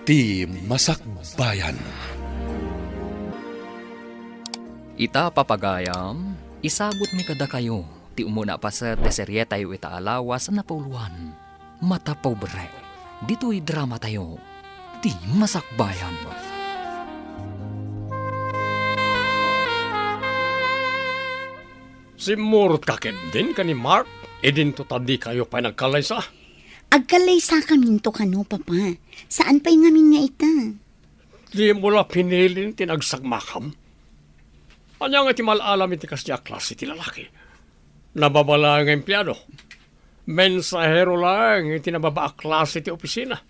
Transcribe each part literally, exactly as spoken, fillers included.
Ti Masakbayan. Ita, papagayam, isagutmi kadakayo ti umuna a paset ti serietayo ita a lawas a napauluan, Mata Pobre, ditoy dramatayo, Ti Masakbayan. Simmurotka ketdin ken ni Mark, idinto ta dikayo pay nagkallaysa? Agkallaysakaminto kano, Papa. Saan pay ngamin nga ita? Dimo la pinilin ti nagsakmakam? Ania nga ti mal-alam iti kasdi a klase ti lalaki? Nababa laeng nga empleado. Mensahero laeng iti nababa a klase ti opisina.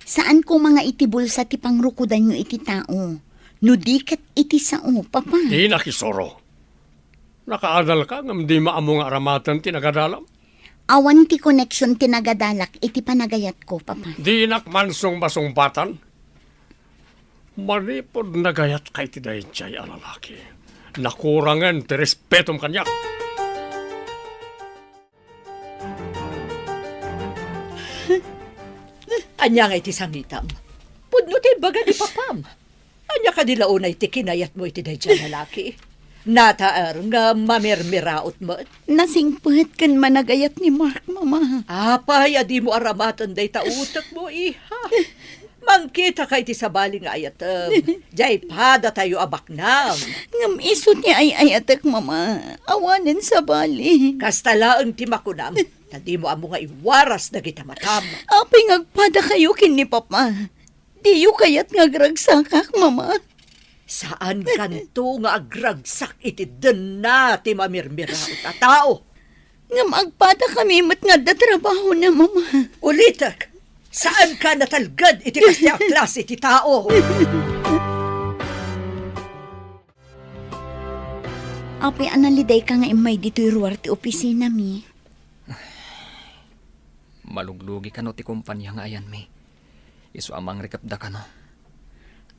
Saan koma nga iti bulsa ti pangrukodanyo iti tao, no di ket iti sao, Papa? Dinak isuro. Nakaadalka ngem dima ammo nga aramaten ti nagadalam? Awan ti koneksion ti nagadalak iti panagayatko, Papa. Dinak mansungbasungbatan. Manipud nagayatka iti daydiay a lalaki, nakurangen ti respetom kaniak. Ania nga iti sangitam? Pudno ti ibaga ni papam. Ania kadi la unay ti kinayatmo iti daydiay a lalaki? Nataer nga mamirmiraot met? Nasingpet ken managayat ni Mark, Mama. Apay a dimo aramaten dayta utekmo, iha? Mangkitaka iti sabali nga ayatem. Diay padatayo a baknang. Ngem isu ti ay-ayatek, Mama. Awanen sabali. Kasta laeng ti makunam, ta dimo ammo nga iwaras dagita matam. Apay nga agpadakayo ken ni Papa? Diyo kayat nga agragsakak, Mama? Saankanto nga agragsak iti denna ti mamirmiraot a tao. Ngem agpadakami met nga adda trabahona, Mama. Ulitek, saanka natalged iti kasdi a klase ti tao. Apay a nalidayka nga immay ditoy ruar ti opisinami? Maluglugi kano ti kompania nga ayanmi. Isu a mangrikepda kano.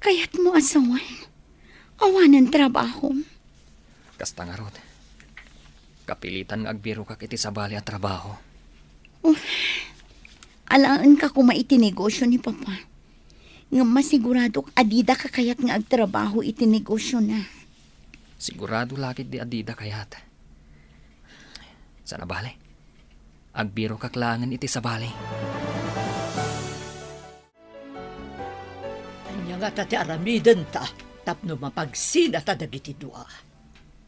Kayatmo a sawen? Awanen trabahom? Kasta ngarud, kapilitan nga agbirokak iti sabali a trabaho. Uf, alaenka koma iti negosio ni Papa. Ngem masiguradok a dida kakayat nga agtrabaho iti negosiona. Sigurado la ketdi a dida kayat. Sana bale, agbirokak laengen iti sabali. Ania ngata ti aramidenta tapno mapagsinata dagiti dua?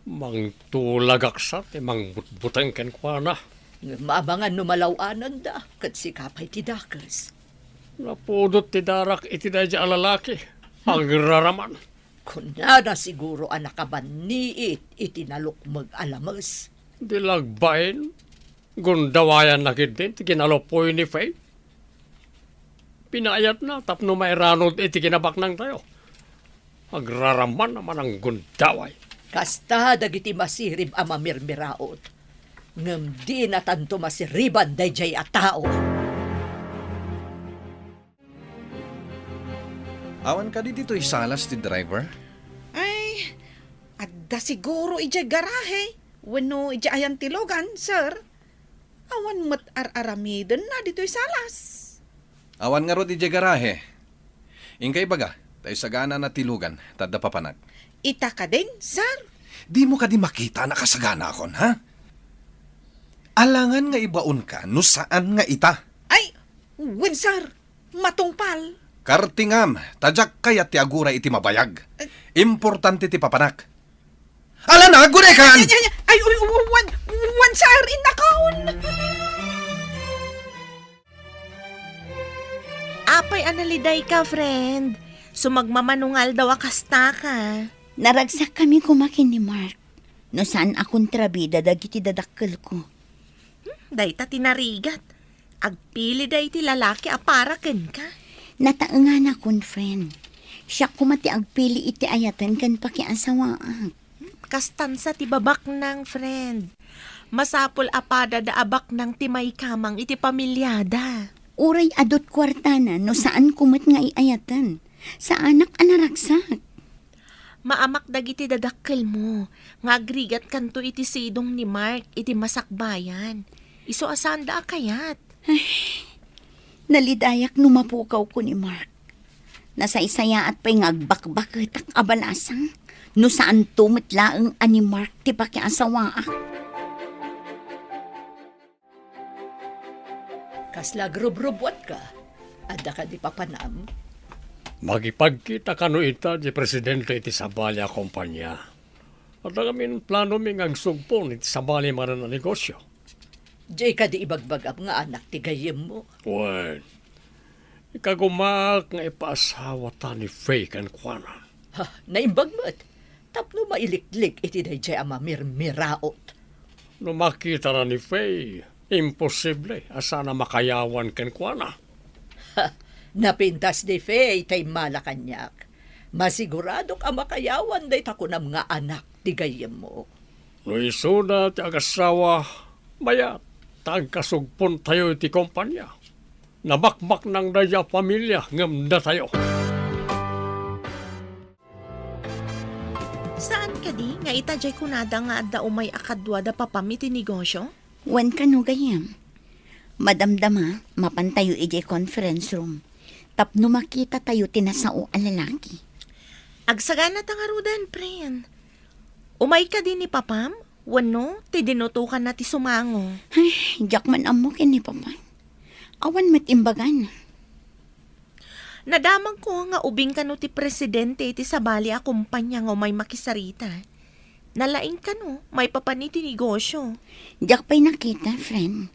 Mangtulagak sa ti mangbutbuteng kenkuana. Ngem amangan no malaw-ananda, ket sika pay ti dakes. Napudot ti darak iti daydiay a lalaki. Agraraman. Kunana siguro a nakabanniit iti nalukmeg a lames. Di la agbain, gundawayanna ketdin ti kinalupoy ni Faith. Pinaayatna tapno mairanod iti kinabaknangtayo. Agraraman a mananggundaway. Kasta dagiti masirib a mamirmiraot, ngem dinatanto masiriban daydiay a tao. Awan kadi ditoy salas ti driver? Ay, adda siguro idiay garahe wenno idiay ayan ti lugan, sir. Awan met ar-aramidenna ditoy salas. Awan ngarud idiay garahe. Inka ibaga, ta isaganana ti lugan, ta adda papanak. Ita kadin, sir? Dimo kadi makita a nakasaganakon, ha? Alangan nga ibaonka no saan nga ita. Ay, wen, sir. Matungpal. Kartingam, ta diak kayat ti aguray iti mabayag. Eh. Importante ti papanak. Ala na, agurekan! Ay, ay, ay, ay, uy, uy, wan, wan, sir, innakaon. Apay a nalidayka, friend? Sumagmamano nga aldaw a kastaka. Naragsakkami koma ken ni Mark. No saan a kontrabida dagiti dadakkelko. Hmm, dayta ti narigat. Agpilida iti lalaki a para kenka. Nataenganakon, friend. Siak koma ti agpili iti ayaten ken pakiasawaak. Hmm, kastansa ti babaknang, friend. Masapul a padada a baknang ti maikamang iti pamiliada. Uray adut kuartana no saanko met nga iayaten. Saanak a naragsak. Maamak dagiti dadakkelmo nga agrigatkanto iti sidong ni Mark iti masakbayan. Isu a saanda a kayat. Ay, Nalidayak no mapukawko ni Mark. Nasaysayaat pay nga agbakbaketak a balasang no saanto met laeng a ni Mark ti pakiasawaak. Kasla agrubrubuatka? Adda kadi papanam? Makipagkita kano ita ti presidente iti sabali a kompania. Adda ngamin planomi nga agsugpon iti sabali manen a negosio. Diay kadi ibagbagam nga anak ti gayyemmo? Wen, ikagumaak nga ipaasawata ni Faye kenkuana. Ha, naimbag met. Tapno mailiklik iti daydiay a mamirmiraot. No makitana ni Faye, imposible a saan a makayawan kenkuana. Ha, napintas ni Faye ta immala kaniak. Masiguradok a makayawan dayta kunam nga anak ti gayyemmo. No isuna ti agasawa, mayat ta agkasugpontayo iti kompania. Nabakbaknang daydiay a familia ngem datayo. Saan kadi nga ita diay kunada nga adda umay a kadua da papam iti negosio? Wen kano, gayyem. Madamdama, mapantayo idiay conference room tapno makitatayo ti nasao a lalaki. Agsaganata ngaruden, pren. Umay kadi ni papam? Wenno, ti dinutokanna ti sumango? Ay, diak man ammo ken ni papan. Awan met imbagana. Nadamagko nga ubing kano ti presidente iti sabali a kompania nga umay makisarita. Nalaing kano maipapan iti negosio. Diak pay nakita, friend.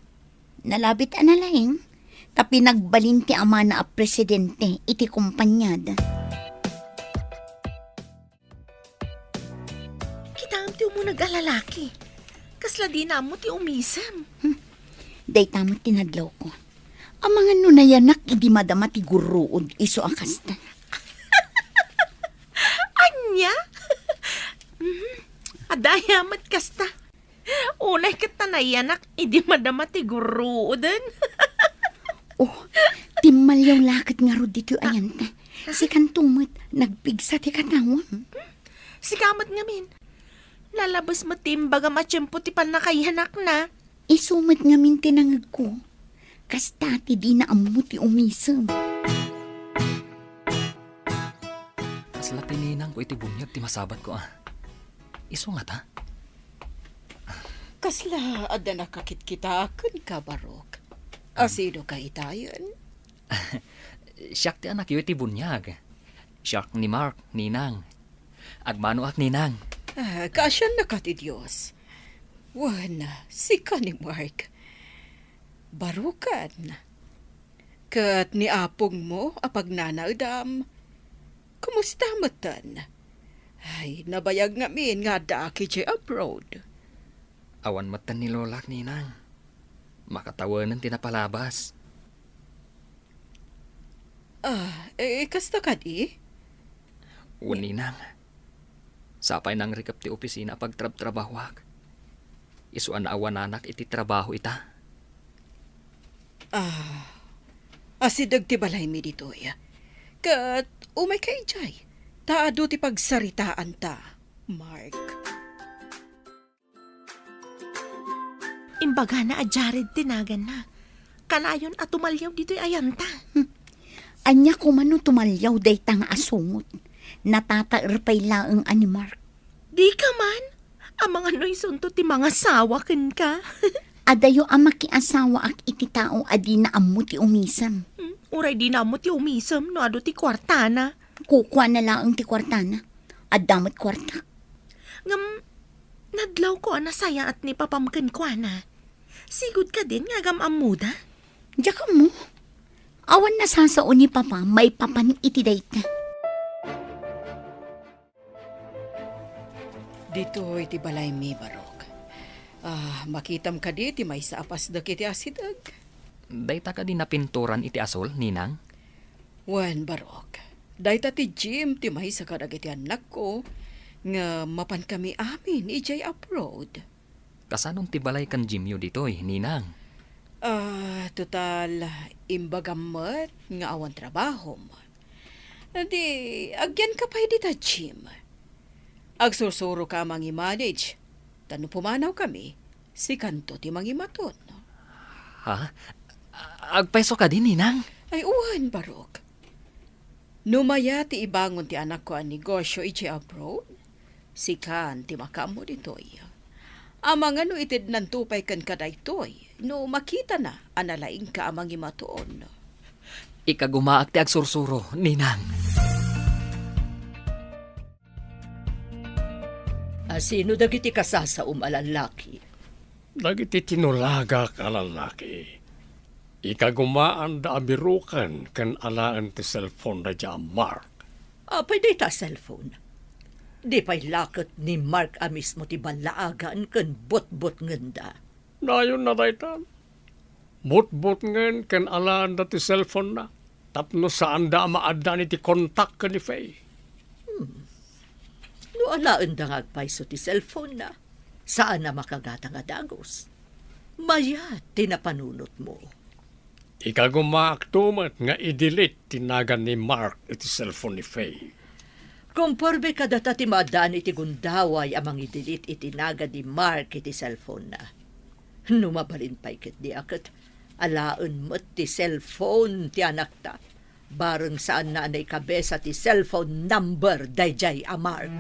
Nalabit a nalaing, ta pinagbalin ti amana a presidente iti kompaniada. Kitaem ti umuneg a lalaki. Kasla dina ammo ti umisem. Hmm. Dayta met ti nadlawko. Amangan no nayanak idi madama ti gurruod isu a kasta. Ania? Mhm. Adda aya met kasta. Unay ket ta nayanak idi madama ti gurruoden. Oh, timmalyaw la ket ngarud ditoy ayanta. Sikanto met, nagpigsa ti katawam. Sika met ngamin. Nalabes met ti imbagam a tiempo ti pannakayanakna. Isu met ngamin ti nangegko. Kasta ti dina ammo ti umisem. Kasla ti ninangko iti buniag ti masabatko, a. Isu ngata? Kasla adda nakakitkita kenka, Barok? A, sino ka itayen? Siak ti anakyo iti buniag. Siak ni Mark, ninang. Agmanoak, ninang. A, kaasiannaka ti Dios. Wen, sika ni Mark. Barokan. Ket ni apongmo a pagnanaedam, kumusta metten? Ay, nabayag ngamin nga addaak idiay abroad. Awan metten ni lolak, ninang. Makatawenen ti napalabas. A, e, kasta kadi? Wen, ninang. Sapay nangrikep ti opisina a pagtrabtrabahoak. Isu a naawananak iti trabaho ita. A, asideg ti balaymi ditoy. Ket umayka idiay, ta adu ti pagsaritaanta, Mark. Imbagana a Jared ti naganna. Kanayon a tumalyaw ditoy ayanta. Hmm. Ania koma no tumalyaw dayta nga asungot? Natataer pay laeng a ni Mark. Dika man? Amangan no isunto ti mangasawa kenka. Adayo a makiasawaak iti tao a dina ammo ti umisem. Hmm, uray dina ammo ti umisem no adu ti kuartana. Kukuana laeng ti kuartana. Adda met kuartak. Ngem, nadlawko a nasayaat ni papam kenkuana. Sigud kadin nga agam-ammoda? Diak ammo. Awan nasasao ni papa maipapan iti dayta. Ditoy ti balaymi, Barok. A, makitam kadi ti maysa a pasdek iti asideg? Dayta kadi napinturan iti asul, ninang? Wen, Barok. Dayta ti gym ti maysa kadagiti annakko nga mapankami amin idiay abroad. Kasanon ti balay ken gymyo ditoy, ninang? A, total, imbagam met nga awan trabahom. Di, agyanka pay dita gym. Agsursuroka a mangi-manage, ta no pumanawkami, sikanto ti mangimaton. Ha? A-, Agpayso kadi, Ninang? Ay, wen, Barok. No mayat ti ibangon ti anakko a negosio idiay abroad, sikan ti makaammo ditoy. Amangan no itednanto pay kenka daytoy, no makitana a nalaingka a mangimatuon. Ikagumaak ti agsursuro, Ninang. A sino dagiti kasasaom a lallaki? Dagiti tinulagak a lallaki. Ikagumaanda a biroken ken alaen ti cellphone da dia Mark. Apay dayta a cellphone? Di pay la ket ni Mark a mismo ti ballaagan ken butbutngenda? Nayonna dayta. Butbutngen ken alaenda ti cellphone-na tapno saanda a maaddaan iti kontak ken ni Faye. Hmm. No alaenda nga agpayso ti cellphone-na, saan a makagatang a dagus. Mayat ti napanunotmo. Ikagumaakto met nga i-delete ti nagan ni Mark iti cellphone ni Faye. Komporme kadata ti maaddaan iti gundaway a mangidelete iti nagan ni Mark iti cellphone-na. No mabalin pay ketdi a ket alaen met ti cellphone ti anakta, bareng saanna a naikabesa ti cellphone number daydiay a Mark.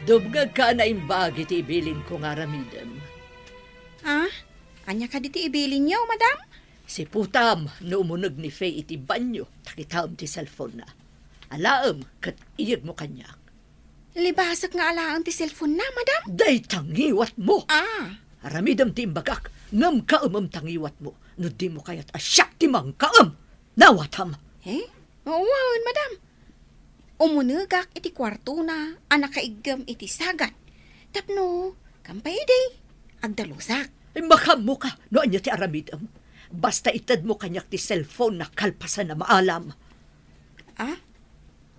Dumngegka a naimbag iti ibilinko nga aramidem. Ah? Ania kadi ti ibilinyo, madam? Siputam no umuneg ni Faye iti banio, ta kitaem ti cellphone-na. Alaem ket iyegmo kaniak. Libasek nga alaen ti cellphone-na, madam? Dayta ngiwatmo! Ah. Aramidem ti imbagak, ngem kaemem ta ngiwatmo no dimo kayat a siak ti mangkaem. Nawatam! Eh? Wen, madam. Umunegak iti kuartona a nakaiggem iti sagan. Tapno, kampay idi, agdalusak. Ay, makaammoka no ania ti aramidem. Basta itedmo kaniak ti cellphone-na kalpasan a maalam. Ah?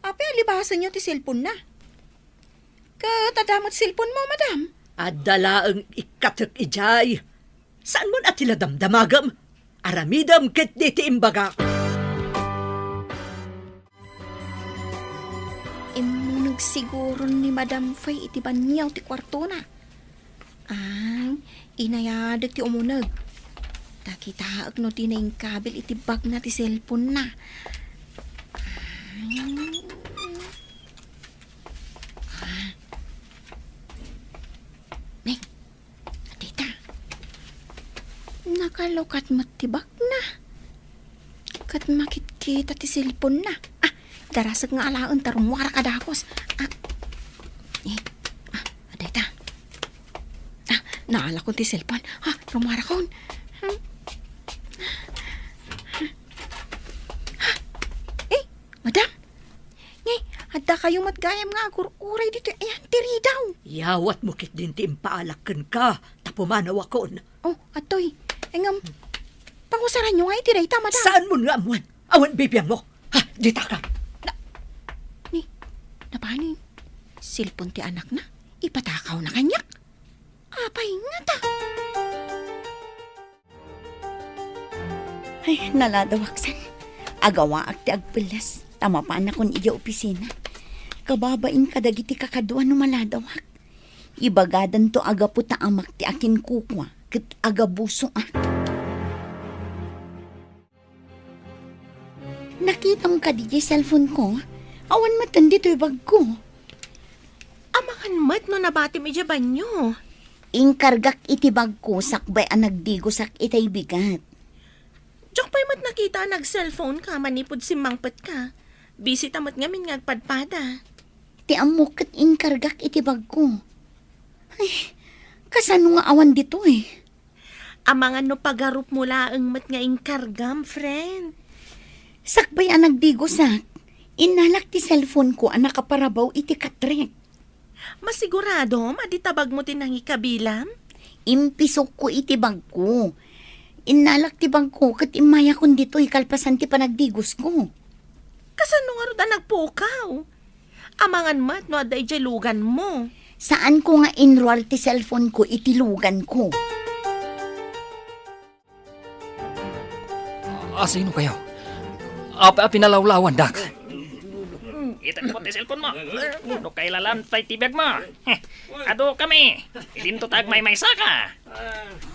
Apay a libasenyo ti cellphone-na? Ket adda met cellphone-mo, madam? Adda laeng ikkatek idiay. Saanmon a ti la damdamagem? Aramidem ketdi ti imbagak. Immuneg siguro ni Madam Faye iti banio ti kuartona. Ay, inayadek ti umuneg. Ta kitaek no dina inkabil iti bagna ti cellphone-na. Ay. Ah. Nay, adda ita. Nakalukat met ti bagna. Ket makitkita ti cellphone-na. Ah, darasek nga alaen ta rummuarak a dagus. Ah, eh, ah, adda ita. Ah, naalakon ti cellphone. Ah, rummuarakon. Hmm. Ah, eh, madam. Ngay, adda kayo met gayam nga agur-uray ditoy ayan ti ridaw. Yawatmo ketdin ti impaalak kenka, ta pumanawakon. Oh, atoy. Ngem, pangusaranyo nga iti dayta, madam. Saanmon nga ammoen? Awan bibiangmo. Ha, ditaka. Na, ni, napanin? Cellphone ti anakna? Ipatakawna kaniak? Apay ngata? Ay, naladawak san. Agawaak ti agpelles, ta mapanakon idiay opisina. Kababain kadagiti kakadua no maladawak. Ibagadanto a gapu ta amak ti akinkukua, ket agabusoak. Nakitam kadi diay cellphone-ko? Awan metten ditoy bagko. Amangan met no nabatim idiay banio. Inkargak iti bagko sakbay a nagdigosak itay bigat. Diak pay met nakita a nag-cellphone ka manipud simmangpetka. Busy ta met ngamin nga agpadpada. Ti ammok ket inkargak iti bagko. Ay, kasano nga awan ditoy? Amangan no pagarupmo laeng met nga inkargam, friend. Sakbay a nagdigosak, innalak ti cellphone-ko a nakaparabaw iti katrek. Masiguradom a di tabagmo ti nangikabilam? Impisokko iti bagko. Innalak ti bagko ket immayakon ditoy kalpasan ti panagdigosko. Kasano ngarud a nagpukaw? Amangan met no adda idiay luganmo. Saanko nga inruar ti cellphone-ko iti luganko. Asino kayo? Apay a pinalawlawandak? Item ko ti cellphone mo. No kailalan pay ti biag mo. Adu kami. Idinto ta agmaymaysa ka.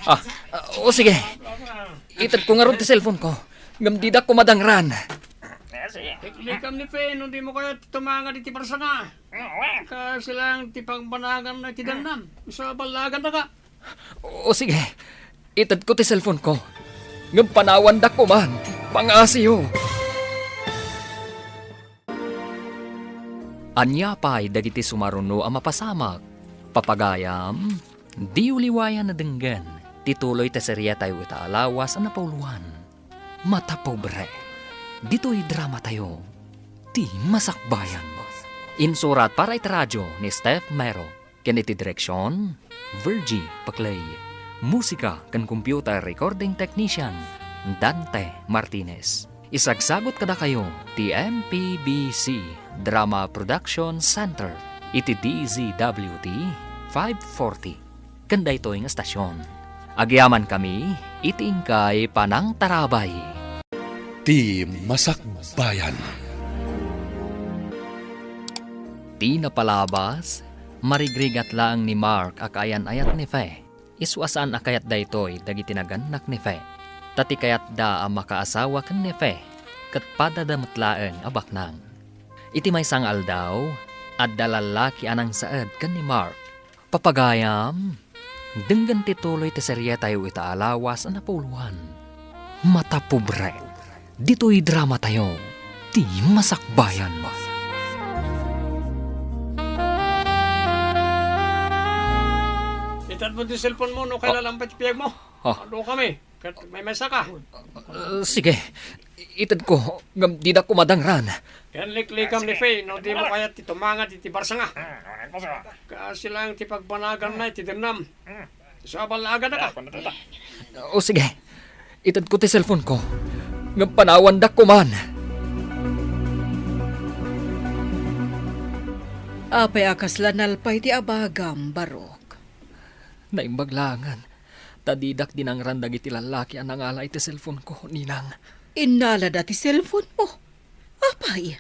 Ah, ah, o sige. Itedko ngarud ti cellphone ko. Ngem dida kumadangran. Liklikam ni Fe, no dimo kayat tumangad iti barsanga. Kasi lang ti pangbanaganna iti dannam. Sa ballagan na ka. O sige, itedko ti cellphone ko. Ngem panawandak koman, pangasiyo. Ania pay dagiti sumaruno a mapasamak? Papagayam, diyo liwayan a denggen ti tuloy ti seriatayo ita a lawas a napauluan. Mata Pobre. Ditoy dramatayo, Ti Masakbayan. Insurat para iti radyo ni Steph Mero. Ken iti direksion, Virgie Paclay. Musika ken computer recording technician, Dante Martinez. Isagsagut kadakayo ti M P B C Drama Production Center iti D Z W T five forty. Ken daytoy nga estasion, agyamankami iti inkay panangtarabay. Ti Masakbayan. Ti napalabas, marigrigat laeng ni Mark a kaayan-ayat ni Fe. Isu a saan a kayat daytoy dagiti nagannak ni Fe. Ta ti kayatda a makaasawa ken ni Fe, ket padada met laeng a baknang. Iti maysa nga aldaw, adda lallaki a nangsaed ken ni Mark. Papagayam, denggen ti tuloy ti serietayo ita a lawas a napauluan. Mata Pobre. Ditoy dramatayo, Ti Masakbayan. Itedmo ti cellphone mo, no, kailan lang pay ti biag mo? Ah. Adu kami. Ket maymaysa ka. Ah, sige. Itedko, ngem dida kumadangran. Ken liklikam ni Fe, no dimo kayat ti tumangad iti barsanga. Kasi lang ti pagbanaganna iti dennam. Sa ballagan na ka. O sige, itedko ti cellphone ko. Ngem panawandak koman. Apay a kasla nalpay ti abagam, Barok? Naimbag laengen, ta didak dinangran dagiti lallaki a nangala iti cellphone ko, Ninang. Innalada ti cellphone mo? Apay?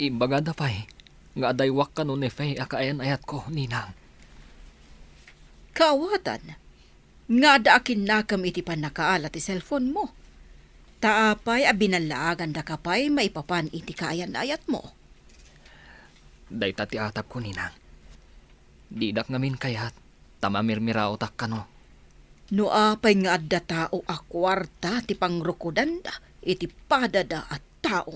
Imbagada pay nga adaywak kano ni Fe a kaayan-ayatko, Ninang. Kaawatan, nga adda akinnakam iti pannakaala ti cellphone mo. Ta apay a binallaagandaka pay maipapan iti kaayan-ayatmo? Dayta ti atagko, Ninang. Didak ngamin kayat ta mamirmiraotak kano. No apay nga adda tao a kuarta ti pangrukudanda iti padada a tao.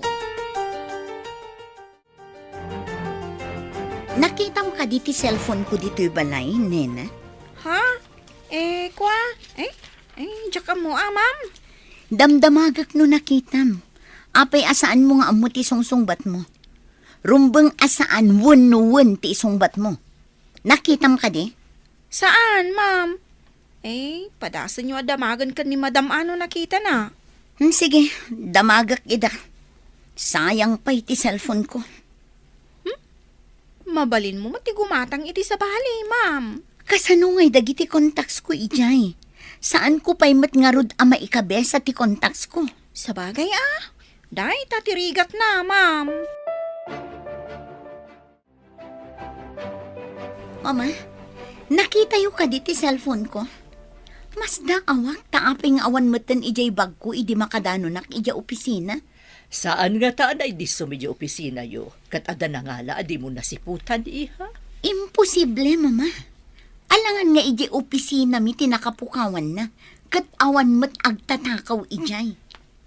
Nakitam kadi ti cellphone ko ditoy balay, Nene? Ha? Eh, kwa? Eh, eh, diak ammo, ah, ma'am. Damdamagak no nakitam. Apay a saanmo nga ammo ti sungsungbatmo? Rumbeng a saan wenno wen ti isungbatmo. Nakitam kadi? Saan, ma'am. Eh, padasenyo a damagen ken ni Madam a no nakitana. Hmm, sige, damagek ida. Sayang pay ti cellphone ko. Hmm? Mabalinmo met ti gumatang iti sabali, ma'am. Kasano ngay dagiti contacts ko idiay? Saanko pay met ngarud a maikabesa ti contacts ko. Sabagay a, dayta ti rigatna, ma'am. Mama, nakitayo kadi ti cellphone ko? Masdaawak ta apay nga awan metten idiay bagko idi makadanonak idiay opisina. Saan ngata a naidissum idiay opisinayo, ket adda nangala a dimo nasiputan, iha? Imposible, Mama. Alangan nga idiay opisinami ti nakapukawanna, ket awan met agtatakaw idiay.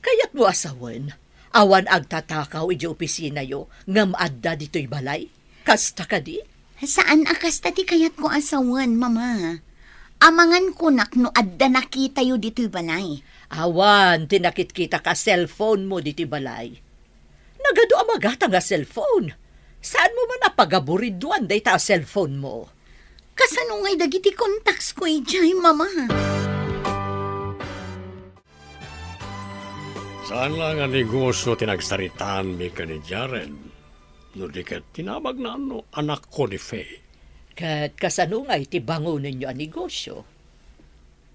Kayatmo a sawen, awan agtatakaw idiay opisinayo ngem adda ditoy balay? Kasta kadi? Saan a kasta ti kayatko a sawen, Mama. Amangan kunak no adda nakitayo ditoy balay. Awan ti nakitkitak a cellphone mo ditoy balay. Nagadu a magatang a cellphone. Saanmo man a pagaburiduan dayta a cellphone mo? Kasano ngay dagiti contacts ko idiay, Mama? Saan la nga negosyo ti nagsaritaanmi ken ni Jared, no di ket tinabagna no anakko ni Faye. Ket kasano ngay ti bangonenyo a negosyo?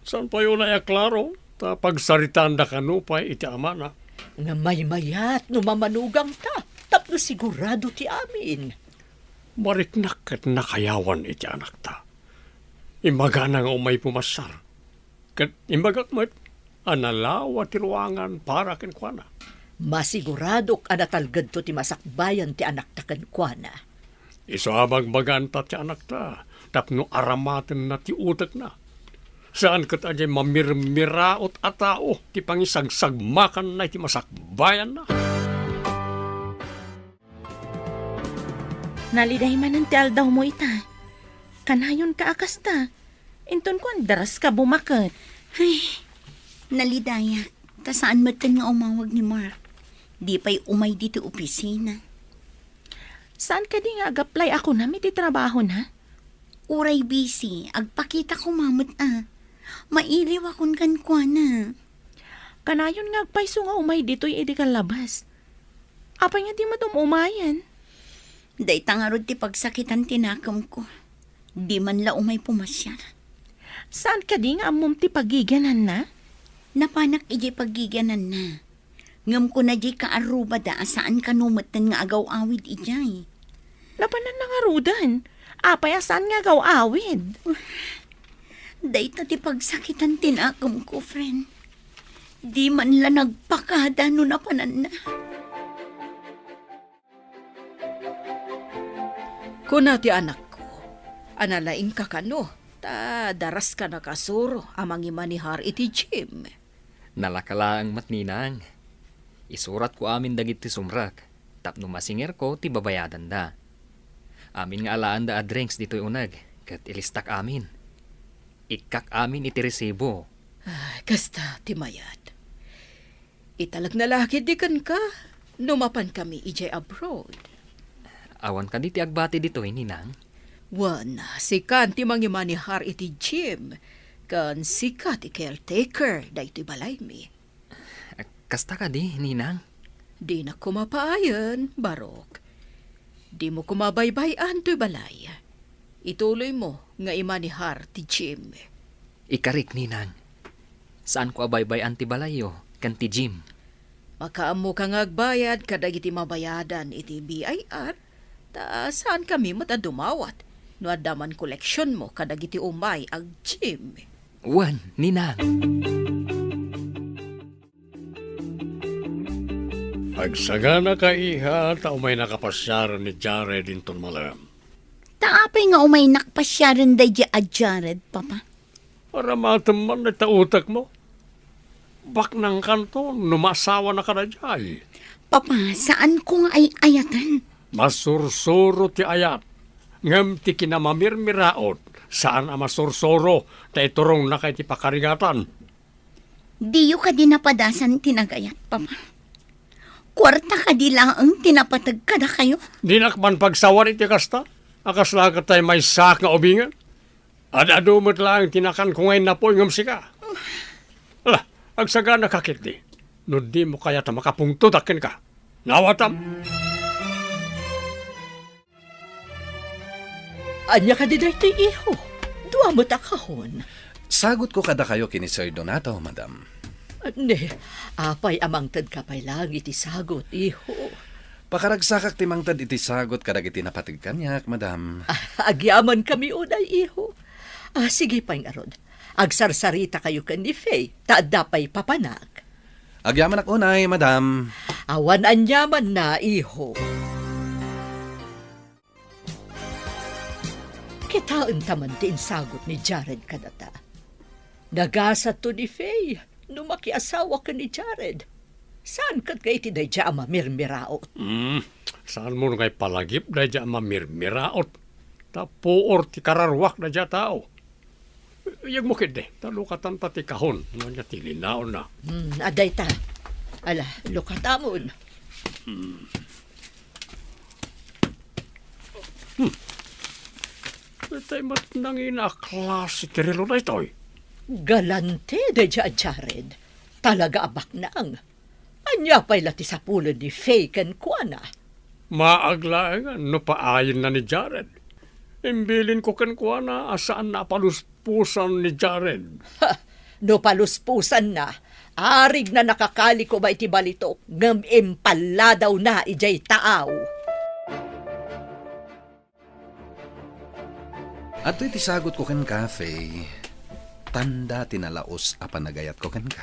Saan pay unay a klaro, ta pagsaritaanda kano pay iti amana. Nga maymayat no mamanugangta, tapno sigurado ti amin. Mariknak ket nakayawan iti anakta. Imbagana nga umay pumasiar. Ket imbagak met a nalawa ti ruangan para kenkuana. Masiguradok a natalgedto ti masakbayan ti anakta kenkuana. Isu a bagbaganta ti anakta tapno aramatenna ti utekna. Saan ket a diay mamirmiraot a tao ti pangisagsagmakanna iti masakbayanna. Naliday manen ti aldawmo ita. Kanayonka a kasta. Inton kuan, daraska bumaket. Ay, nalidayak. Ta saan metten nga umawag ni Mark. Di pay umay ditoy opisina. Saan kadi nga ag-apply a kunam iti trabahona? Uray busy, agpakita koma met a. Mailiwakon kenkuana. Kanayon nga agpayso nga umay ditoy idi kallabas. Apay nga di met um-umayen? Dayta ngarud ti pagsakitan ti nakemko. Di man la umay pumasiar. Saan kadi nga ammom ti pagigiananna? Napanak idiay pagigiananna. Ngem kuna diay kaarrubada a saan kano metten nga agaw-awid idiay. Napananna ngaruden. Apay a saan nga agaw-awid? Dayta ti pagsakitan ti nakemko, friend. Di man la nagpakada no napananna. Kuna ti anakko, a nalaingka kano, ta daraska nakasuro a mangimanihar iti gym. Nalaka laeng met, ninang. Isuratko amin dagiti sumrek tapno masingerko ti babayadanda. Amin nga alaanda a drinks ditoy uneg, ket ilistak amin. Ikkak amin iti resibo. Ah, kasta ti mayat. Italekna la ketdi kenka no mapankami idiay abroad. Awan kadi ti agbati ditoy, ninang? Wen, sikan ti mangimanihar iti gym, ken sika ti caretaker daytoy balaymi. Kasta kadi, ninang? Dinak koma paayen, Barok. Dimo koma baybay-an toy balay. Ituloymo nga imanihar ti gym. Ikarik, ninang. Saanko a baybay-an ti balayyo ken ti gym. Makaammoka nga agbayad kadagiti mabayadan iti B I R, ta saankami met a dumawat no adda man koleksionmo kadagiti umay ag-gym. Wen, ninang. Agsaganaka, iha, ta umaynaka pasiaren ni Jared inton malem. Ta apay nga umaynak pasiaren daydi a Jared, Papa? Aramatem man dayta utekmo. Baknangkanto no maasawanaka daydiay. Papa, saanko nga ay-ayaten. Masursuro ti ayat, ngem ti kinamamirmiraot, saan a masursuro ta iturongnaka iti pakarigatan. Diyo kadi napadasan ti nagayat, Papa? Kuarta kadi laeng ti napateg kadakayo? Dinak man pagsawan iti kasta. A kasla ket tay maysaak nga ubingen? Ad-adu met laeng ti nakanko nga innapuy ngem sika. Ala, agsaganaka ketdi. No dimo kayat a makapungtodak kenka. Naawatam? Ania kadi daytoy, iho? Dua met a kahon. Sagutko kadakayo ken ni Sir Donato, madam. Ne, apay a mangtedka pay laeng iti sagut, iho? Pakaragsakak ti mangted iti sagut kadagiti napateg kaniak, madam. Ah, agyamankami unay, iho. Ah, sige pay ngarud. Agsarsarita kayo ken ni Faye, ta adda pay papanak. Agyamanak unay, madam. Awan aniamanna, iho. Kitaenta man ti insagut ni Jared kadata. Nagasatto ni Faye no makiasawa ken ni Jared. Saan ket nga iti daydiay a mamirmiraot? Hmm, saanmo nga ipalagip daydiay a mamirmiraot? Ta puor ti kararuak daydiay a tao. Yegmo ketdi, ta lukatanta ti kahon, no ania ti linaonna. Hmm, adda ita. Ala, lukatamon. Hmm. Hmm. Itay met nangina a klase ti relo daytoy. Galante daydiay a Jared. Talaga a baknang. Ania pay la ti sapulen ni Faye kenkuana? Maag laengen no paayenna ni Jared. Imbilinko kenkuana a saanna a paluspusan ni Jared. Ha! No paluspusanna, arigna nakakali koma iti balitok ngem impalladawna idiay taaw. Adtoy ti sagutko kenka, Faye. Tanda ti nalaus a panagayatko kenka.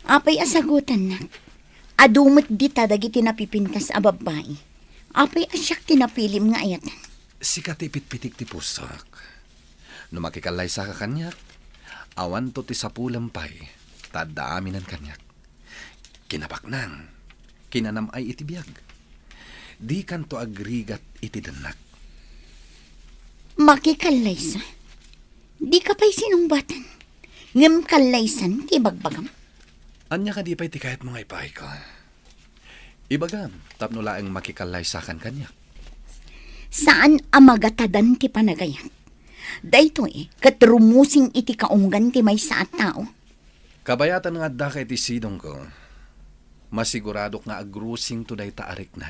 Apay a sagutannak? Adu met dita dagiti napipintas a babbai. Apay a siak ti napilim nga ayatan? Sika ti pitpitik ti pusok. No makikallaysaka kaniak, awanto ti sapulem pay, ta adda aminen kaniak. Kinabaknang, kinanam-ay iti biag. Dikanto agrigat iti dennak. Makikallaysa? Dika pay sinungbatan. Ngem kallaysan ti ibagbagam. Ania kadi pay ti kayatmo nga ipaayko? Ibagam, tapno laeng makikallaysakan kaniak. Saan a magatadan ti panagayat. Daytoy ket rumusing iti kaunggan ti maysa a tao. Kabayatan nga addaka iti sidongko, masiguradok nga agrusingto dayta a rikna,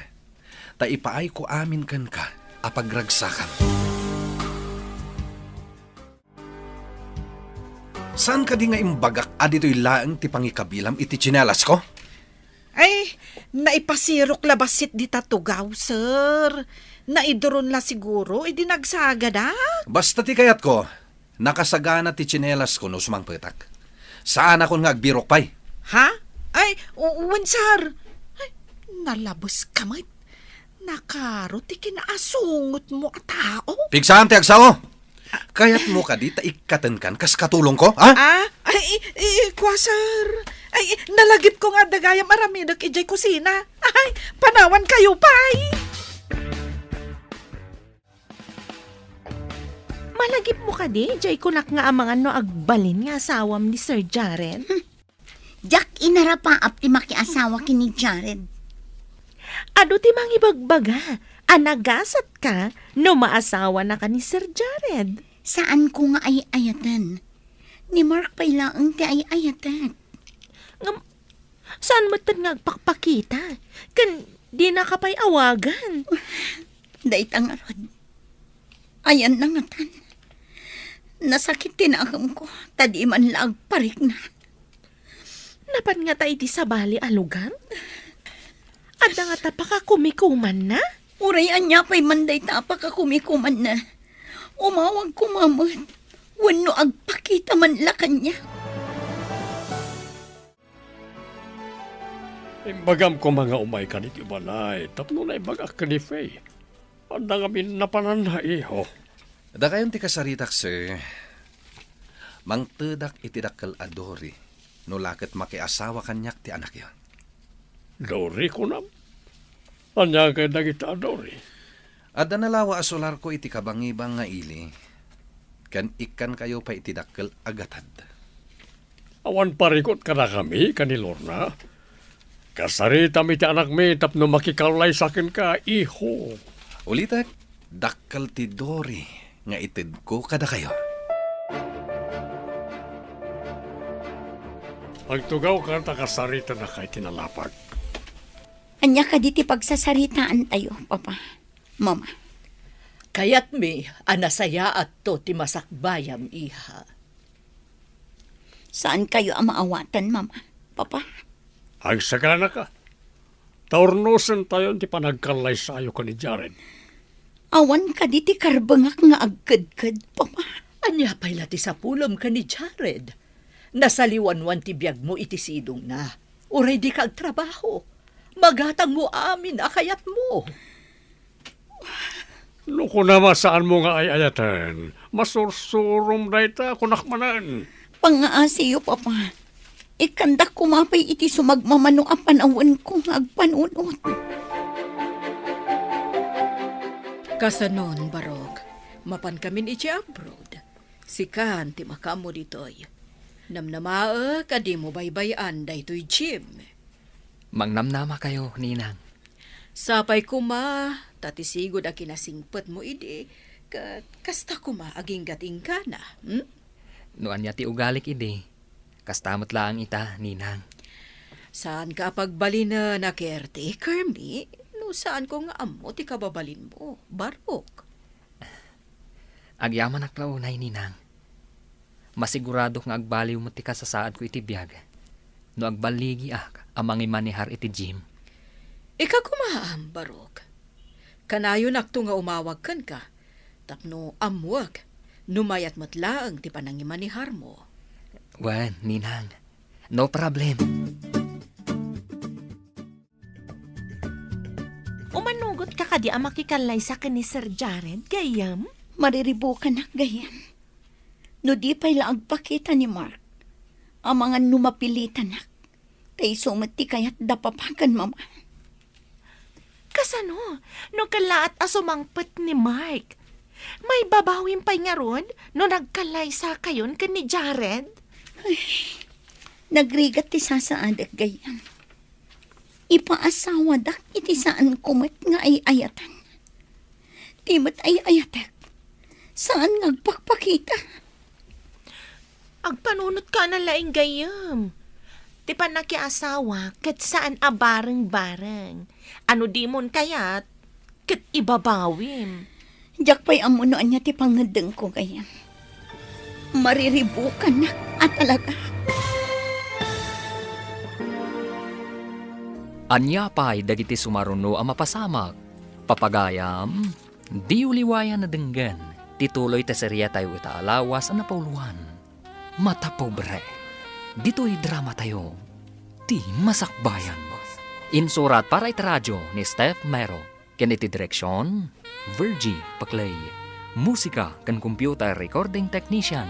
ta ipaayko amin kenka a pagragsakan. Saan kadi nga imbagak a ditoy laeng ti pangikabilam iti tsinelasko? Ay, naipasirok la bassit dita tugaw, sir. Naiduron la siguro idi nagsagadak. Basta ti kayatko, nakasagana ti tsinelasko no sumangpetak. Saanakon nga agbirok pay. Ha? Ay, u-, wen, sir. Ay, nalabeska met. Nakaro ti kinaasungotmo a tao. Pigsaan ti agsao! Kayatmo kadi ta ikkatenkan kas katulongko, ha? Ah, ay, i-, i-, kua, sir. Ay, nalagipko nga adda gayam aramidek idiay kusina. Ay, panawankayo pay. Malagipmo kadi idiay kunak nga amangan no agbalin nga asawam ni Sir Jared? Diak inarapaap ti makiasawa ken ni Jared. Adu ti mangibagbaga a nagasatka no maasawanaka ni Sir Jared. Saanko nga ay-ayaten. Ni Mark pay laeng ti ay-ayatek. Ngem, saan metten nga agpakpakita? Ken dinaka pay awagan. Dayta ngarud. Ayanna ngatan. Nasakit ti nakemko, ta di man la agparikna. Napan ngata iti sabali a lugar? Adda ngata pakakumikumanna? Uray ania pay man dayta a pakakumikumanna, umawag koma met wenno agpakita man la kaniak. Imbagam koma nga umayka ditoy balay tapno naibagak ken ni Faye. Adda ngamin napananna, iho. Dakayon ti kasaritak, sir. Mangtedak iti dakkel a Dory, no la ket makiasawa kaniak ti anakyo. Dory, kunam? Ania kay dagita a Dory? Adda nalawa a solarko iti kabangibang nga ili, ken ikkankayo pay iti dakkel a gatad. Awan parikut kadakami ken ni Lorna. Kasaritam iti anakmi tapno makikallaysa kenka, iho. Ulitek, dakkel ti Dory nga itedko kadakayo. Agtugawka ta kasaritannaka iti nalapag. Ania kadi ti pagsasaritaantayo, Papa? Mama. Kayatmi a nasayaatto ti masakbayam, iha. Saankayo a maawatan, Mama, Papa? Agsaganaka. Ta urnosentayon ti panagkallaysayo ken ni Jared. Awan kadi ti karbengak nga agkedked, Papa? Ania pay la ti sapulem ken ni Jared? Nasaliwanwan ti biagmo iti sidongna. Uray dika agtrabaho, magatangmo amin a kayatmo. No kunam a saanmo nga ay-ayaten, masursurom dayta, kunak manen. Pangngaasiyo, Papa. Ikkandak koma pay iti sumagmamano a panawenko nga agpanunot. Kasanon, Barok? Mapankamin iti abroad. Sikan ti makaammo ditoy. Namnamaek a dimo baybay-an daytoy Jim. Mangnamnamakayo, Ninang. Sapay koma, ta ti sigud a kinasingpetmo idi, ket kasta koma aginggatingkana, hmm? No ania ti ugalik idi, kasta met laeng ita, Ninang. Saanka a pagbalinen a caretaker mi, no saanko nga ammo ti kababalinmo, Barok. Agyamanak la unay, Ninang. Masiguradok nga agbaliw met ti kasasaadko iti biag no agballigiak a mangimanehar iti gym. Ika koma, Barok. Kanayonakto nga umawag kenka tapno ammoek No mayat met laeng ti panangimaneharmo. Wen, Ninang. No problem. Umanugot ka kadi a makikallaysa ken ni Sir Jared, gayyem? Mariribukanak, gayyem. No di pay la agpakita ni Mark, amangan no mapilitanak, ta isu met ti kayat da papa ken mama. Kasano no kellaat a sumangpet ni Mark? Maibabawim pay ngarud no nagkallaysakayon ken ni Jared? Ay, nagrigat ti sasaadek, gayyem. Ipaasawadak iti saanko met nga ay-ayatan. Ti met ay-ayatek, saan nga agpakpakita. Agpanunotka a nalaing, gayyem. Ti pannakiasawa ket saan a bareng-bareng. Ano dimon kayat, ket ibabawim. Diak pay ammo no ania ti pangngeddengko, gayyem. Mariribukanak a talaga. Ania pay dagiti sumaruno a mapasamak? Papagayam, diyo liwayan a denggen ti tuloy ti seriatayo ita a lawas a napauluan, Mata Pobre. Ditoy dramatayo, Ti Masakbayan. Insurat para iti radio ni Steph Mero. Ken iti direksion, Virgie Paclay. Musika ken computer recording technician,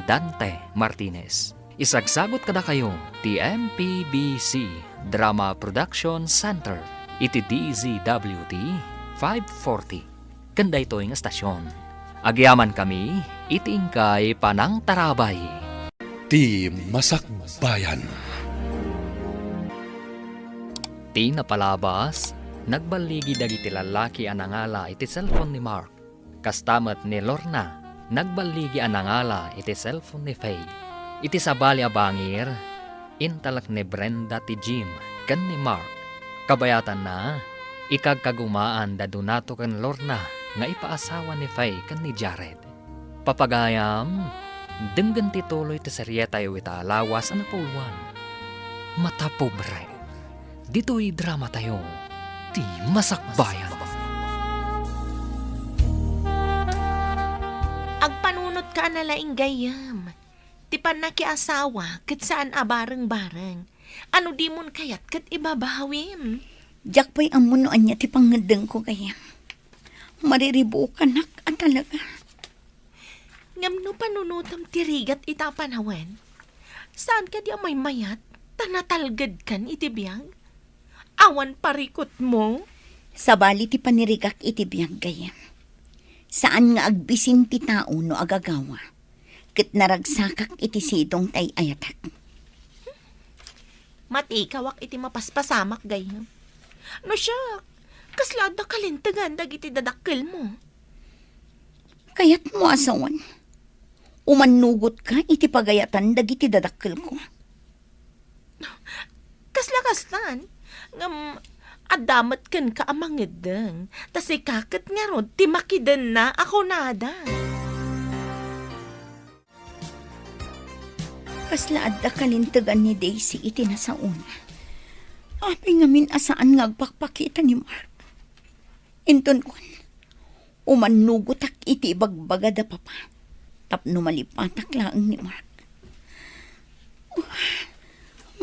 Dante Martinez. Isagsagut kadakayo ti M P B C Drama Production Center iti D Z W T five forty. Ken daytoy nga estasion, agyamankami iti inkay panangtarabay. Ti Masakbayan. Ti napalabas, nagballigi dagiti lallaki a nangala iti cellphone ni Mark. Kasta met ni Lorna, nagballigi a nangala iti cellphone ni Faye. Iti sabali a bangir, intalek ni Brenda ti Jim ken ni Mark. Kabayatanna, ikagkagumaan da Donato ken Lorna nga ipaasawa ni Faye ken ni Jared. Papagayam, denggen ti tuloy ti serietayo ita a lawas a napauluan, Mata Pobre. Ditoy dramatayo, Ti Masakbayan. Agpanunotka a nalaing, gayyem. Ti pannakiasawa ket saan a bareng-bareng. Ano dimon kayat ket ibabawim? Diak pay ammo no ania ti pangngeddengko, gayyem. Mariribukanak a talaga. Ngem no panunotem ti rigat ita a panawen, saan kadi a maymayat ta natalgedkan iti biag? Awan parikutmo? Sabali ti panirigak iti biag, gayyem. Saan nga agbisin ti tao no agagawa, ket naragsakak iti sidong ti ay-ayatek. Matikawak iti mapaspasamak, gayyem. No siak, kasla adda kalintegan dagiti dadakkelmo? Kayatmo a sawen, umannugotka iti pagayatan dagiti dadakkelko. Kasla kastan, ngem adda met kenka a mangeddeng, ta sika ket ngarud ti makidenna a kunada. Kasla adda kalintegan ni Daisy iti nasaona. Apay ngamin a saan nga agpakpakita ni Mark? Inton kuan, umannugotak iti ibagbaga da papa tapno malipatak laeng ni Mark.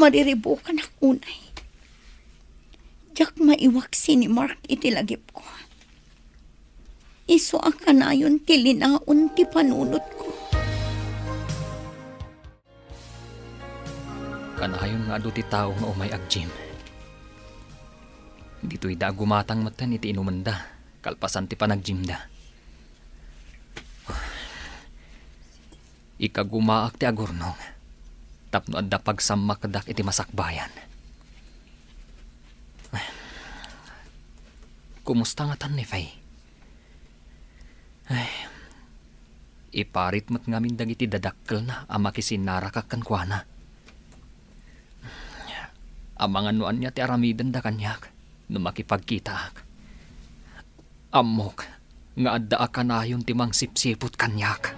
Mariribukanak unay. Diak maiwaksi ni Mark iti lagipko. Isu a kanayon ti linaon ti panunotko. Kanayon nga adu ti tao nga umay ag-gym. Ditoy da agumatang metten iti inumenda, kalpasan ti panag-gymda. Ikagumaak ti agurnong, tapno adda pagsammakdak iti masakbayan. Kumusta ngatan ni Faye? Ay, iparit met ngamin dagiti dadakkelna a makisinnarakak kenkuana. Amangan no ania ti aramidenda kaniak no makipagkitaak. Ammok nga adda a kanayon ti mangsipsiput kaniak.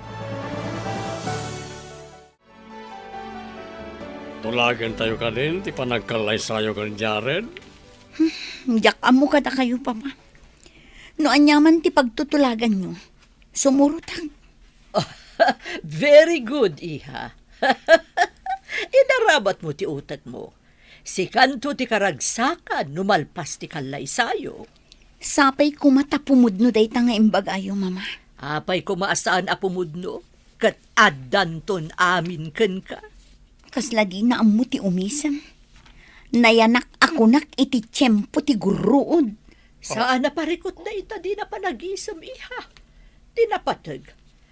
Tulagentayo kadin ti panagkallaysayo ken Jared? Hmm, diak ammo kadakayo, Papa. No aniaman ti pagtutulaganyo, sumurotak. Very good, iha. Inaramatmo ti utekmo. Sikanto ti karagsakan no malpas ti kallaysayo. Sapay koma ta pumudno dayta nga imbagayo, Mama. Apay koma a saan a pumudno, ket addanton amin kenka. Kasla dina ammo ti umisem. Nayanak a kunak iti tiempo ti gurruod. Saan a parikut dayta dina panagisem, iha. Ti napateg,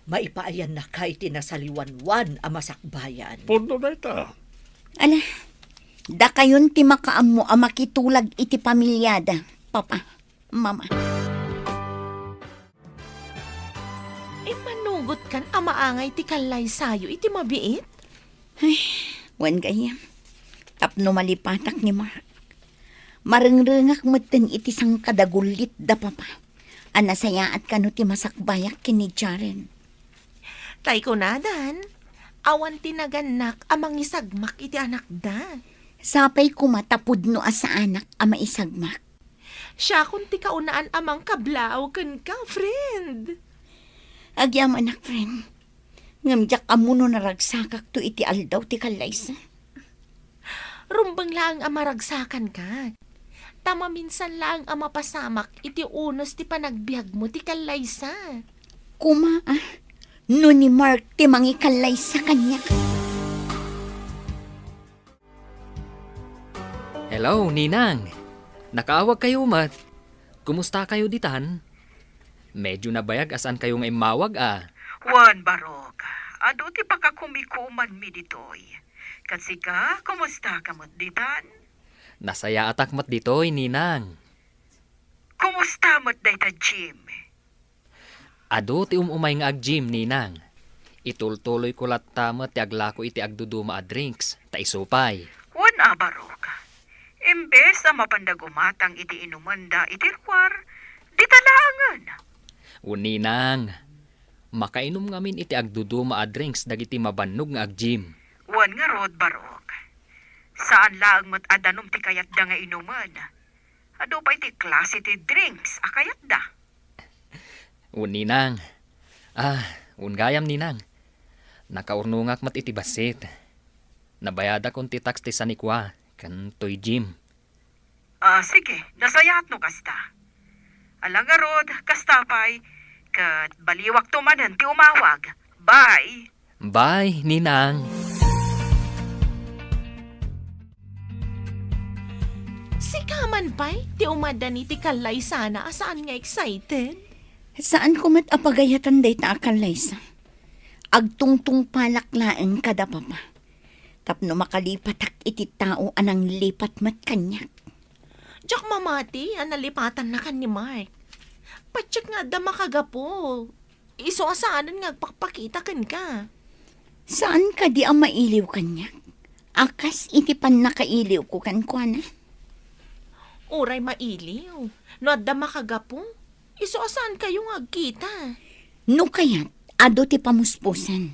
maipaayannaka iti nasaliwanwan a masakbayan. Pudno dayta. Ala, dakayon ti makaammo a makitulag iti pamiliada, Papa, Mama. Immanugotkan a maangay ti kallaysayo iti mabiit? Ay, wen gayam. Tapno malipatak ni Mark. Marengrengak metten iti sangkadagullit da Papa a nasayaat kano ti masakbayak ken ni Jaren. Tay kunadan, awan ti nagannak a mangisagmak iti anakda. Sapay koma ta pudno a saanak a maisagmak. Siakon ti kaunaan a mangkablaaw kenka, friend. Agyamanak, friend. Ngem diak ammo no naragsakakto iti aldaw ti kallaysa. Rumbeng laeng a maragsakanka. Ta maminsan laeng a mapasamak iti unos ti panagbiagmo ti kallaysa. Koma, ah, no ni Mark ti mangikallaysa kaniak. Hello, Ninang. Nakaawagkayo met. Kumustakayo ditan? Medyo nabayag a saankayo nga immawag, a. Wen, Barok, adu ti pakakumikumanmi ditoy. Ket sika, kumustaka met ditan? Nasayaatak met ditoy, Ninang. Kumusta met dayta gym? Adu ti um-umay nga ag-gym, Ninang. Itultuloyko latta met ti aglako iti agduduma a drinks, ta isu pay. Wen a, Barok. Imbes a mapanda gumatang iti inumenda iti ruar, dita laengen. Wen, Ninang. Makainum ngamin iti agduduma a drinks dagiti mabannog nga ag-gym. Wen ngarud, Barok. Saan laeng met a danum ti kayatda nga inumen. Adu pay ti klase ti drinks a kayatda. Wen, Ninang. Ah, wen gayam, Ninang. Nakaurnongak met iti bassit. Nabayadakon ti tax ti sanikua ken toy gym. Ah, sige, nasayaat no kasta. Ala ngarud, kasta pay, ket baliwakto manen ti umawag. Bye! Bye, Ninang. Sika man pay, ti umaddan iti kallaysana a saan nga excited? Saanko met a pagayatan dayta a kallaysa. Agtungtungpalak laeng kada Papa. Tapno makalipatak iti tao a nanglipat met kaniak. Diak mamati a nalipatannakan ni Mark. Patiek nga adda makagapu. Isu a saanen nga agpakpakita kenka. Saan kadi a mailiw kaniak? A kas iti pannakailiwko kenkuana? Uray mailiw, no adda makagapu, isu a saankayo nga agkita. No kayat, adu ti pamuspusan.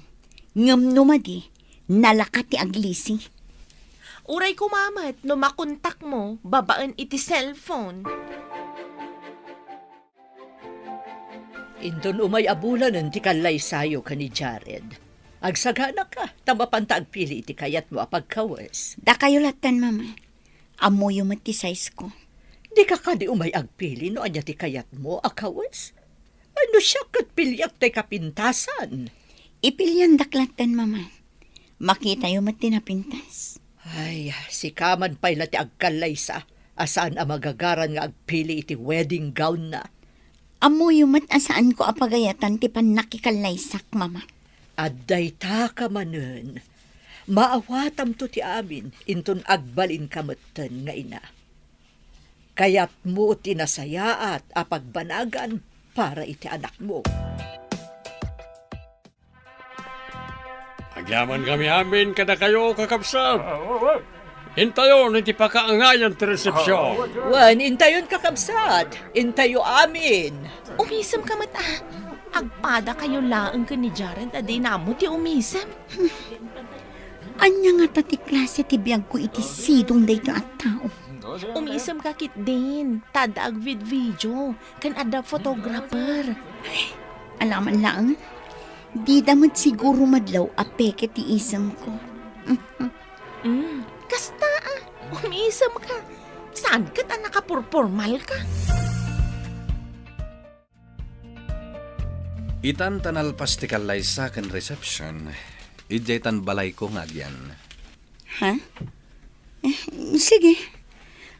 Ngem no madi, nalaka ti aglisi. Uray koma met no makontakmo babaen iti cellphone. Inton umay a bulanen ti kallaysayo ken ni Jared, agsaganaka ta mapanta agpili iti kayatmo a pagkawes. Dakayo lattan, Mama. Ammoyo met ti size ko. Dika kadi umay agpili no ania ti kayatmo a kawes? Ay, no siak ket piliak tay kapintasan. Ipiliandak lattan, Mama. Makitayo met ti napintas. Ay, sika man pay la ti agkallaysa a saan a magagaran nga agpili iti wedding gown na. Ammoyo met a saanko a pagayatan ti pannakikallaysak, Mama. Adda itaka manen. Maawatamto ti amin inton agbalinka metten nga ina. Kayatmo ti nasayaat a pagbanagan para iti anakmo. Agyamankami amin kadakayo, kakabsat. Intayon iti pakaangayan ti resepsion. Wen, intayon, kakabsat. Intayo amin. Umisemka met, a. Agpadakayo laeng ken ni Jared a dina ammo ti umisem. Ania ngata ti klase ti biagko iti sidong daytoy a tao? Umisemka ketdin, ta adda agvidvideo, ken adda photographer. Ay, alaman laeng. Dida met siguro madlaw a peke ti isemko. Mm, kasta, ah. Umiisemka. Saan ket a nakapurpormalka? Itan ta nalpas ti kallaysa ken reception, idiay tan balayko nga agyan. Ha? Eh, sige.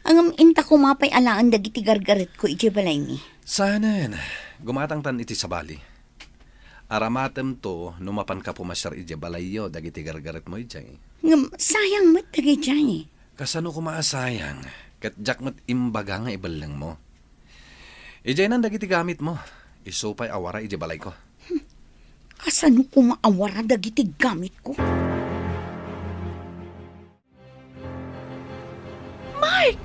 Ngem inta koma pay alaen dagiti gargaretko idiay balaymi. Saanen, gumatangtan iti sabali. Aramatemto no mapanka pumasiar idiay balayyo dagiti gargaretmo idiay. Ngem sayang met dagidiay. Kasano koma a sayang? Ket diak met imbaga nga ibellengmo. Idiaynan dagiti gamitmo. Isu pay a wara idiay balayko. Kasano koma a wara dagiti gamitko? Mark!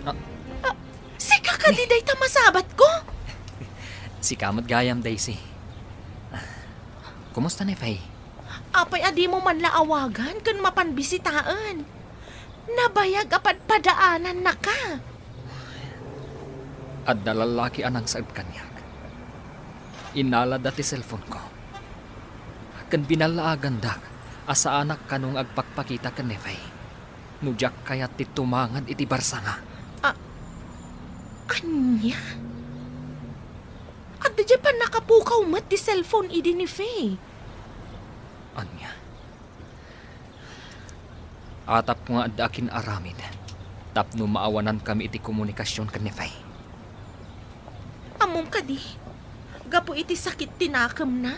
Ah. Ah, sika kadi dayta masabatko? Sika met gayam, Daisy. Kumusta ni Faye? Apay a dimo man la awagan ken mapan bisitaen? Nabayag a padpadaanannaka. Adda lallaki a nangsaed kaniak. Innalada ti cellphone-ko. Ken binallaagandak a saanak kano nga agpakpakita ken ni Faye no diak kayat ti tumangad iti barsanga. A-, ania? Adda diay pannakapukaw met ti cellphone idi ni Faye. Ania? Atapko nga adda akin-aramid tapno maawanankami iti komunikasion ken ni Faye. Ammom kadi, gapu iti sakit ti nakemna,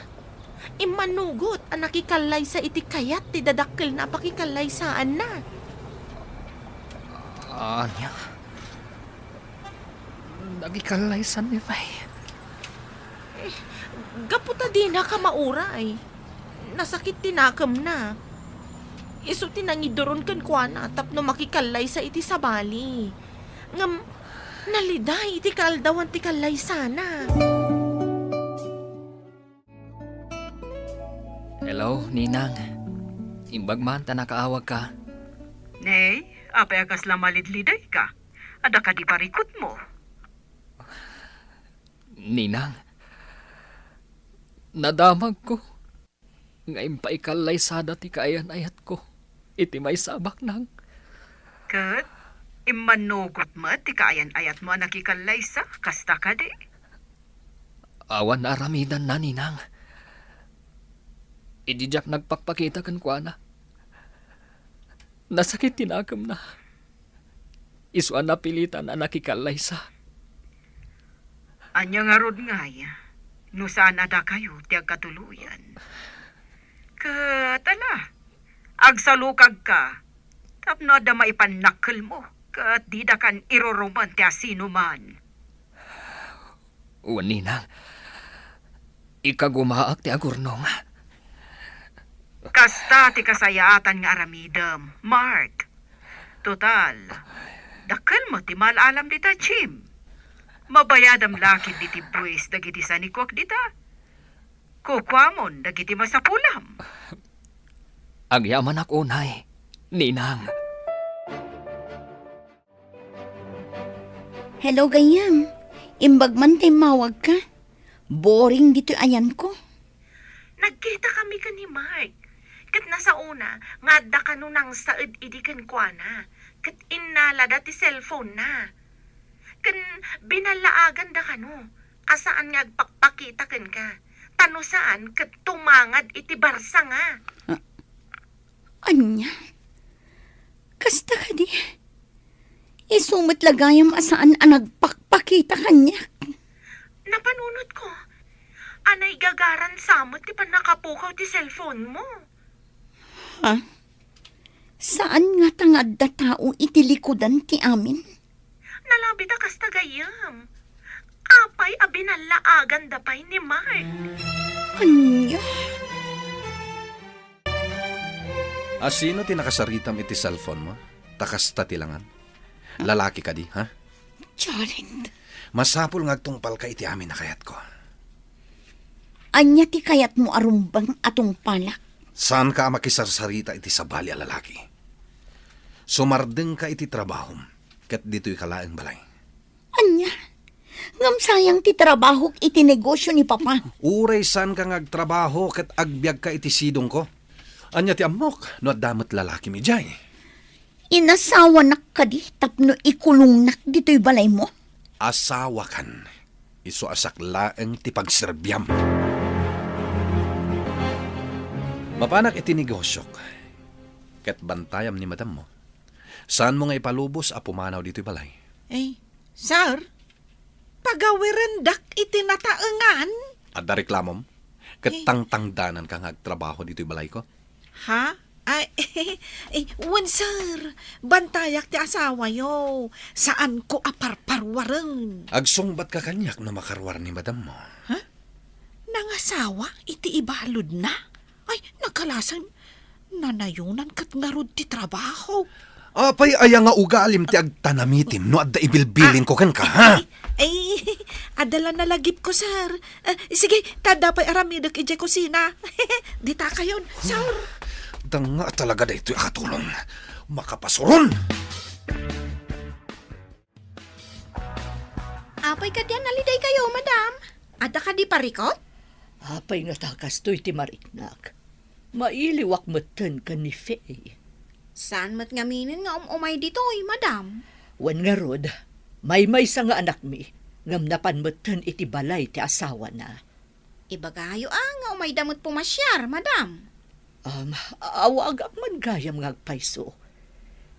immanugot a nakikallaysa iti kayat ti dadakkelna a pakikallaysaanna. Ania? Nakikallaysan ni Faye. Eh, gapu ta dinaka mauray. Nasakit ti nakemna. Isu ti nangiduron kenkuana tapno makikallaysa iti sabali. Ngem, naliday iti kaaldawan ti kallaysana. Hello, Ninang. Imbag man ta nakaawagka. Nay, apay a kasla malidlidayka? Adda kadi parikutmo? Ninang, nadamagko nga impaikallaysa dati kaayan-ayatko iti maysa a baknang. Ket immanugot met ti kaayan-ayatmo a nakikallaysa, kasta kadi? Awan naaramidanna, Ninang. Idi diak nagpakpakita kenkuana, nasakit ti nakemna. Isu a napilitan a nakikallaysa. Ania ngarud ngay, no saan a dakayo ti agkatuloyan? Ket ala, agsalukagka tapno adda maipannakkelmo ket didakan irurumen ti asinoman. Wen, Ninang, ikagumaak ti agurnong. Kasta ti kasayaatan nga aramidem, Mark. Total, dakkel met ti maal-alam dita, Jim. Mabayadam la ketdi ti buis dagiti sanikuak dita. Kukuamon dagiti masapulam. Agyamanak unay, Ninang. Hello, gayyem. Imbag man ta immawagka. Boring ditoy ayanko. Nagkitakami ken ni Mark. Ket nasaona nga adda kano nangsaed idi kenkuana. Ket innalada ti cellphone-na. Ken binallaaganda kano a saan nga agpakpakita kenka. Ta no saan, ket tumangad iti barsanga. Ah, ania? Kasta kadi? Isu met la gayam a saan a nagpakpakita kaniak. Napanunotko a naigagaran sa met ti pannakapukaw ti cellphone-mo. Ha? Saan ngata nga adda tao iti likudan ti amin? Nalabit a kasta gayyem. Apay a binallaaganda pay ni Mark? Ania? A sino ti nakasaritam iti cellphone-mo? Ta kasta ti langan. Lalaki kadi, ha? Jared. Masapul nga agtungpalka iti amin a kayatko. Ania ti kayatmo a rumbeng a tungpalak? Saanka a makisarsarita iti sabali a lalaki. Sumardengka iti trabahom, ket ditoyka laeng balay. Ania? Ngem sayang ti trabahok iti negosio ni Papa. Uray saanka nga agtrabaho ket agbiagka iti sidongko. Ania ti ammok no adda met lalakim idiay? Inasawanak kadi tapno ikulongnak ditoy balaymo? Asawakan, isu a siak laeng ti pagserbiam. Mapanak iti negosiok, ket bantayam ni madammo. Saanmo nga ipalubos a pumanaw ditoy balay? Eh, sir, pagawirendak iti nataengan. Adda reklamom? Ket Eh. tangtangdananka nga agtrabaho ditoy balayko? Ha? Ay, eh, wen, sir. Bantayak ti asawayo. Saanko a parparuaren. Agsungbatka kaniak no makaruar ni madammo. Ha? Nangasawa iti ibaludna? Ay, nagkalasan. Nanayonan ket ngarud ti trabaho. Apay aya nga ugalim ti agtanamitim no adda ibilbilinko kenka, ha? Ay, adda la nalagipko, sir. Eh, sige, ta adda pay aramidek idiay kusina. Dita kayon, sir. Danga talaga daytoy a katulong. Makapasuron! Apay kadi a naliday kayo, madam? Adda kadi parikot? Apay nga ta kastoy ti mariknak? Mailiwak metten ken ni Faye. Saan met ngaminen nga um-umay ditoy, madam? Wen ngarud, maymaysa nga anakmi, ngem napan metten iti balay ti asawana. Ibagayo a nga umayda met pumasiar, madam. Um, awagak man gayam nga agpayso.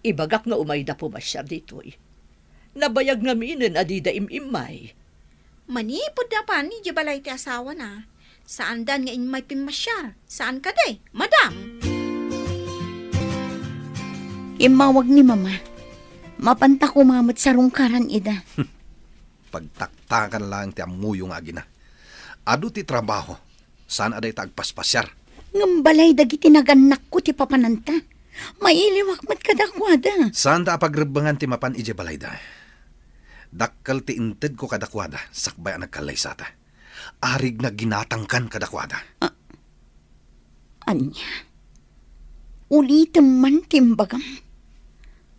Ibagak nga umayda pumasiar ditoy. Nabayag ngaminen a dida im-immay. Manipud napan idiay balay ti asawana, saandan nga immay pimmasiar. Saan kadi, madam? Immawag ni Mama. Mapanta koma met sarungkaran ida. Pagtaktakan laeng ti ammoyo nga agina. Adu ti trabaho, saan a dayta agpaspasiar. Ngem balay dagiti nagannakko ti papananta. Mailiwak met kadakuada. Saanda a pagrebbengan ti mapan idiay balayda. Dakkel ti intedko kadakuada sakbay a nagkallaysata. Arigna ginatangkan kadakuada. A-, ania? Ulitem man ti imbagam.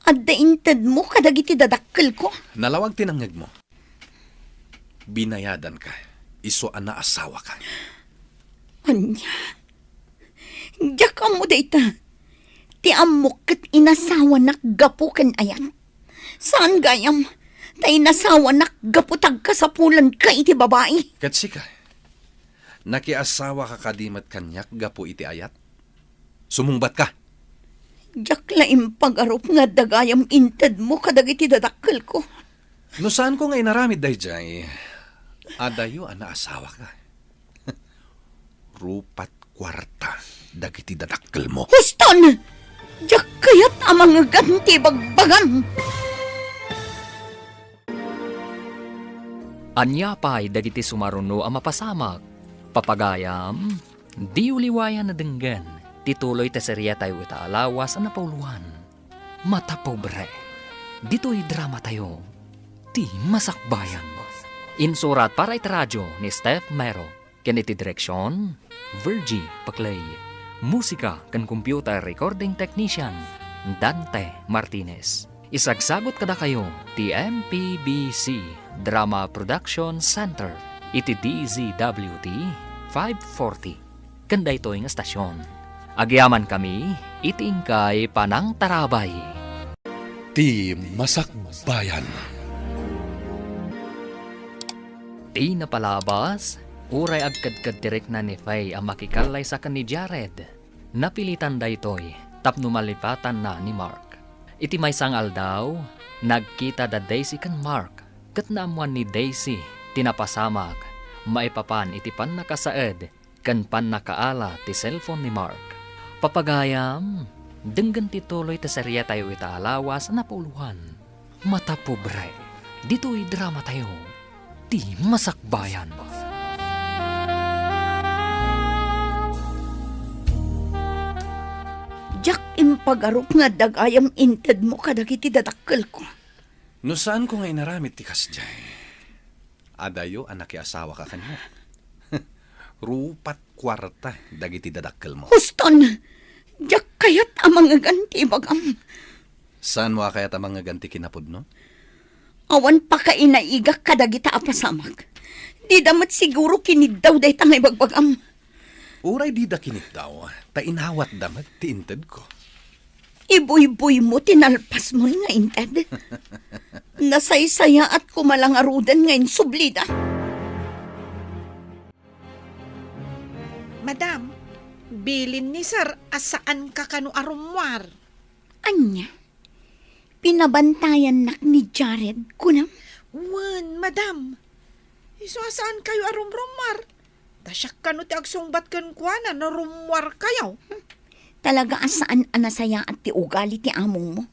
Adda intedmo kadagiti dadakkelko. Nalawag ti nangngegmo. Binayadanka, isu a naasawaka. Ania? Diak ammo dayta. Ti ammok ket inasawanak gapu ken ayat. Saan gayam, ta inasawanak gapu ta agkasapulanka iti babai. Ket sika, nakiasawaka kadi met kaniak gapu iti ayat? Sumungbatka. Diak la impagarup nga adda gayam intedmo kadagiti dadakkelko. No saanko nga inaramid daydiay, adayo a naasawaka. Rupat kuarta dagiti dadakkelmo. Huston! Diak kayat a mangegan ti bagbagam. Ania pay dagiti sumaruno a mapasamak? Papagayam, diyo liwayan a denggen ti tuloy ti seriatayo ita a lawas a napauloan, Mata Pobre. Ditoy dramatayo, Ti Masakbayan. Insurat para iti radio ni Steph Mero. Ken iti direksion, Virgie Paclay. Musika ken computer recording technician, Dante Martinez. Isagsagut kadakayo ti M P B C Drama Production Center iti D Z W T five forty. Ken daytoy nga estasion, agyamankami iti inkay panangtarabay. Ti Masakbayan. Ti napalabas, uray agkedked ti rikna ni Faye a makikallaysa ken ni Jared, napilitan daytoy tapno malipatanna ni Mark. Iti maysa nga aldaw, nagkita da Daisy ken Mark, ket naammoan ni Daisy ti napasamak maipapan iti pannakasaed ken pannakaala ti cellphone ni Mark. Papagayam, denggen ti tuloy ti seriatayo ita a lawas a napauloan, Mata Pobre. Ditoy dramatayo, Ti Masakbayan. Diak impagarup nga adda gayam intedmo kadagiti dadakkelko. No saanko nga inaramid ti kasdiay, adayo a nakiasawaka kaniak. Rupat kuarta dagiti dadakkelmo. Huston! Diak kayat a mangegan ti ibagam. Saanmo a kayat a mangegan ti kinapudno? Awan pakainaigak kadagita a pasamak. Dida met siguro kiniddaw dayta nga ibagbagam. Uray dida kiniddaw, ta inawatda met ti intedko. Ibuybuymo ti nalpasmon nga inted. Nasaysayaat koma la ngaruden nga insublida. Madam, bilin ni Sir a saanka kano a rummuar. Ania? Pinabantayannak ni Jared, kunam? Wen, madam. Isu a saankayo a rumrummuar. Ta siak kano ti agsungbat kenkuana no rummuarkayo. Talaga a saan a nasayaat ti ugali ti amongmo.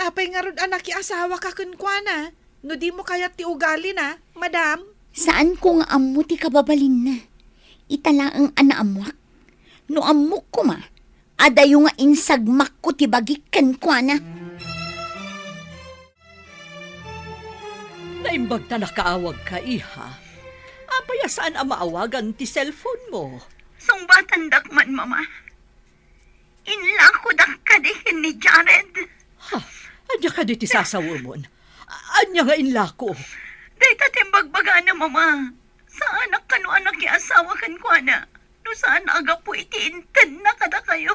Apay ngarud a nakiasawaka kenkuana, no dimo kayat ti ugalina, madam? Saanko nga ammo ti kababalinna. Ita laeng a naammoak. No ammok koma, adayo nga insagmakko ti bagik kenkuana. Naimbag ta nakaawagka, iha. Apay a saan a maawagan ti cellphone mo? Sungbatandak man, Mama. Inlakodak kadi ken ni Jared. Ha? Ania kadi ti sasawemon? A-, ania nga inlako? Dayta ti imbagbagana, Mama. Saanak kano a nakiasawa kenkuana no saan a gapu iti intedna kadakayo.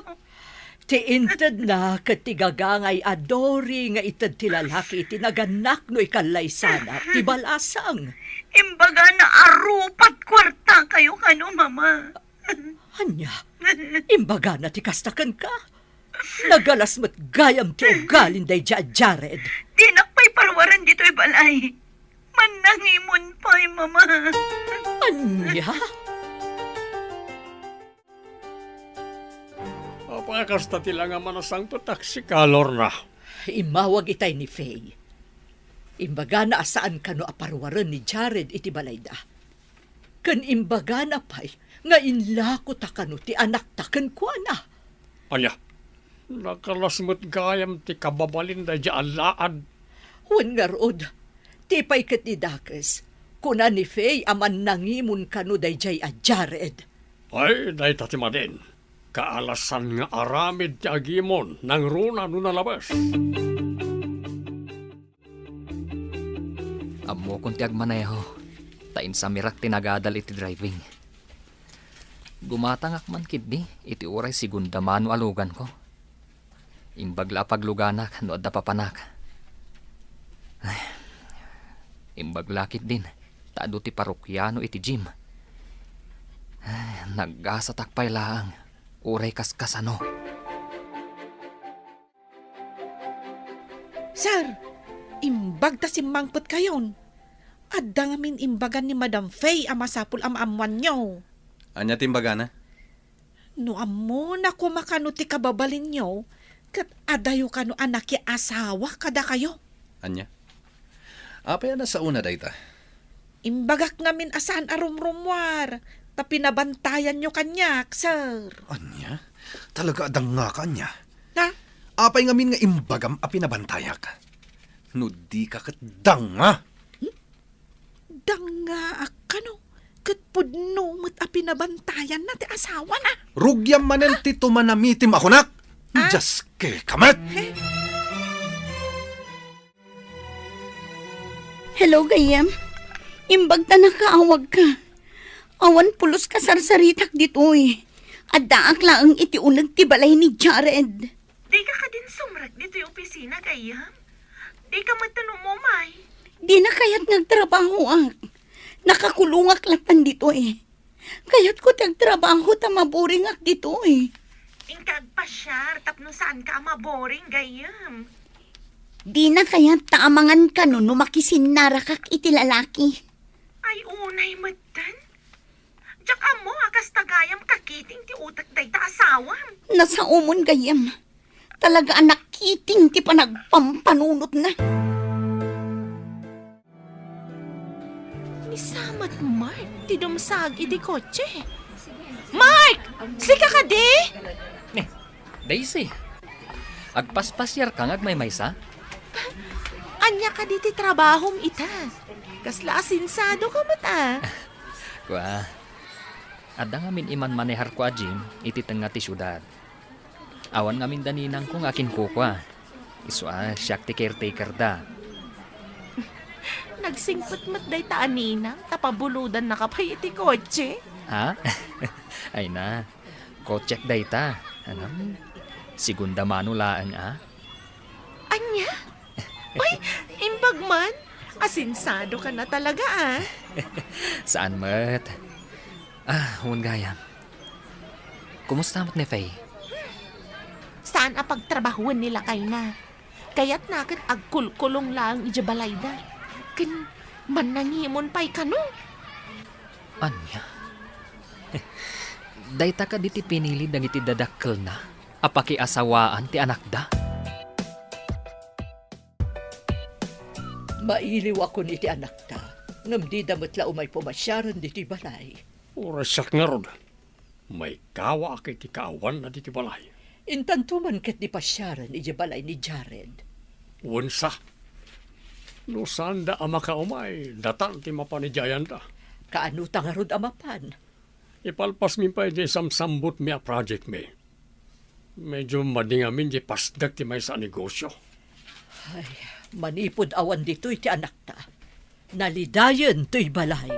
Ti intedna ket ti gagangay a Dory nga ited ti lalaki iti nagannak no ikallaysana ti balasang. Imbagana a rupat kuartakayo kano, Mama. Ania? Imbagana ti kasta kenka? Nagalas met gayam ti ugalin daydiay a Jared. Dinak pay paruaren ditoy balay. Mannangimon pay, Mama. Ania? Apay a kasta ti langaman a sangpet, Taxi, kalorna? Immawag itay ni Faye. Imbagana a saan kano a paruaren ni Jared iti balayda. Ken imbagana pay nga inlakota kano ti anakta kenkuana. Ania? Nagalas met gayam ti kababalin daydiay a laad. Wen ngarud, ti pay ket ni dakes, kuna ni Faye a mannangimon kano daydiay a Jared. Ay, dayta ti madin. Kaalasan nga aramid ti agimon nangruna no nalabes. Ammokon ti agmaneho, ta insamirak ti nagadal iti driving. Gumatangak man ketdi iti uray segunda mano a luganko. Imbag la a pagluganak no adda papanak. Ay, imbag la ketdin ta adu ti parokiano iti gym. Ay, naggasatak pay laeng, uray kaskasano. Sir, imbag ta simmangpetkayon. Adda ngamin imbagan ni Madam Faye a masapul a maammoanyo. Ania ti imbagana? No ammona koma kano ti kababalinyo, ket adayo kano a nakiasawa kadakayo. Ania? Apay a nasaona dayta? Imbagak ngamin a saan a rumrummuar, ta pinabantayanyo kaniak, sir. Ania? Talaga a dangngaka, ania? Ha? Apay ngamin nga imbagam a pinabantayak? No dika ket danga! Dangaak kano, ket pudno met a pinabantayanna ti asawana. Rugiam manen ti tumanamitim a kunak. Ah? Dios, keka met! Eh? Hello, gayyem. Imbag ta nakaawagka. Awan pulos kasarsaritak ditoy. Addaak laeng iti uneg ti balay ni Jared. Dika kadin sumrek ditoy opisina, gayyem? Dika met umumay? Dina kayat nga agtrabahoak. Nakakulongak latan ditoy. Kayatko ti agtrabaho ta maboringak ditoy. Inka agpasiar tapno saanka a maboring, gayyem. Dina kayat ta amangan kano no makisinnarakak iti lalaki. Ay, unay metten. Diak ammo a kasta gayam kakiting ti utek dayta asawam. Nasaomon gayam. Talaga a nakiting ti panagpampanunotna. Ni sa met Mark ti dumsag iti kotse. Mark! Sika kadi? Eh, Daisy, agpaspasiarka nga agmaymaysa? Ania kadi ti trabahom ita? Kasla asensado ka met a. Kua, adda ngamin imanmaneharko a gym iti tengnga ti siudad. Awan ngamin da ninangko nga akinkukua. Isu a siak ti caretaker da. Agsingpet met dayta a ninang, ta pabulodannaka pay iti kotse. Ha? Ay na, kotsek dayta. Ano? Segunda mano laeng, a? Ania? Ay, imbag man. Asensiado ka na talaga, a. Saan met? Ah, wen gayam. Kumusta met ni Faye? Saan a pagtrabahoen ni lakayna. Kayatna ket agkulkulong laeng idiay balayda. Ken mannangimon pay kano. Ania? Dayta kadi ti pinili dagiti dadakkelna a pakiasawaan ti anakda? Mailiwakon iti anakta, ngem dida met la umay pumasiaren ditoy balay. Uray siak ngarud, maikkawaak iti kaawanna ditoy balay. Intanto man ket di pasiaren idiay balay ni Jared. Wen sa. No saanda a makaumay, datan ti mapan idiay ayanda. Kaano ta ngarud a mapan? Ipalpasmi pay diay samsambutmi a projectmi. Medyo madi ngamin diay pasdek ti maysa a negosio. Ay, manipud awan ditoy ti anakta, nalidayen toy balay.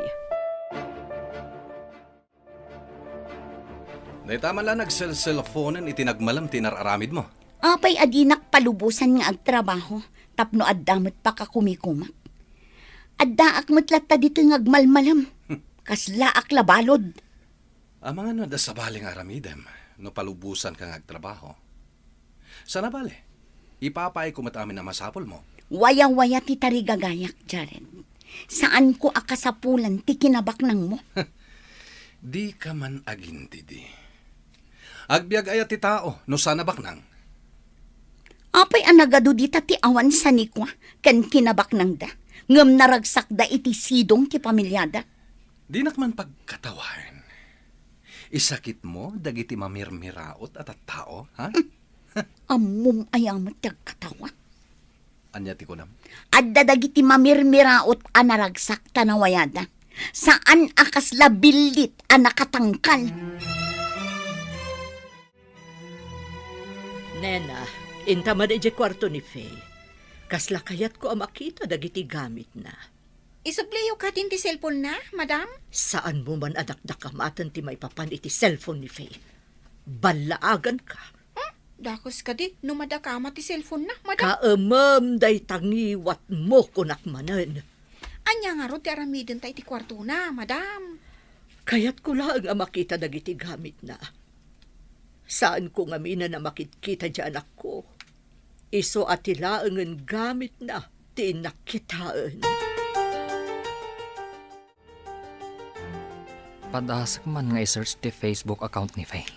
Dayta man la nagselselfonen iti nagmalem ti inar-aramidmo. Apay a dinak palubosan nga agtrabaho tapno adda met pakakumikumak? Addaak met latta ditoy nga agmalmalem. Kaslaak la balud. Amangan no adda sabali nga aramidem no palubosanka nga agtrabaho. Sana bale, ipapaayko met amin a masapulmo. Wayawaya ti tarigagayak, Jared. Saanko a kasapulan ti kinabaknangmo. Dika man agintidi. Agbiag aya ti tao no saan a baknang? Apay a nagadu dita ti awan sanikua ken kinabaknangda, ngem naragsakda iti sidong ti pamiliada? Dinak man pagkatawaen. Isakitmo dagiti mamirmiraot a tattao, ha? Ammom aya met ti agkatawa? Ania ti kunam? Adda dagiti mamirmiraot a naragsak ta nawayada. Saan a kasla billit a nakatangkal. Nena, inta man idiay kuarto ni Faye. Kasla kayatko a makita dagiti gamitna. Isubliyo kadin ti cellphone-na, madam? Saanmo man a dakdakamaten ti maipapan iti cellphone ni Faye. Ballaaganka. Hmm? Dakes kadi no madakama ti cellphone-na, madam? Kaemem dayta ngiwatmo, kunak manen. Ania ngarud ti aramidenta iti kuartona, madam? Kayatko laeng a makita dagiti gamitna. Saanko ngaminen a makitkita ti anakko. Isu a ti laengen gamitna ti innak kitaen. Padasek man nga i-search ti Facebook account ni Faye.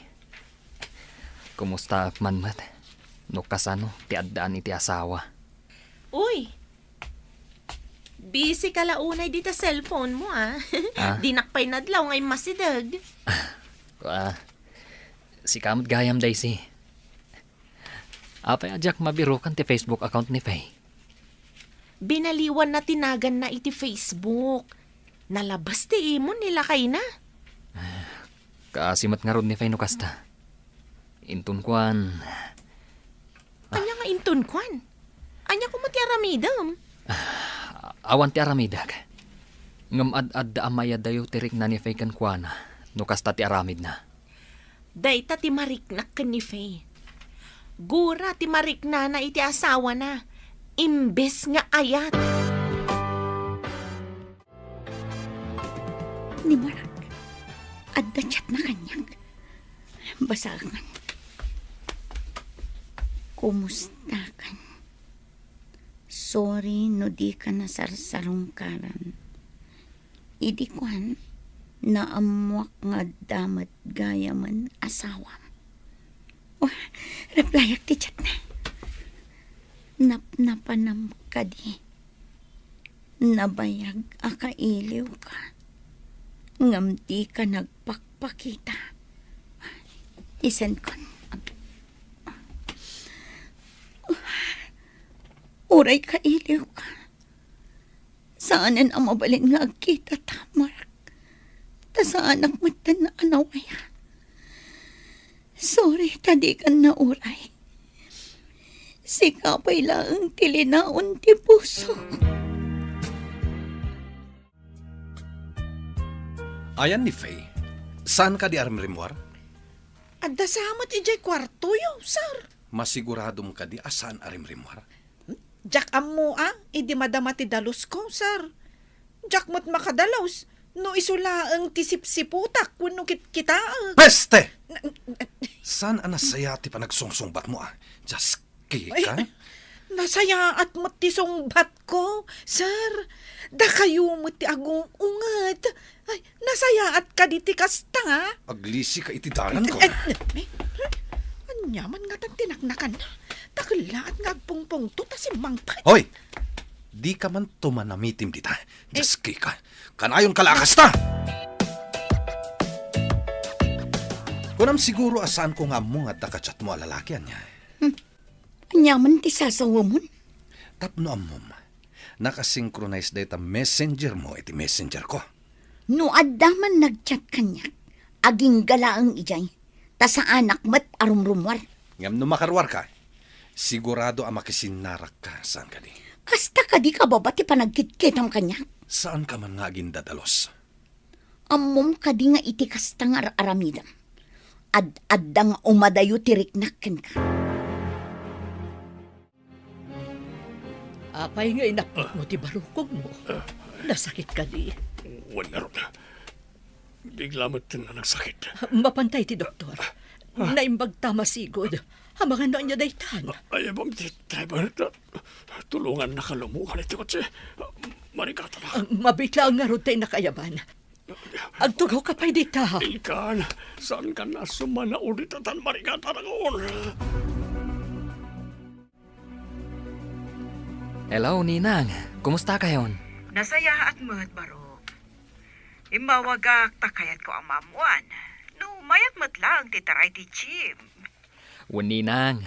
Kumustaak man met no kasano ti addaan iti asawa. Uy! Busy ka la unay dita cellphone mo, a. Ah? Dinak pay nadlaw nga immasideg. Ah, sika met gayam, Daisy. Apay a diak mabirukan ti Facebook account ni Faye? Binaliwanna ti naganna iti Facebook. Nalabas ti imon ni lakayna. Kaasi met ngarud ni Faye no kasta. Inton kuan. Ania nga inton kuan? Ania koma ti aramidem? Awan ti aramidek. Ngem ad-adda a mayadayo ti rikna ni Faye kenkuana no kasta ti aramidna. Dayta ti mariknak ken ni Faye. Gura ti mariknana iti asawana, imbes nga ayat. Ni Mark, adda chatna kaniak. Basaen. Kumustakan? Sorry no di ka nasarsarungkaran. Idi kuan, naammuak nga adda met gayamen asawam. Oh, replyak ti chatna. Napnapanam kadi. Nabayag a kailiwka, ngem dika nagpakpakita. Isenkon. Uray kailiwka, saanen a mabalin nga agkitata, Mark. Ta saanak metten a nawaya. Sorry ta dikan nauray. Sika pay laeng ti linaon ti pusok. Ayan ni Faye, saan kadi a rimrimmuar? Adda sa met idiay kuartoyo, sir. Masiguradom kadi a saan a rimrimmuar? Diak ammo a idi madama ti dalusko, sir. Diak met makadalus no isu laeng ti sipsiputak wenno kitkitaek. Peste! Na- Saan a nasaya ti panagsungsungbatmo a? Just Kika? Ay, nasayaat met ti sungbatko, sir. Dakayo met ti agung-unget. Ay, nasayaat kadi ti kasta? Aglisika iti dalanko. Eh, eh, eh, ania man ngatan ti naknakanna? Dakellaat nga agpungpungto ta simmangpet. Hoy! Dika man tumanamitim dita. Just Kika. Kanayonka la a kasta! Kunam siguro a saanko nga ammo nga adda ka-chatmo a lalaki, ania? Hmm. Ania man ti sasawamon? Tapno ammom, nakasynchronize dayta messenger mo iti messenger ko. No adda man nag-chat kaniak, agingga laeng idiay, ta saanak met a rumrummuar. Ngem no makaruarka, sigurado a makisinnarakka, saan kadi? Kasta kadi kababa ti panagkitkitam kaniak? Saanka man nga agindadalos? Ammom kadi nga iti kasta nga ar-aramidem, ad-adda nga umadayo ti riknak kenka. Apay nga inapnotmo ti barukogmo? Nasakit kadi? Wen ngarud, bigla met nga nagsakit. Mapantay ti doktor. Naimbag ta masigud. Amangan no ania daytan. Ay, abang ti driver. Tulongannaka lumukan iti kotse. Marikatanak. Mabiit laeng ngarud ta innak ayaban. Agtugawka pay dita. Inkan, saankan a sumanaw dita tan marikatanakon. Hello, Ninang. Kumusta kayon? Nasayaat met, Barok. Immawagak ta kayatko a maammoan no mayat met laeng ti taray ti Jim. Wen, Ninang.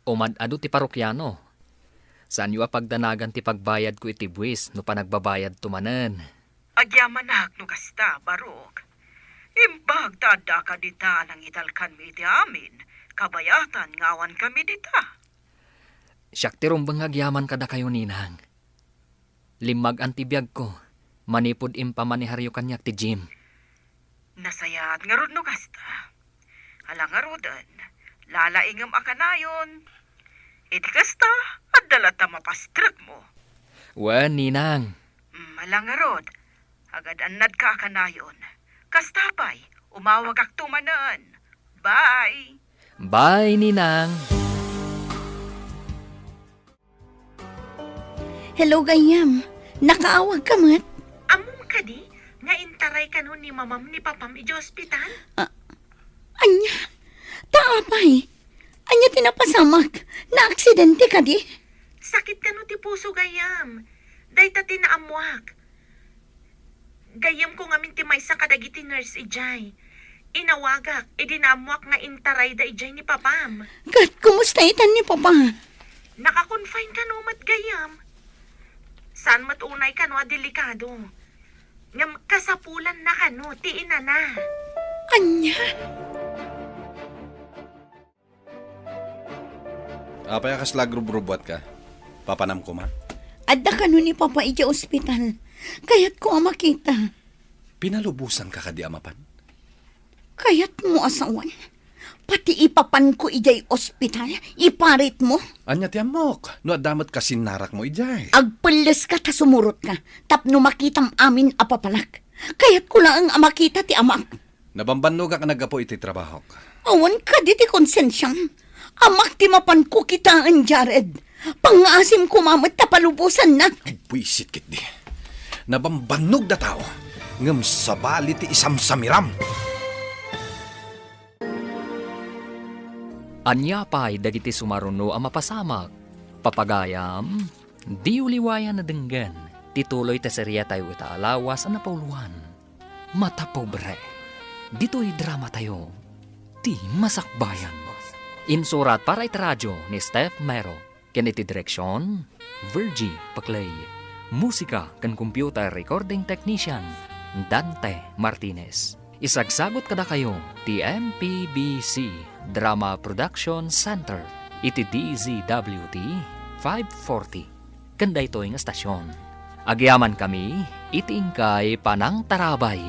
Umad-adu ti parokiano. Saanyo a pagdanagan ti pagbayadko iti buis no panagbabayadto manen. Agyamanak no kasta, Barok. Imbag ta addaka dita a nangitalkanmi iti amin, kabayatan nga awankami dita. Siak ti rumbeng nga agyaman kadakayo, Ninang. Limmagan ti biagko manipud impamaneharyo kaniak ti Jim. Nasayaat ngarud no kasta. Ala ngaruden, lalaingem a kanayon. Iti kasta, adda latta mapastrekmo. Wen, Ninang. Mm, ala ngarud, agad-annadka a kanayon. Kasta pay, umawagakto manen. Bye! Bye, Ninang! Hello, gayyem. Nakaawagka met? Ammom kadi nga intaray kano ni mamam ni papam idiay ospital? Ah, ania? Ta apay? Ania ti napasamak? Naaksidente kadi? Sakit kano ti puso, gayyem. Dayta ti naammoak. Gayyemko ngamin ti maysa kadagiti nurse idiay. Inawagak idi naammoak nga intarayda idiay ni papam. Ket kumusta itan ni papa? Naka-confine kano met gayyem. Saan met unay kano a delikado. Ngem kasapulanna kano ti inana. Ania? Apay a kasla agrubrubbuatka? Papanam koma? Adda kano ni Papa idiay ospital. Kayatko a makita. Pinalubosanka kadi a mapan? Kayatmo a sawen. Pati ipapanko idiay ospital, iparitmo. Ania ti ammok? No adda met kasinnarakmo idiay. Agpelleska ta sumurotka, tapno makitam amin a papanak. Kayatko laeng a makita ti amak. Nabambannogak a naggapu iti trabahok. Awan kadi ti konsensiam. Amak ti mapanko kitaen, Jared. Pangngaasim koma met ta palubosannak. Buisit ketdi. Nabambannog datao, ngem sabali ti isamsamiram. Ania pay dagiti sumaruno a mapasamak? Papagayam, diyo liwayan a denggen ti tuloy ti seriatayo ita a lawas a napauluan. Mata Pobre. Ditoy dramatayo, Ti Masakbayan. Insurat para iti radio ni Steph Mero, ken iti direksion, Virgie Paclay. Musika ken computer recording technician, Dante Martinez. Isagsagut kadakayo ti M P B C Drama Production Center iti D Z W T five forty. Ken daytoy nga estasion, agyamankami iti inkay panangtarabay.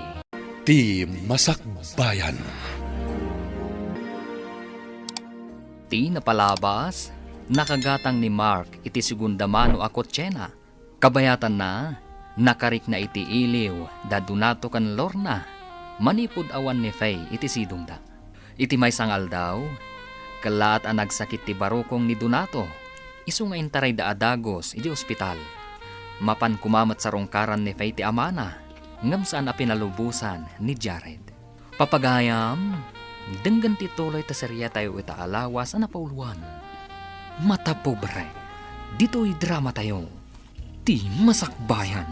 Ti Masakbayan. Ti napalabas, nakagatang ni Mark iti segunda mano a kotsena. Kabayatanna, nakarikna iti iliw da Donato ken Lorna manipud awan ni Faye iti sidongda. Iti maysa nga aldaw, kellaat a nagsakit ti barukong ni Donato, isu nga intarayda a dagus iti ospital. Mapan koma met sarungkaran ni Faye ti amana, ngem saan a pinalubosan ni Jared. Papagayam, denggen ti tuloy ta seriatayo ita a lawas a napauluan. Mata pobre, ditoy dramatayo, Ti Masakbayan.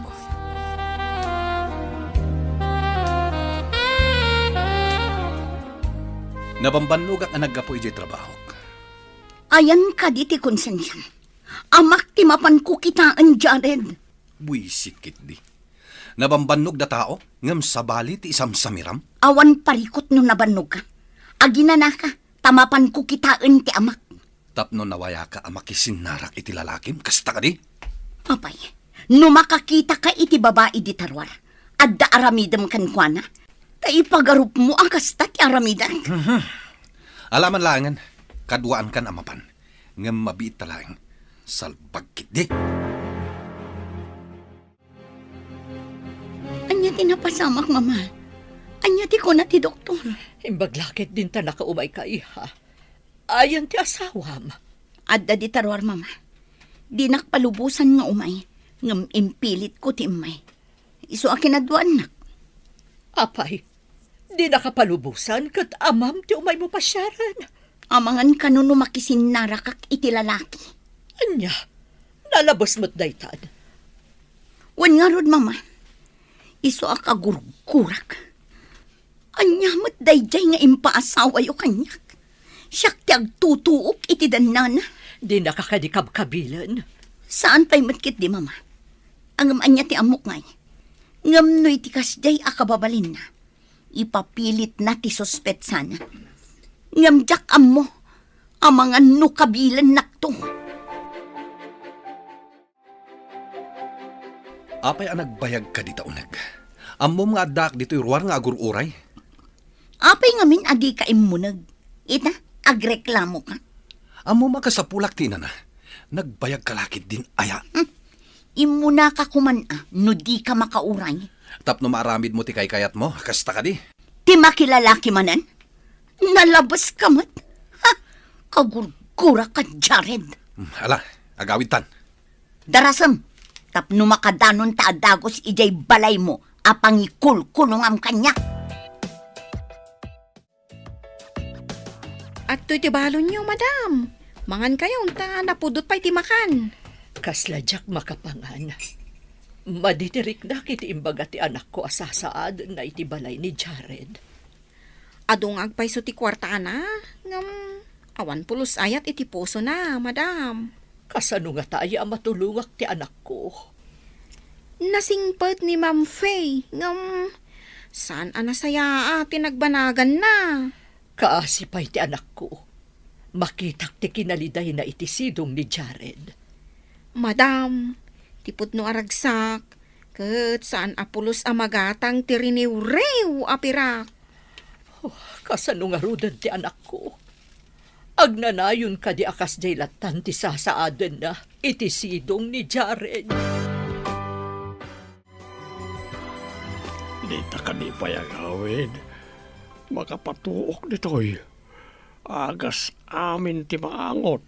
Nabambannogak a naggapu idiay trabahok. Ayan kadi ti konsensiam. Amak ti mapanko kitaen, Jared. Buisit ketdi. Nabambannog datao, ngem sabali ti isamsamiram. Awan parikut no nabannogka. Aginanaka, ta mapanko kitaen ti amak. Tapno nawayaka a makisinnarak iti lalakim, kasta kadi? Apay, no makakitaka iti babai dita ruar, adda aramidem kenkuana? Ta ipagarupmo a kasta ti aramidek. Mhm. Alaman laengen, kaduaankan a mapan. Ngem mabiitta laeng. Salbag ketdi. Ania ti napasamak, Mama? Ania ti kuna ti doktor? Imbag la ketdin ta nakaumayka, iha. Ayan ti asawam? Adda dita ruar, Mama. Dinak palubosan nga umay, ngem impilitko ti immay. Isu a kinaduaannak. Apay, dinaka palubosan ket amam ti umaymo pasiaren? Amangan kano no makisinnarakak iti lalaki. Ania, nalabes met daytan? Wen ngarud, Mama. Isu a kagurgurak. Ania met daydiay nga impaasawayo kaniak? Siak ti agtutuok iti dannana. Dinaka kadi kabkabilen? Saan pay met ketdi, Mama. Ngem ania ti ammok ngay? Ngem no iti kasdiay a kababalinna, ipapilitna ti suspetsana. Ngem diak ammo, amangan no kabilennakto. Apay a nagbayag kadi ta uneg? Ammom nga addaak ditoy ruar nga agur-uray? Apay ngamin a dika immuneg? Ita, agreklamoka. Ammom a kasapulak ti inana. Nagbayagka la ketdin aya? Hmm. Immunaka koman a no dika makauray. Tapno maaramidmo ti kaykayatmo, kasta kadi? Ti makilalaki manen? Nalabeska met? Ha? Kagurguraka, Jared. Hmm, ala, agawidtan. Darasem, tapno makadanonta a dagus idiay balaymo a pangikulkulongam kaniak. Adtoy ti balonyo, madam. Mangankayon ta napudot pay ti makan. Kasla diak makapangan. Madi ti riknak iti imbaga ti anakko a sasaadenna iti balay ni Jared. Adu nga agpayso ti kuartana, ngem awan pulos ayat iti pusona, madam. Kasano ngata aya a matulongak ti anakko? Nasingpet ni Ma'am Faye, ngem saan a nasayaat ti nagbanaganna. Kaasi pay ti anakko. Makitak ti kinalidayna iti sidong ni Jared. Madam, ti pudno a ragsak, ket saan a pulos a magatang ti riniwriw a pirak. Oh, kasano ngaruden ti anakko? Agnanayon kadi a kasdiay lattan ti sasaadenna iti sidong ni Jared? Dita kadi pay agawid. Makapatuok ditoy. Agas amin ti maangot.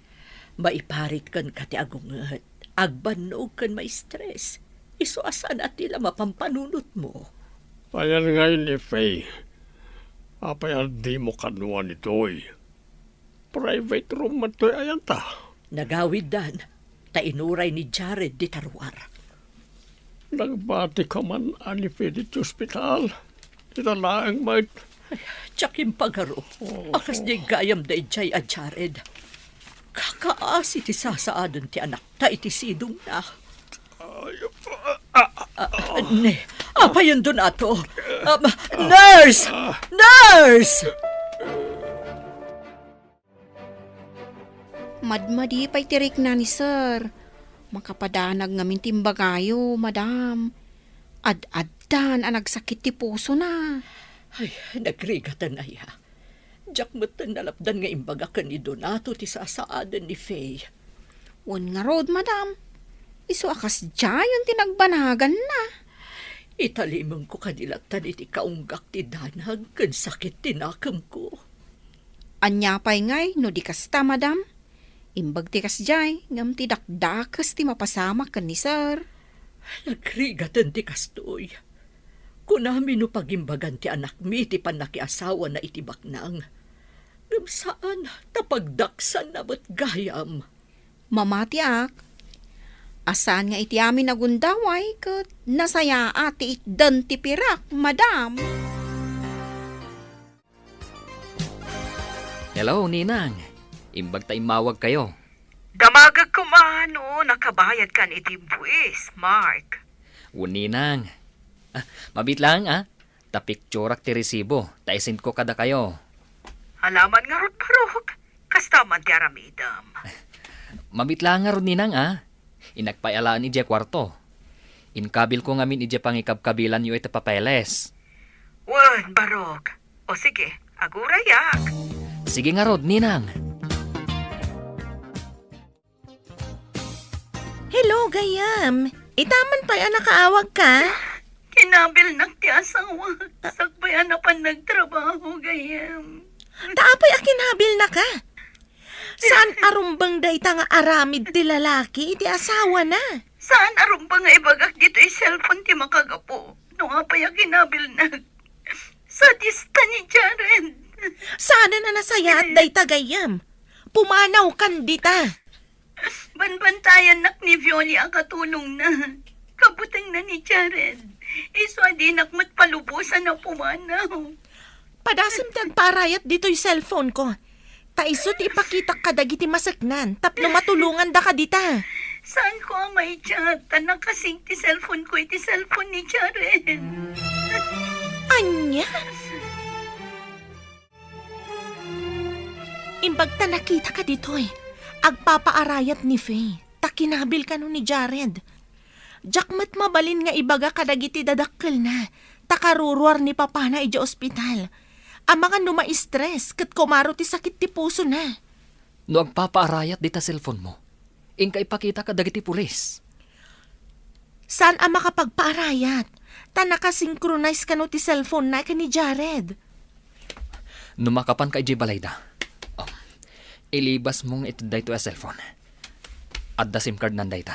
Maiparit kenka ti agunget. Agbannog ken maistres. Isu a saan a ti la mapanpanunotmo. Ayan ngay ni Faye. Apay a dimo kanuan itoy? Private room man toy ayanta. Nagawiddan, ta inuray ni Jared dita ruar. Nagbatika man a ni Faye ditoy ospital? Dita laeng met. Ay, diak impagaro. Oh. A kasdiay gayam daydiay a Jared. Kakaasi ti sasaaden ti anakta iti sidongna. Ay, ah, ah, ah. Ah, ne, apayon, Donato. Um, nurse! Nurse! Madmadi pay ti rikna ni Sir. Makapadanag ngamin ti imbagayo, madam. Ad-addan a nagsakit ti pusona. Ay, nagrigaten aya. Diak metten nalapdan nga imbaga ken ni Donato ti sasaaden ni Faye. Wen ngarud, madam. Isu a kasdiayen ti nagbanaganna. Italimengko kadi lattan iti kaunggak ti danag ken sakit ti nakemko. Ania pay ngay no di kasta, madam? Imbag ti kasdiay, ngem ti dakdakes ti mapasamak ken ni Sir. Nagrigaten ti kastoy. Kunami no pagimbagan ti anakmi ti pannakiasawana iti baknang. Ngem saan ta pagdaksanna met gayam. Mamatiak. A saan nga iti amin a gundaway ket nasayaat ti itdan ti pirak, madam. Hello, Ninang. Imbag ta immawag kayo. Damagek koma no nakabayad kan iti buis, Mark. Wen, Ninang. Ah, mabit lang, ah. Ta picturak ti resibo, ta isend ko kada kayo. Alaman ngarud, Barok. Kasta man ti aramidem. Mabit lang ngarud, Ninang, ah. Innak pay alaen idiay kuarto. Inkabil ko ngamin idiay pangikabkabilan yo iti papeles. Wen, Barok. O sige, agurayak. Sige ngarud, Ninang. Hello, gayam. Itaman pay a nakaawag ka? Kinabilnak ti asawa. Sakbay a napan nagtrabaho, gayam. Ta apay a kinabilnaka? Saan a rumbeng dayta nga aramid ti lalaki iti asawana? Saan a rumbeng nga ibagak ditoy cellphone ti makagapu no apay a kinabilnak? Sadista ni Jared. Saanen a nasayaat dayta, gayam. Pumanawkan dita. Banbantayannak ni Violi a katulongna. Kabutengna ni Jared. Isu a dinak met palubosan a pumanaw. Padasem ti agpaarayat ditoy cellphone ko. Ta isu ti ipakitak kadagiti maseknan tapno matulongandaka dita. Saan ko a maichat ta nakasing ti cellphone ko iti cellphone ni Jared. Ania? Imbag ta nakitaka ditoy, agpapaarayat ni Faye, ta kinabil kano ni Jared. Diak met mabalin nga ibaga kadagiti dadakkelna, ta karuruar ni papana idiay ospital. Amangan no ma-stress ket kumaro ti sakit ti pusona. No agpapaarayat dita cellphone mo, inka ipakita kadagiti pulis. Saan a makapagpaarayat, ta nakasynchronize kano ti cellphone na ken ni Jared. No makapanka idiay balayda, oh, ilibas mo nga iti daytoy a cellphone. Adda SIM card nan dayta.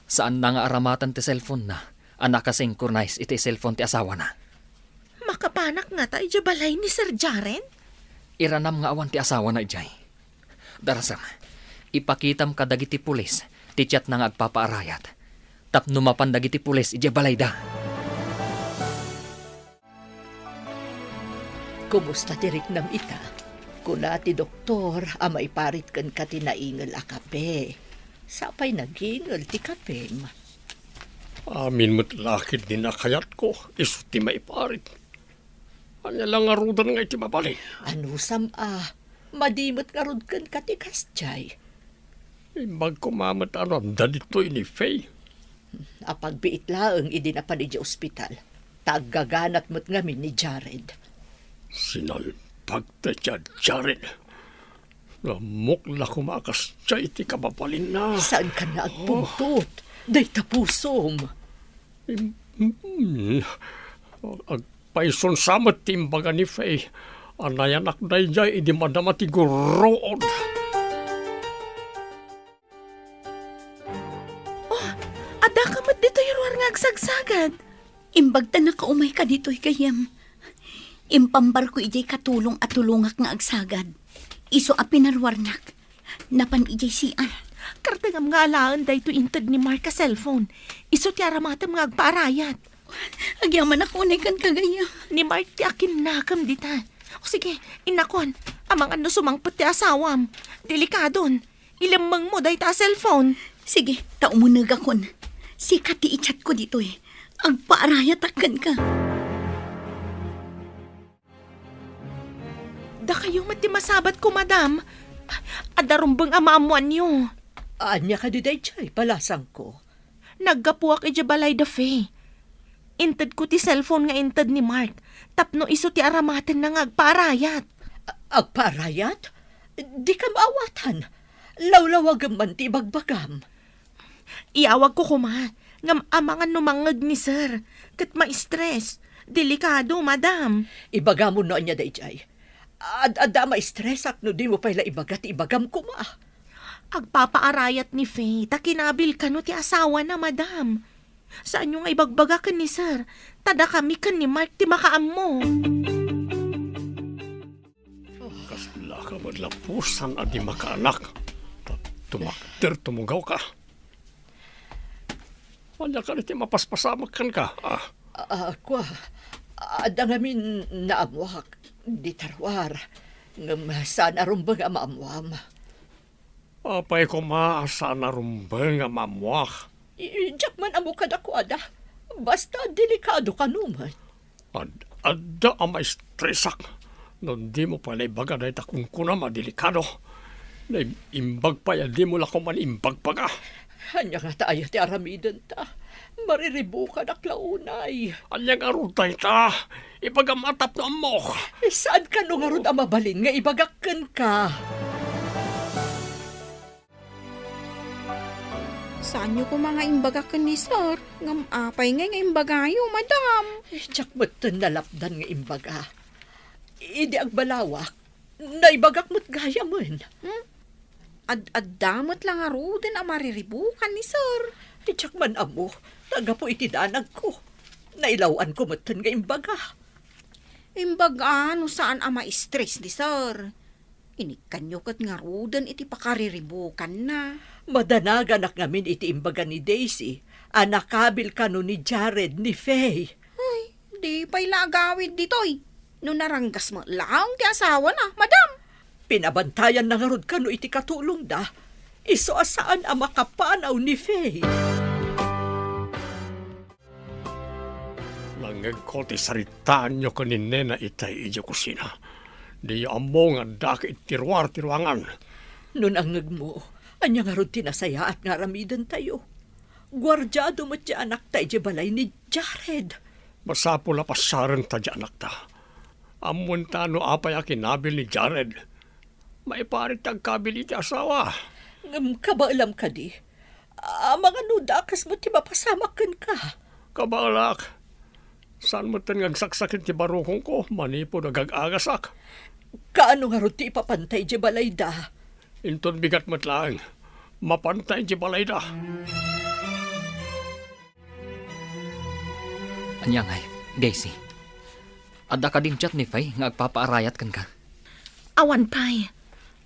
Saan na nga aramatan ti cellphone na a nakasynchronize iti cellphone ti asawana. Makapanak ngata idiay balay ni Sir Jared? Iranam nga awan ti asawana idiay. Darasem, ipakitam kadagiti pulis ti chatna nga agpapaarayat. Tapno mapan dagiti pulis idiay balayda. Kumusta ti riknam ita? Kuna ti doktor a maiparit kenka ti naingel a kape. Sapay nagingel ti kapem. Amin met la ketdi a kayatko, isu ti maiparit. Ania la ngaruden nga iti mabalin? Anusam a, madi met ngarud kenka ti kasdiay. Imbag koma met a no adda ditoy ni Faye. Apagbiit laeng idi napan idiay ospital. Ta aggaganat met ngamin ni Jared. Sinalbag ta ti Jared. Ammok la koma a kasdiay ti kababalinna. Saankan nga agpungtot? Dayta pusom. Im-, mm, agpayson sa met ti imbaga ni Faye a nayanak daydiay idi madama ti gurruod. Oh, addaka met ditoy ruar nga agsagsagad. Imbag ta nakaumayka ditoy, gayyem. Impambarko idiay katulong a tulongak nga agsagad. Isu a pinaruarnak. Napan idiay C R. Kartengam nga alaen daytoy inted ni Mark a cellphone. Isu ti aramatem nga agpaarayat. Agyamanak unay kenka, gayyem. Ni Mark ti akinnakem dita. O sige, innakon, amangan no sumangpet ti asawam. Delikadon. Ilemmengmo dayta a cellphone. Sige, ta umunegakon. Sika ti i-chatko ditoy. Agpaarayatak kenka. Dakayo met ti masabatko, madam. Adda rumbeng a maammoanyo. Ania kadi daydiay, balasangko? Naggapuak idiay balay da Faye. Intedko ti cellphone nga inted ni Mark tapno isu ti aramatenna nga agpaarayat. A-, agpaarayat? Dika maawatan. Lawlawagem man ti ibagbagam. Iyawagko koma, ngem amangan no mangngeg ni Sir, ket ma-stress. Delikado, madam. Ibagamon no ania daydiay. Ad-adda a ma-stressak no dimo pay la ibaga ti ibagam koma. Agpapaarayat ni Faye ta kinabil kano ti asawana, madam. Saanyo nga ibagbaga ken ni Sir, ta dakami ken ni Mark ti makaammo. Kasla ka met lapusan a di makaanak. Ta-, tumakder, tumugaw ka. Ania kadi ti mapaspasamak kenka, ah? Ah, kua, adda ngamin naammuak dita ruar, ngem saan a rumbeng a maammuam. Apay koma a saan a rumbeng a maammuak? I-, diak man ammo kadakuada. Basta delikado kano met. Ad-, adda a maistresak no dimo pay la ibaga dayta kunkunam a delikado. Naimbag pay a dimo la koma imbagbaga. Ania ngata aya ti aramidenta? Mariribukanak la unay. Ania ngarud dayta? Ibagam a tapno ammok. Saan kano ngarud a mabalin nga ibagak kenka? Saanyo koma nga imbagak ken ni Sir, ngem apay ngay nga imbagayo, madam? Eh, diak metten nalapdan nga imbaga. Idi agbalawak, naibagak met gayamen. Hmm? Ad-adda met la ngaruden a mariribukan ni Sir. Diak man ammo, ta gapu iti danagko. Nailaw-anko metten nga imbaga. Imbaga no saan a ma-stress ni Sir. Inikkanyo ket ngaruden iti pakariribukanna. Madanaganak ngamin iti imbaga ni Daisy a nakabil kano ni Jared ni Faye. Ay, di pay la agawid ditoy. No naranggas met laeng ti asawana, madam. Pinabantayanna ngarud kano iti katulongda. Isu a saan a makapanaw ni Faye. Nangngegko ti saritaanyo ken ni Nena itay idiay kusina. Diyo ammo nga addaak iti ruar ti ruangan. No nangngegmo, ania ngarud ti nasayaat nga aramidentayo? Guardiado met ti anakta idiay balay ni Jared. Masapul a pasiarenta ti anakta. Ammoenta no apay a kinabil ni Jared. Maiparit ti agkabil iti asawa. Ngem kabaelam kadi? Amangan no dakes met ti mapasamak kenka. Kabaelak. Saan metten nga agsaksaken ti barukongko manipud agag-agasak. Kaano ngarud ti ipapantay idiay balayda? Inton bigat met laeng, mapantay idiay balayda. Ania ngay, Daisy? Adda kadin chat ni Faye nga agpapaarayat kenka? Awan pay.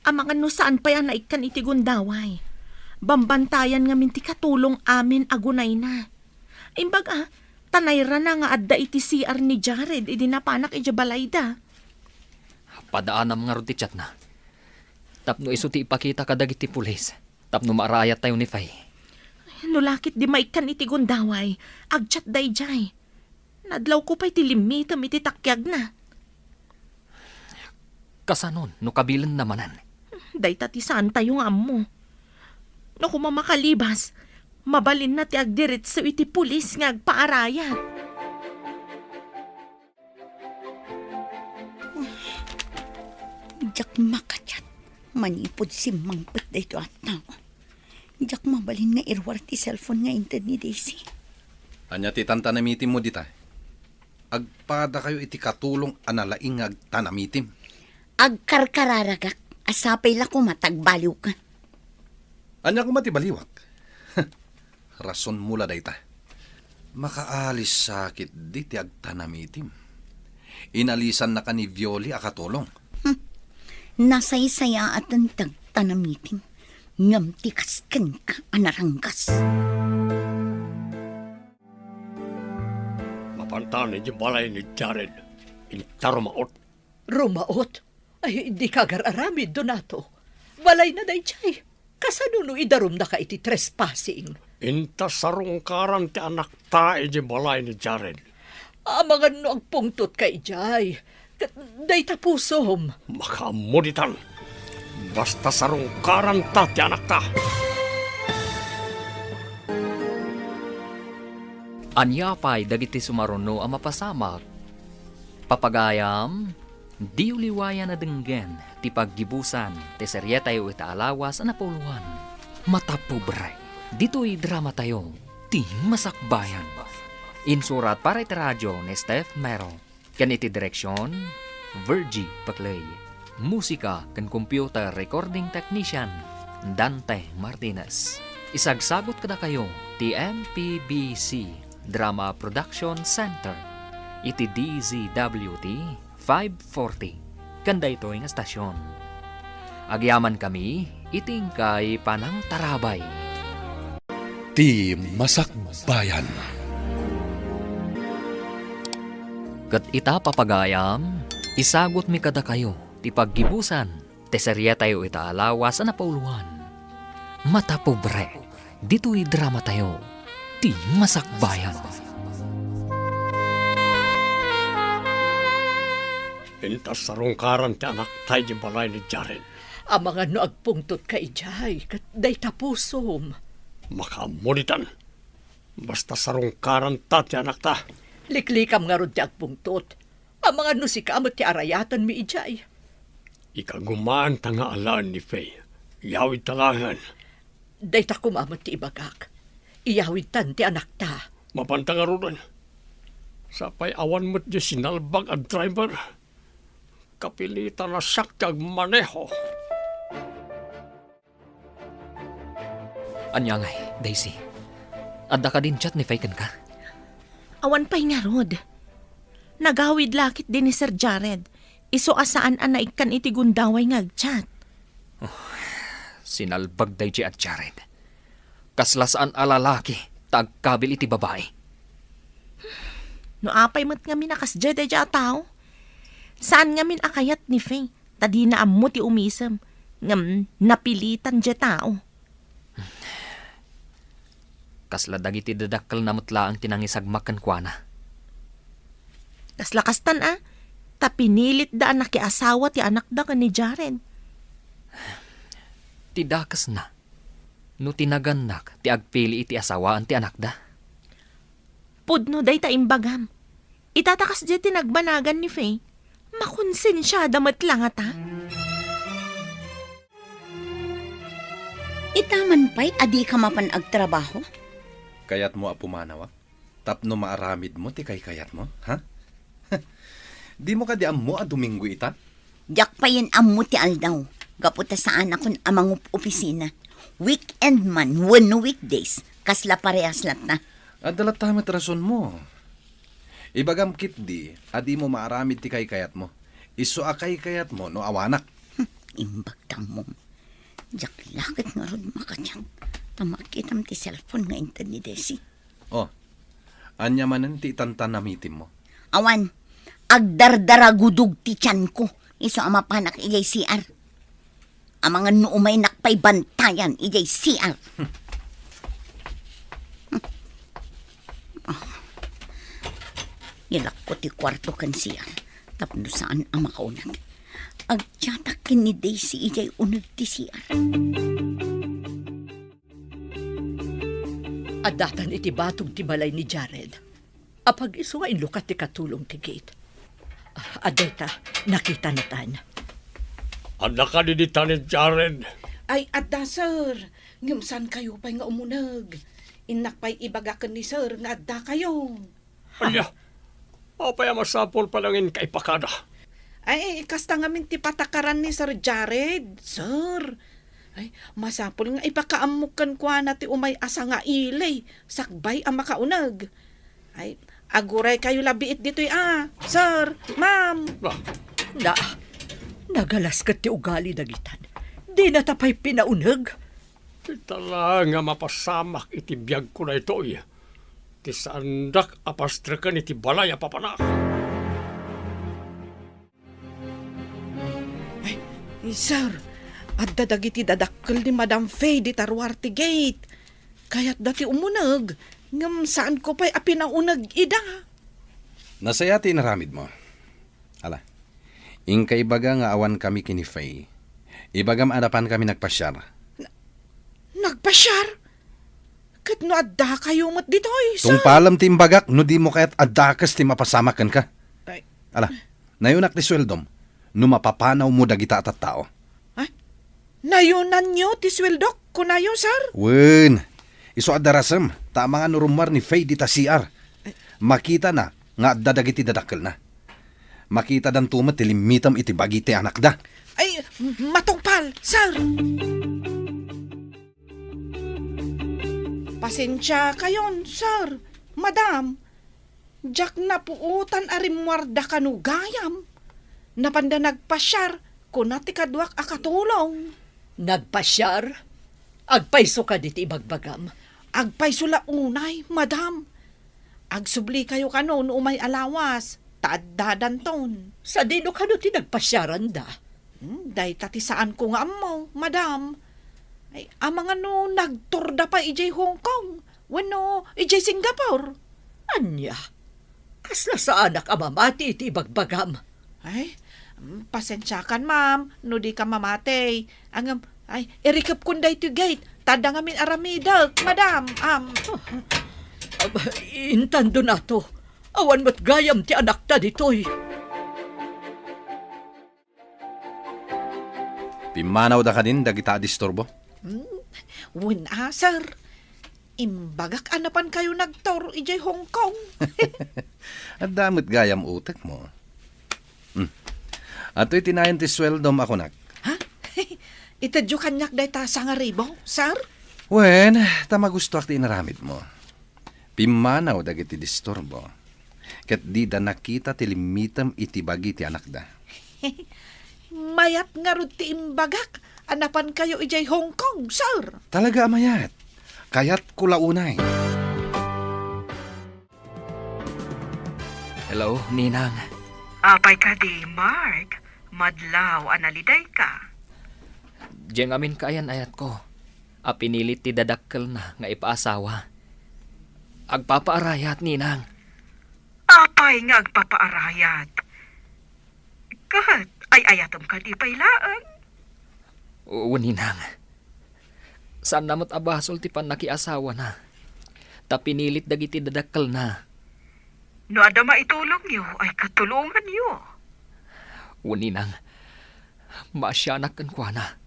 Amangan no saan pay a naikkan iti gundaway. Bambantayan ngamin ti katulong amin a gunayna. Imbag a, ta nairana nga adda iti C R ni Jared idi napanak idiay balayda. Padaanam ngarud ti chatna. Tapno isu ti ipakita kadagiti pulis. Tapno maarayattayo ni Faye. No la ketdi maikkan iti gundaway, agchat daydiay. Nadlawko pay ti limmitem iti takiagna. Kasanon no kabilenna manen? Dayta ti saantayo nga ammo. No koma makalibas, mabalinna ti agdiretso iti pulis nga agpaarayat. Diak makachat manipud simmangpet daytoy a tao. Diak mabalin nga iruar ti cellphone nga inted ni Daisy. Ania ti tantanamitimmo dita? Agpadakayo iti katulong a nalaing nga agtanamitim. Agkarkararagak a sapay la koma ta agbaliwka. Ania koma ti baliwak? Rasonmo la dayta. Makaalis sa ketdi ti agtanamitim. Inalisannaka ni Violi a katulong. Hmm. Nasaysayaaten ti agtanamitim, ngem ti kas kenka a naranggas. Mapantan idiay balay ni Jared, inta rumaot. Rumaot? Ay, dika agar-aramid, Donato. Balayna daydiay. Kasano no idarumnaka iti trespassing? Inta sarungkaran ti anakta idiay balay ni Jared. Amangan no agpungtotka idiay. Ket dayta pusom. Makaammo ditan. Basta sarungkaranta ti anakta. Ania pay dagiti sumaruno a mapasamak? Papagayam, diyo liwayan a denggen ti paggibusan ti serietayo ita a lawas a napauluan. Mata pobre, ditoy dramatayo, ti Masakbayan. Insurat para iti radio ni Steph Mero. Ken iti direksion, Virgie Paclay. Musika ken computer recording technician, Dante Martinez. Isagsagut kadakayo ti M P B C Drama Production Center iti D Z W T five forty ken daytoy nga stasyon. Agyamankami iti inkay panangtarabay. Ti Masakbayan. Ket ita, papagayam, isagutmi kadakayo ti paggibusan ti serietayo ita a lawas a napauluan. Mata pobre, ditoy dramatayo, Ti Masakbayan. Inta sarungkaran ti anakta idiay balay ni Jared. Amangan no agpungtotka idiay, ket dayta pusom. Makaammo ditan. Basta sarungkaranta ti anakta. Liklikam ngarud ti agpungtot. Amangan no sika met ti arayatenmi idiay. Ikagumaanta nga alaen ni Faye. Iyawidta laengen. Dayta koma met ti ibagak. Iyawidtan ti anakta. Mapanta ngaruden. Sapay awan met diay sinalbag a driver. Kapilitan a siak ti agmaneho. Ania ngay, Daisy? Adda kadin chat ni Faye kenka? Awan pay ngarud. Nagawid la ketdi ni Sir Jared. Isu a saan a naikkan iti gundaway nga agchat. Oh, sinalbag daydi a Jared. Kasla saan a lalaki ta agkabil iti babai. No apay met ngamin a kasdiay daydi a tao? Saan ngamin a kayat ni Faye, ta dina ammo ti umisem, ngem napilitan diay tao. Kasla dagiti dadakkelna met laeng ti nangisagmak kenkuana. Kasla kastan a, ta pinilitda a nakiasawa ti anakda ken ni Jared. Ti dakesna, no ti nagannak ti agpili iti asawaan ti anakda. Pudno dayta imbagam. Ita ta kasdiay ti nagbanagan ni Faye, makonsensiada met la ngata. Ita man pay a dika mapan agtrabaho? Kayatmo a pumanawak tapno maaramidmo ti kaykayatmo, ha? Dimo kadi ammo a Domingo ita? Diak payen ammo ti aldaw, gapu ta saanakon a mangup-opisina. Weekend man wenno weekdays, kasla parehas latta. Adda latta met rasonmo. Ibagam ketdi a dimo maaramid ti kaykayatmo. Isu a kaykayatmo no awanak. Hmm, imbag ta ammom. Diak la ket ngarud makachat ta makitam ti cellphone nga inted ni Desi. Oh, ania manen ti itantan a meetingmo? Awan, agdardaragudog ti tianko isu a mapanak idiay C R. Amangan no umaynak pay bantayan idiay C R. Ah, ilakko ti kuarto ken C R tapno saan a makauneg. Agchatak ken ni Daisy idiay uneg ti C R. Addatan iti batog ti balay ni Jared. Apag-isu nga inlukat ti katulong ti gate. Ah, adda ita, nakitanatan. Adda kadi dita ni Jared? Ay, adda, sir. Ngem saankayo pay nga umuneg. Innak pay ibaga ken ni sir nga addakayo. Ania? Apay a masapul pay laeng inka ipakada? Ay, kasta ngamin ti patakaran ni Sir Jared, sir. Ay, masapul nga ipakaammok kenkuana ti umay a sangaili, sakbay a makauneg. Ay, aguraykayo la biit ditoy a, sir, ma'am. Ah. Na, nagalas ket ti ugali dagitan. Dinata pay pinauneg. Ita la nga mapasamak iti biagko daytoy. Ti saandak a pastreken iti balay a papanak. Ay, sir, adda dagiti dadakkel ni Madam Faye dita ruar ti gate. Kayatda ti umuneg, ngem saanko pay a pinauneg ida. Nasayaat ti inaramidmo. Ala, inka ibaga nga awankami ken ni Faye. Ibagam a napankami nagpasiar. Na-, nagpasiar? Ket no addakayo met ditoy, sir? Tungpalem ti imbagak no dimo kayat a dakes ti mapasamak kenka. Ay. Ala, nayonak ti sueldom no mapapanawmo dagita a tattao. Ay, nayonanyo ti sueldok, kunayo, sir? Wen, isu a darasem, ta amangan no rummuar ni Faye dita C R. Makitana nga adda dagiti dadakkelna. Makitadanto met ti limmitem iti bagi ti anakda. Ay, matungpal, sir! Pasensiakayon, sir, madam. Diak napuotan a rimmuarda kano gayam. Napanda nagpasiar, kuna ti kaduak a katulong. Nagpasiar? Agpayso kadi ti ibagbagam? Agpayso la unay, madam. Agsublikayo kano no umay a lawas, ta addadanton. Sadino kano ti nagpasiaranda? Hmm, dayta ti saanko nga ammo, madam. Ay, amangan no nagtourda pay idiay Hong Kong wenno idiay Singapore. Ania? Kasla saanak a mamati iti ibagbagam. Ay, mm, pasensiakan, ma'am, no dika mamati. Ngem, ay, irikepkon daytoy gate, ta adda ngamin aramidek, madam. Am. Aba, intan, Donato, awan met gayam ti anakta ditoy. Pimmanawda kadin dagita a disturbo? Hmm, wen a, sir. Imbagak a napankayo nagtour idiay Hong Kong. Adda met gayam utekmo. Hmm. Atoy ti nayon ti sueldom a kunak. Ha? Itedyo kaniak dayta sangaribu, sir? Wen, ta magustoak ti inaramidmo. Pimmanaw dagiti disturbo, ket dida nakita ti limmitem iti bagi ti anakda. Mayat ngarud ti imbagak a napankayo idiay Hong Kong, sir. Talaga a mayat. Kayatko la unay. Hello, Ninang. Apay kadi, Mark? Madlaw a nalidayka. Diay ngamin kaayan-ayatko a pinilit ti dadakkelna nga ipaasawa. Agpapaarayat, Ninang. Apay nga agpapaarayat? Ket ay-ayatem kadi pay laeng? Wen, Ninang. Saanna met a basol ti pannakiasawana, ta pinilit dagiti dadakkelna. No adda maitulongyo, ay katulonganyo. Wen, Ninang. Maasianak kenkuana.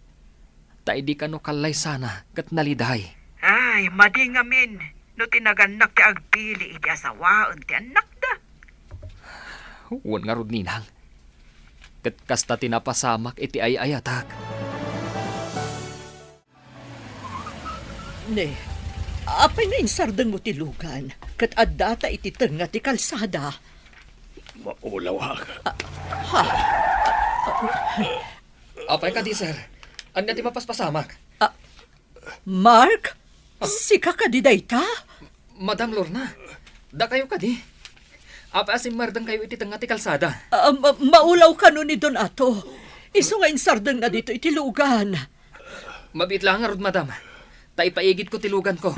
Ta idi kano kallaysana ket naliday. Ay, madi ngamin no ti nagannak ti agpili iti asawaen ti annakda. Wen ngarud, Ninang. Ket kasta ti napasamak iti ay-ayatak. Ne, apay nga insardengmo ti lugan ket addata iti tengnga ti kalsada? Maulawak. Ah, ha? Apay kadi, sir? Ania ti mapaspasamak? Ah, Mark? Ah. Sika kadi dayta? Madam Lorna, dakayo kadi? Apay a simmardengkayo iti tengnga ti kalsada? Ah, ma-, maulaw kano ni Donato. Isu nga insardengna ditoy iti lugan. Mabiit laeng ngarud, madam. Ta ipaigidko ti luganko.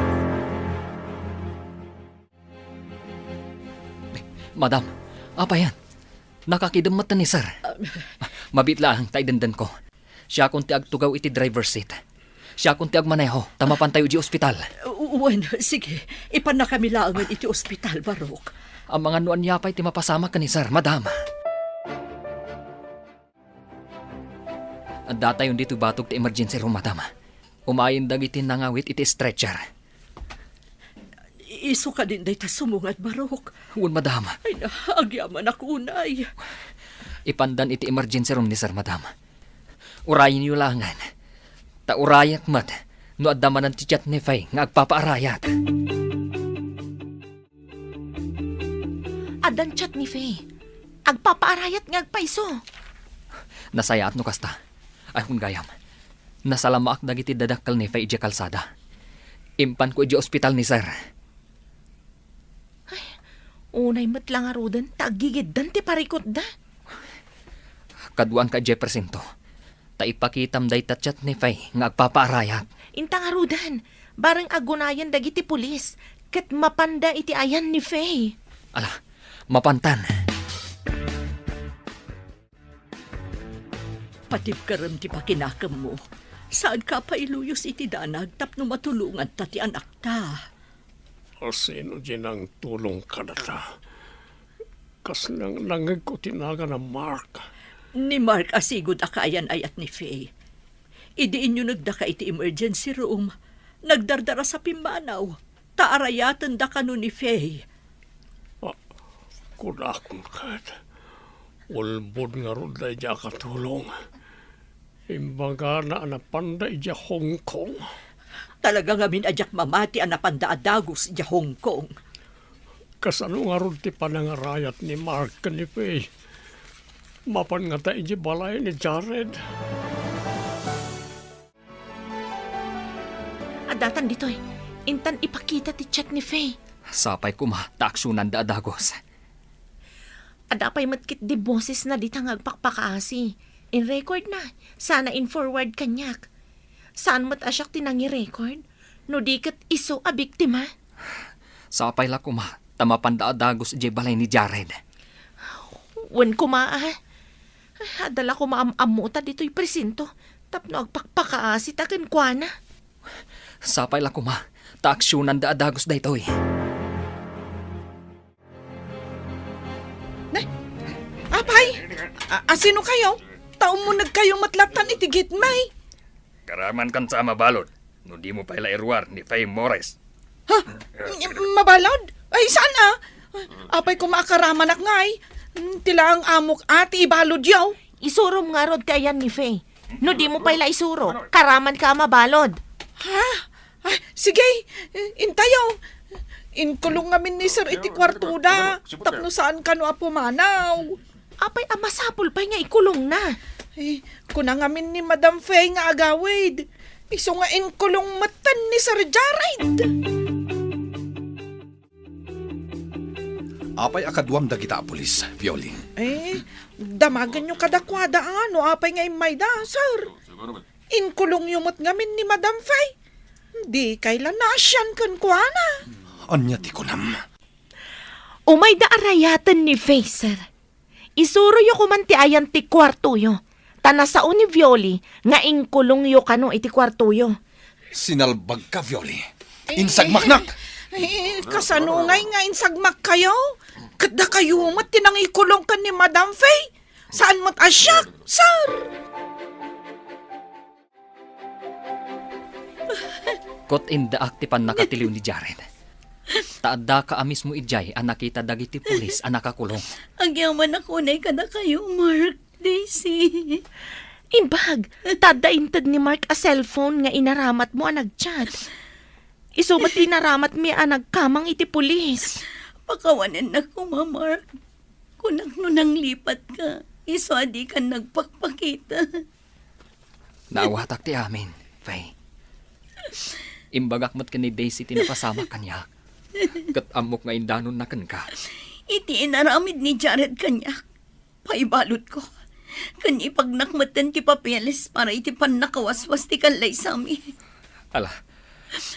Madam, apayan? Nakakidem met ni sir. Ah. Mabiit laeng ta idendenko. Siakon ti agtugaw iti driver seat. Siakon ti agmaneho, ta mapantayo idiay ospital. U-, wen, sige. Ipannakami laengen iti ospital, Barok. Amangan no ania pay ti mapasamak ken ni sir, madam. Addatayon ditoy batog ti emergency room, madam. Umayen dagiti nangawit iti stretcher. Isu kadin dayta sumungad, Barok? Wen, madam. Ay, na, agyamanak unay. Ipandan iti emergency room ni sir, madam. Urayenyo laengen. Ta urayak met no adda manen ti chat ni Faye nga agpapaarayat. Addan chat ni Faye. Agpapaarayat nga agpayso. Nasayaat no kasta. Ay, kun gayam, nasalamaak dagiti dadakkel ni Faye idiay kalsada. Impanko idiay ospital ni sir. Ay, unay met la ngaruden ta aggigiddan ti parikutda. Kaduaanka idiay presinto. Ta ipakitam dayta chat ni Faye nga agpapaarayat. Inta ngaruden, bareng agunayen dagiti pulis, ket mapanda iti ayan ni Faye. Ala, mapantan. Patibkerem ti pakinakemmo. Saanka pay luyos iti danag tapno matulonganta ti anakta. Asino diay nangtulong kadata? Kas nang-, nangngegko ti nagan a Mark. Ni Mark a sigud a kaayan-ayat ni Faye. Idi inyunegdaka iti emergency room, nagdardarasa pimmanaw, ta arayatenda kano ni Faye. Ah, kunakon ket, ulbod ngarud daydi a katulong. Imbagana a napanda idiay Hong Kong. Talaga ngamin a diak mamati a napanda a dagus idiay Hong Kong. Kasano ngarud ti panangarayat ni Mark ken ni Faye? Mapan ngata idiay balay ni Jared? Addatan ditoy. Intan ipakita ti chat ni Faye. Sapay koma ta aksionanda a dagus. Adda pay met ketdi bosesna dita nga agpakpakaasi. In-record na. Sana in-forward kaniak. Saan met a siak ti nangi-record? No di ket isu a biktima? Sapay la koma ta mapanda a dagus idiay balay ni Jared. Wen koma a. Adda la koma am-ammota ditoy presinto tapno agpakpakaasita kenkuana. Sapay la koma ta aksionanda a dagus daytoy. Ne? Apay? A-, asino kayo? Ta ummuneg kayo met lattan iti gitmay. Karamankan sa a mabalud, no dimo pay la iruar ni Faye Morris. Ha? Mabalud? Ay, saan a? Apay koma a karamanak ngay? Ti laeng amok a ti ibaludyo. Isurom ngarud ti ayan ni Faye. No dimo pay la isuro, karamanka a mabalud. Ha? Ah, sige, intayo. Inkulong ngamin ni Sir iti kuartoda, tapno saan kano a pumanaw. Apay a masapul pay nga ikulongna? Eh, kuna ngamin ni Madam Faye nga agawid. Isu nga inkulong metten ni Sir Jared. Apay a kaduam dagita a pulis, Violin? Eh, damagenyo kadakuada a no apay nga immayda, sir. Inkulongyo met ngamin ni Madam Faye. Dikay la naasian kenkuana. Ania ti kunam? Umayda a rayaten ni Faye, sir. Isuroyo koman ti ayan ti kuartoyo, ta nasao ni Violi nga inkulongyo kano iti kuartoyo. Sinalbagka, Violi. Insagmaknak! Eh, kasano ngay nga insagmakkayo? Ket dakayo met ti nangikulong ken ni Madam Faye. Saan met a siak, sir? Ket indaak ti pannakatiliw ni Jared. Ta addaka a mismo idiay a nakita dagiti pulis a nakakulong. Agyamanak unay kadakayo, Mark, Daisy. Imbag, ta adda inted ni Mark a cellphone nga inaramatmo a nagchat. Isu met ti inaramatmi a nagkamang iti pulis. Pakawanennak koma, Mark. Kunak no nanglipatka, isu a dikan nagpakpakita. Naawatak ti amin, Faye. Imbagak met ken ni Daisy ti napasamak kaniak. Ket ammok nga indanonna kenka. Iti inaramid ni Jared kaniak, paibaludko. Ken ipagnak metten ti papeles para iti pannakawaswas ti kallaysami. Ala,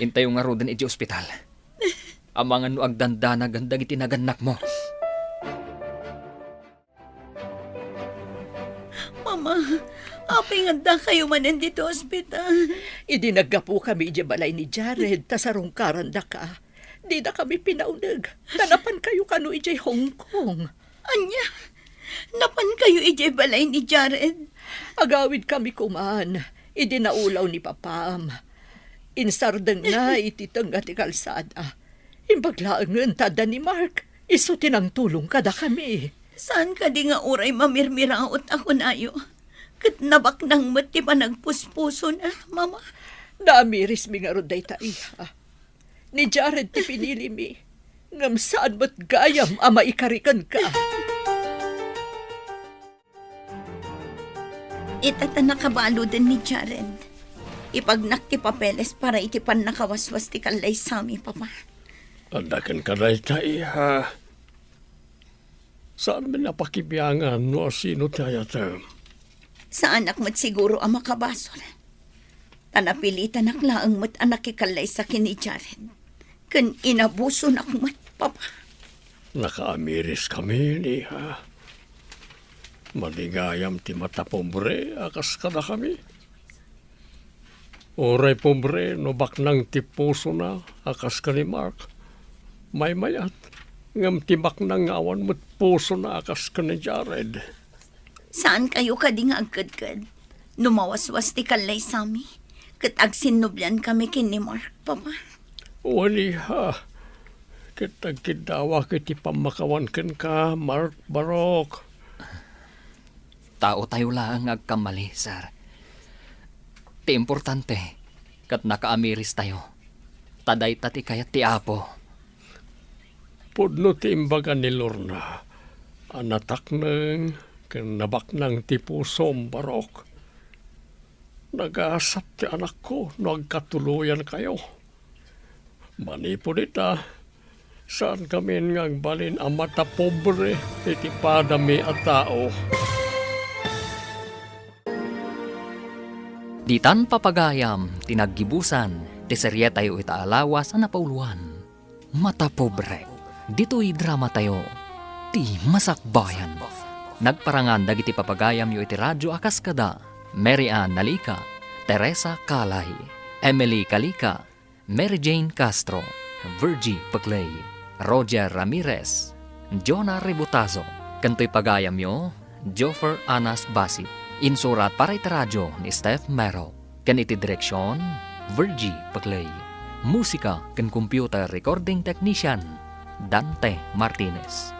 intayo ngaruden iti ospital. Amangan no agdandanagan dagiti nagannakmo. Mama, apay nga addakayo manen ditoy ospital? Idi naggapukami idiay balay ni Jared ta sarungkarandaka, didakami pinauneg ta napankayo kano idiay Hong Kong. Ania? Napankayo idiay balay ni Jared? Agawidkami koman idi naulaw ni Papam. Insardengna iti tengnga ti kalsada. Imbag laengen ta adda ni Mark, isu ti nangtulong kadakami. Saan kadi nga uray mamirmiraot a kunayo? Ket nabaknang met ti panagpuspusona, Mama. Naamirismi ngarud dayta, iha. Ni Jared ti pinilimi, ngem saan met gayam a maikari kenka. Ita ta nakabaluden ni Jared. Ipagnak ti papeles para iti pannakawaswas ti kallaysami, Papa. Adda kenka dayta, iha. Saanmi a pakibiangan no asino ti ayatem. Saanak met siguro a makabasol. Ta napilitanak laeng met a nakikallaysa ken ni Jared. Ken inabusonak met, Papa. Nakaamiriskami, iha. Madi gayam ti matapobre a kas kadakami. Uray pobre no baknang ti pusona a kas ken ni Mark. Maymayat, ngem ti baknang nga awan met pusona a kas ken ni Jared. Saan kayo kadi nga agkedked? No mawaswas ti kallaysami, ket agsinnublian kami ken ni Mark, Papa. Wen, iha, ket agkiddawak iti pammakawan kenka, Mark Barok. Taotayo laeng nga agkammali, sir. Ti importante, ket nakaamiristayo. Ta dayta ti kayat ti Apo. Pudno ti imbaga ni Lorna a natakneng ken nabaknang ti pusom, Barok. Nagasat ti anakko no agkatuloyankayo. Manipud ita, saan kamin nga agbalin a matapobre iti padami a tao. Ditan papagayam ti naggibusan ti serietayo ita a lawas a napauloan, Matapobre. Ditoy dramatayo, ti Masakbayan. Nagparangan dagiti papagayamyo iti radio a kas kada Mary Ann Nalica, Teresa Calay, Emily Calica, Mary Jane Castro, Virgie Peclay, Roger Ramirez, Jonah Rebotazo, ken toy pagayamyo, Joffer Anas Basit. Insurat para iti radio ni Steph Mero, ken iti direksion, Virgie Peclay. Musika ken computer recording technician, Dante Martinez.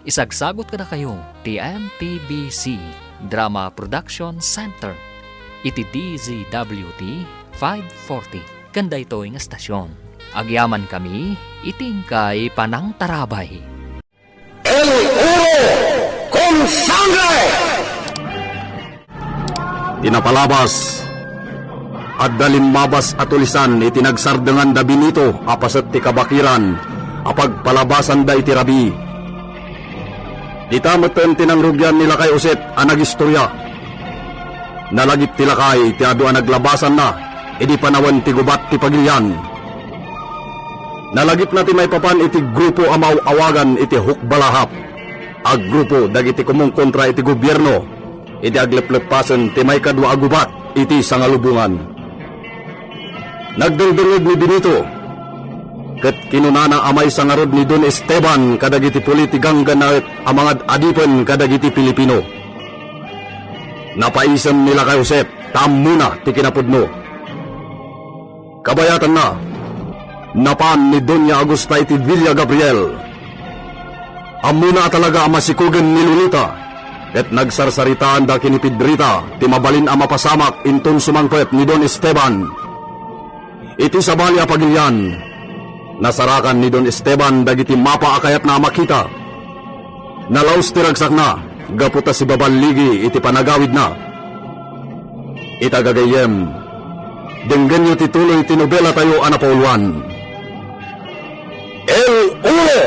Isagsagut kadakayo ti M P B C Drama Production Center iti D Z W T five forty ken daytoy nga estasion. Agyamankami iti inkay panangtarabay. El oro con sangre! Ti napalabas, adda limmabas a tulisan iti nagsardengan da Benito a paset ti kabakiran a pagpalabasanda iti rabii. Dita metten ti nangrugian ni Lakay Josep a nagistoria. Nalagip ti lakay ti adu a naglabasanna idi panawen ti gubat ti pagilian. Nalagipna ti maipapan iti grupo a maaw-awagan iti Hukbalahap a grupo dagiti kumungkontra iti gobierno idi aglepleppasen ti maikadua a gubat iti Sangalubongan. Nagdengdengngeg ni Benito, ket kinunana a maysa ngarud ni Don Esteban kadagiti puli ti ganggannaet a mangad-adipen kadagiti Pilipino. Napaisem ni Lakay Josep ta ammona ti kinapudno. Kabayatanna, napan ni Doña Agusta iti Villa Gabriel. Ammona a talaga a masikogen ni Lolita, ket nagsarsaritaanda ken ni Pedrita ti mabalin a mapasamak inton sumangpet ni Don Esteban. Iti sabali a pagilian, nasarakan ni Don Esteban dagiti mapa a kayatna a makita. Nalaus ti ragsakna gapu ta sibaballigi iti panagawidna. Ita gagayyem, denggenyo ti tuloy ti nobelatayo a napauloan, El Oro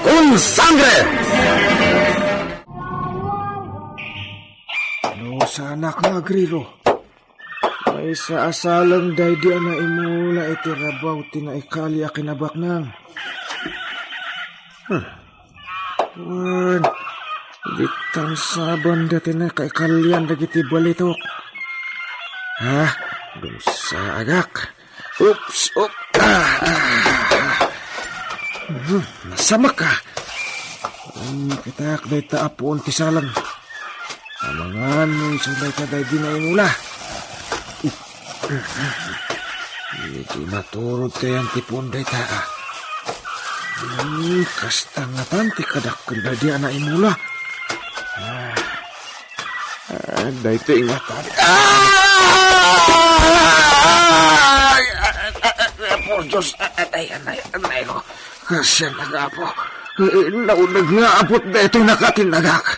con Sangre! No, sanak nga agriro. Maysa a saleng daydi a naimula iti rabaw ti naikali a kinabaknang. Hmm. Wen, di tansabanda ti nakaikalian dagiti balitok. Ha? Dumsa agak. Oops, op. Ah, ah, ah. Hmm, nasamak, ah. Makitak dayta a puon ti saleng. Amangan no isu dayta daydi naimula. Medyo naturod kayan ti puon dayta, ah. Hmm, kasta ngatan ti kadak ken daydi a naimula. Ah. Ah, daytoy nga tali. Ah! Ay, ay, ay, ay, ay, por Dios, ay, ay, ay, ay, ay, ko. Kasian nga apo. Eh, nauneg nga abot daytoy nakatinnagak.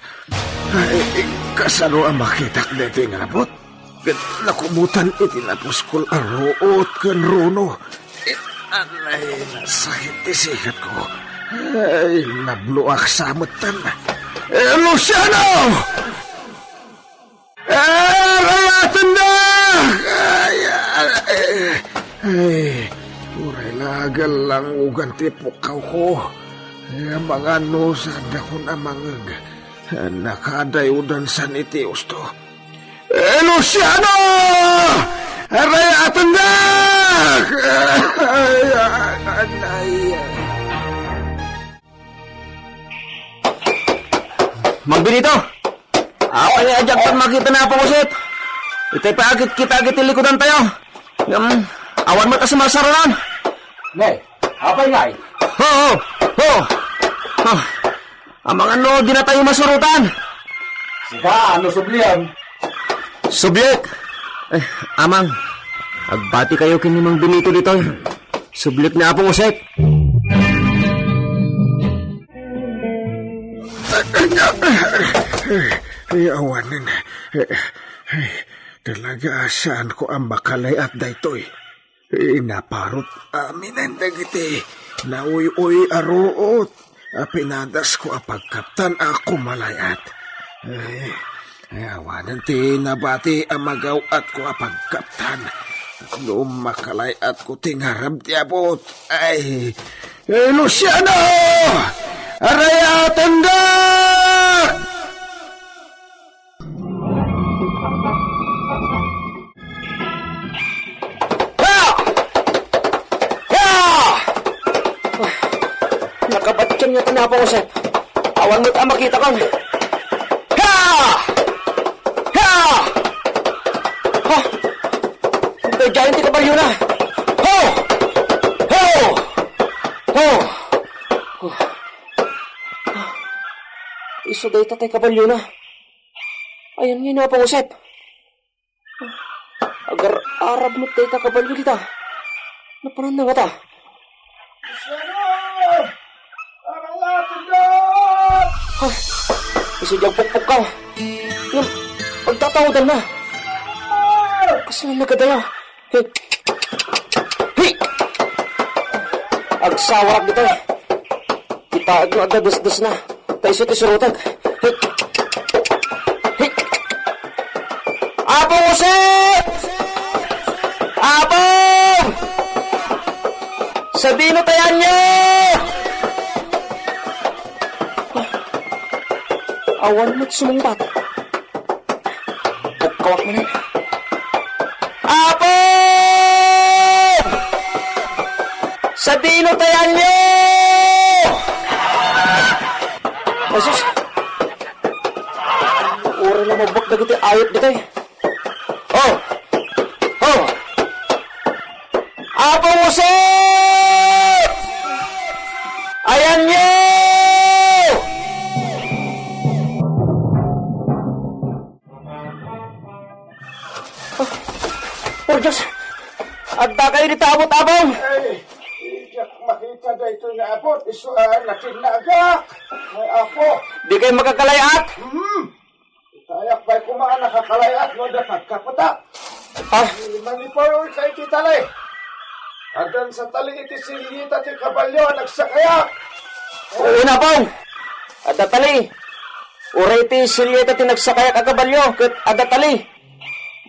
Ay, kasano a makitak daytoy nga abot? Ket nakubotan iti napuskol a ruot ken runo. Anay, nasakit ti sikatko. Ay, nabloak sa metten. Eh, Luciano! Eh, rayatendak! Ay, ay, ay, ay, uray la agallangugan ti pukkawko. Eh, mangano saan dakon a mangeg. Nakadayodan san iti usto. Eh, Luciano! Aray, atendak! Ay, anay. Mang Benito! Apay nga diak makita ni Apo Josep? Itay pa agit kita agit likudan tayo. Ngem, awan met a sumarsarunan. Ne, apay ngay? Ho, ho, ho. Ah, Amang, ano, di na tayo masurutan? Sika, ano subliam? Subli? Eh, Amang, agbati kayo ken ni Mang Benito ditoy. Subli ni Apong Josep. Ay, awanen. Ay, talaga, saan ko a makalay-at daytoy? Inaparot aminen dagiti nauy-uy a ruot a pinadasko a pagkaptan a kumalay-at. Ay, ay, awanen ti nabati a magaw-atko a pagkaptan. No makalay-atko ti ngarab ti abut. Ay, eh, Luciano! Arayatendak! Ah! Ah! Nakabatyan nga ti ni Apo Josep. Awan met a makitakon. Ha! Ha! Ha! Daydiay ti kabaliona. Ho! Ho! Ho! Isu dayta ti kabaliona. Ayan nga ni Apo Josep. Agar-arab met dayta kabalio dita. Napanan na ngata? Luciano! Aray, atendak! Ah, isu diay agpukpukkaw. Ngem, agtatawdan na. Kasla nagadayo. Hey! Hey! Agsawarak ditoy. Kitaek no adda desdesna. Ta isu ti surotek. Hey! Hey! Apong Josep! Apong! Sadino ti ayanyo? Awan met sumungbat. Pukawak manen. Apo! Sadino ti ayanyo? Ay, sus. Uray la mabuak dagiti ayat ditoy. Oh! Oh! Apo Jose! Ayanyo! Ah, por Dios! Adda kayo dita abut, Apong! Ay, diak makita daytoy nga abut. Isu a nakinnagak. Ay, Apo. Di kayo makakalay-at? Hmm. Itayak pay koma a nakakalay-at no adda pagkapetak. Ah. Mangipaw kayo iti tali. Addan sa tali iti silyeta ti kabalio a nagsakayak. Oo na, Apong. Adda tali. Uray ti silyeta ti nagsakayak a kabalio ket adda tali.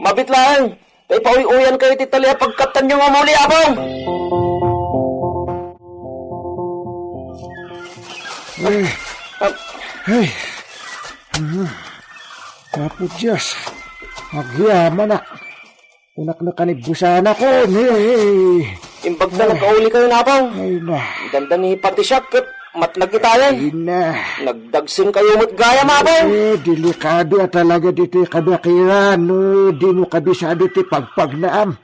Mabit laeng. Ta ipauy-uyan kayo ti tali a pagkaptanyo nga umuli, Apong. Ay. Ah. Ay. Ah. Apo Dios, agyamanak. Kunak no kanibbusanakon, eh. Imbag ta nakauli kayo, Apong. Ay na. Dandani pati siak ket matnag itayen. Ay na. Nagdagsen kayo met gayam, Apong. Eh, delikado a talaga ditoy kabakiran, no dimo kabisado ti pagpagnaam.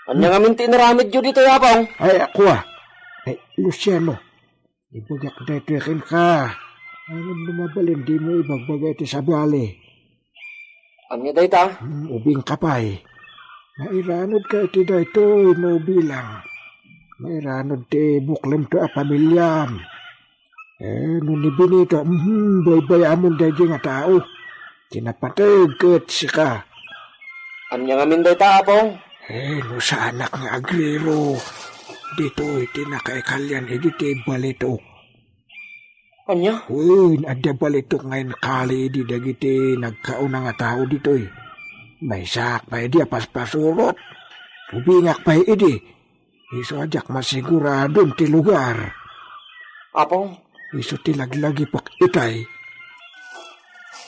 Ania ngamin ti inaramidyo ditoy, Apong? Ay, ako, ah. Ay, Luciano, ibagak daytoy kenka. Ngem no mabalin, dimo ibagbaga iti sabali. Ania dayta? Hmm, ubingka pay. Mairanudka iti daytoy no bilang. Mairanod ti buklemto a pamiliam. Eh, no ni Benito, mhm, baybay-amon daydi nga tao. Ti napateg ket sika. Ania ngamin dayta, Apong? Eh, no saanak nga agrero, ditoy ti nakaikalian idi ti balitok. Ania? Wen, adda balitok nga inkali idi dagiti nagkauna nga tao ditoy. Maysaak pay idi a paspasurot. Ubingak pay idi. Isu a diak masiguradon ti lugar. Apong? Isu ti laglagipek itay.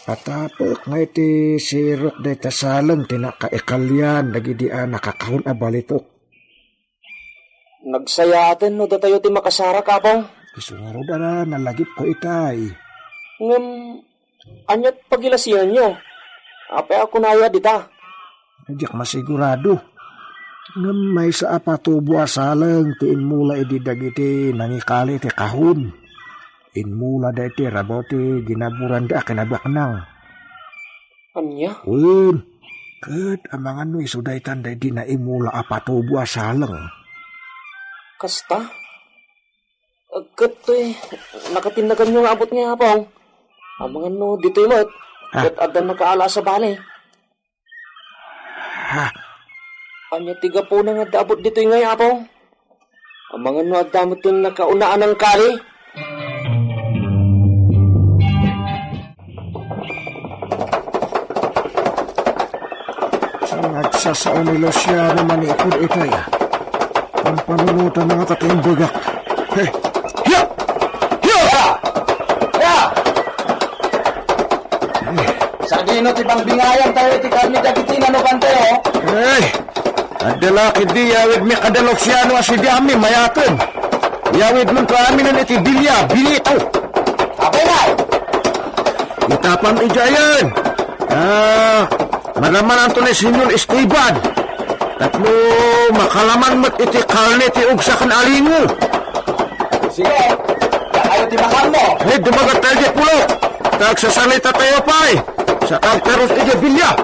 Atapek nga iti sirok dayta saleng ti nakaikalian dagidi a nakakahun a balitok. Nagsayaaten no datayo ti makasarak, Apong. Isu ngarud a nalagipko itay. Ngem, ania't pagilasianyo? Apay a kunayo a dita? Diak masigurado. Ngem maysa a patubo a saleng ti immula idi dagiti nangikali ti kahun. Immulada iti rabaw ti ginaburanda a kinabaknang. Ania? Wen, ket amangan no isu daytan daydi naimula a patubo a saleng. Kasta? Ket toy, nakatinnaganyo nga abut nga, Apong? Amangan no ditoy met, Ah. Ket adda nakaala a sabali. Ha? Ania ti gapuna nga adda abut ditoy ngay, Apong? Amangan no adda met ti nakaunaan a kali? Sa nagsasao ni Luciano manipud itay, ah. Pampanunotan na nga ta ti imbagak. Hey! Hiya! Hiya! Hiya! Sadino ti bangbingayan tayo iti karne dagiti nanukan tayo? Ay! Adda la ketdi yawidmi kada Luciano a sidiami, mayaten. Yawidmon to aminen iti bilia, Benito. Apay ngay? Itapam idiayen. Ah, maramananto ni Senyor Esteban. Tapno makalaman met iti karne ti ugsa ken a lingo. Sige, dakayo ti makammo. Hey, dumagat tayo di pulo. Tagsasalita tayo pay. Sa agtarus iti bilia.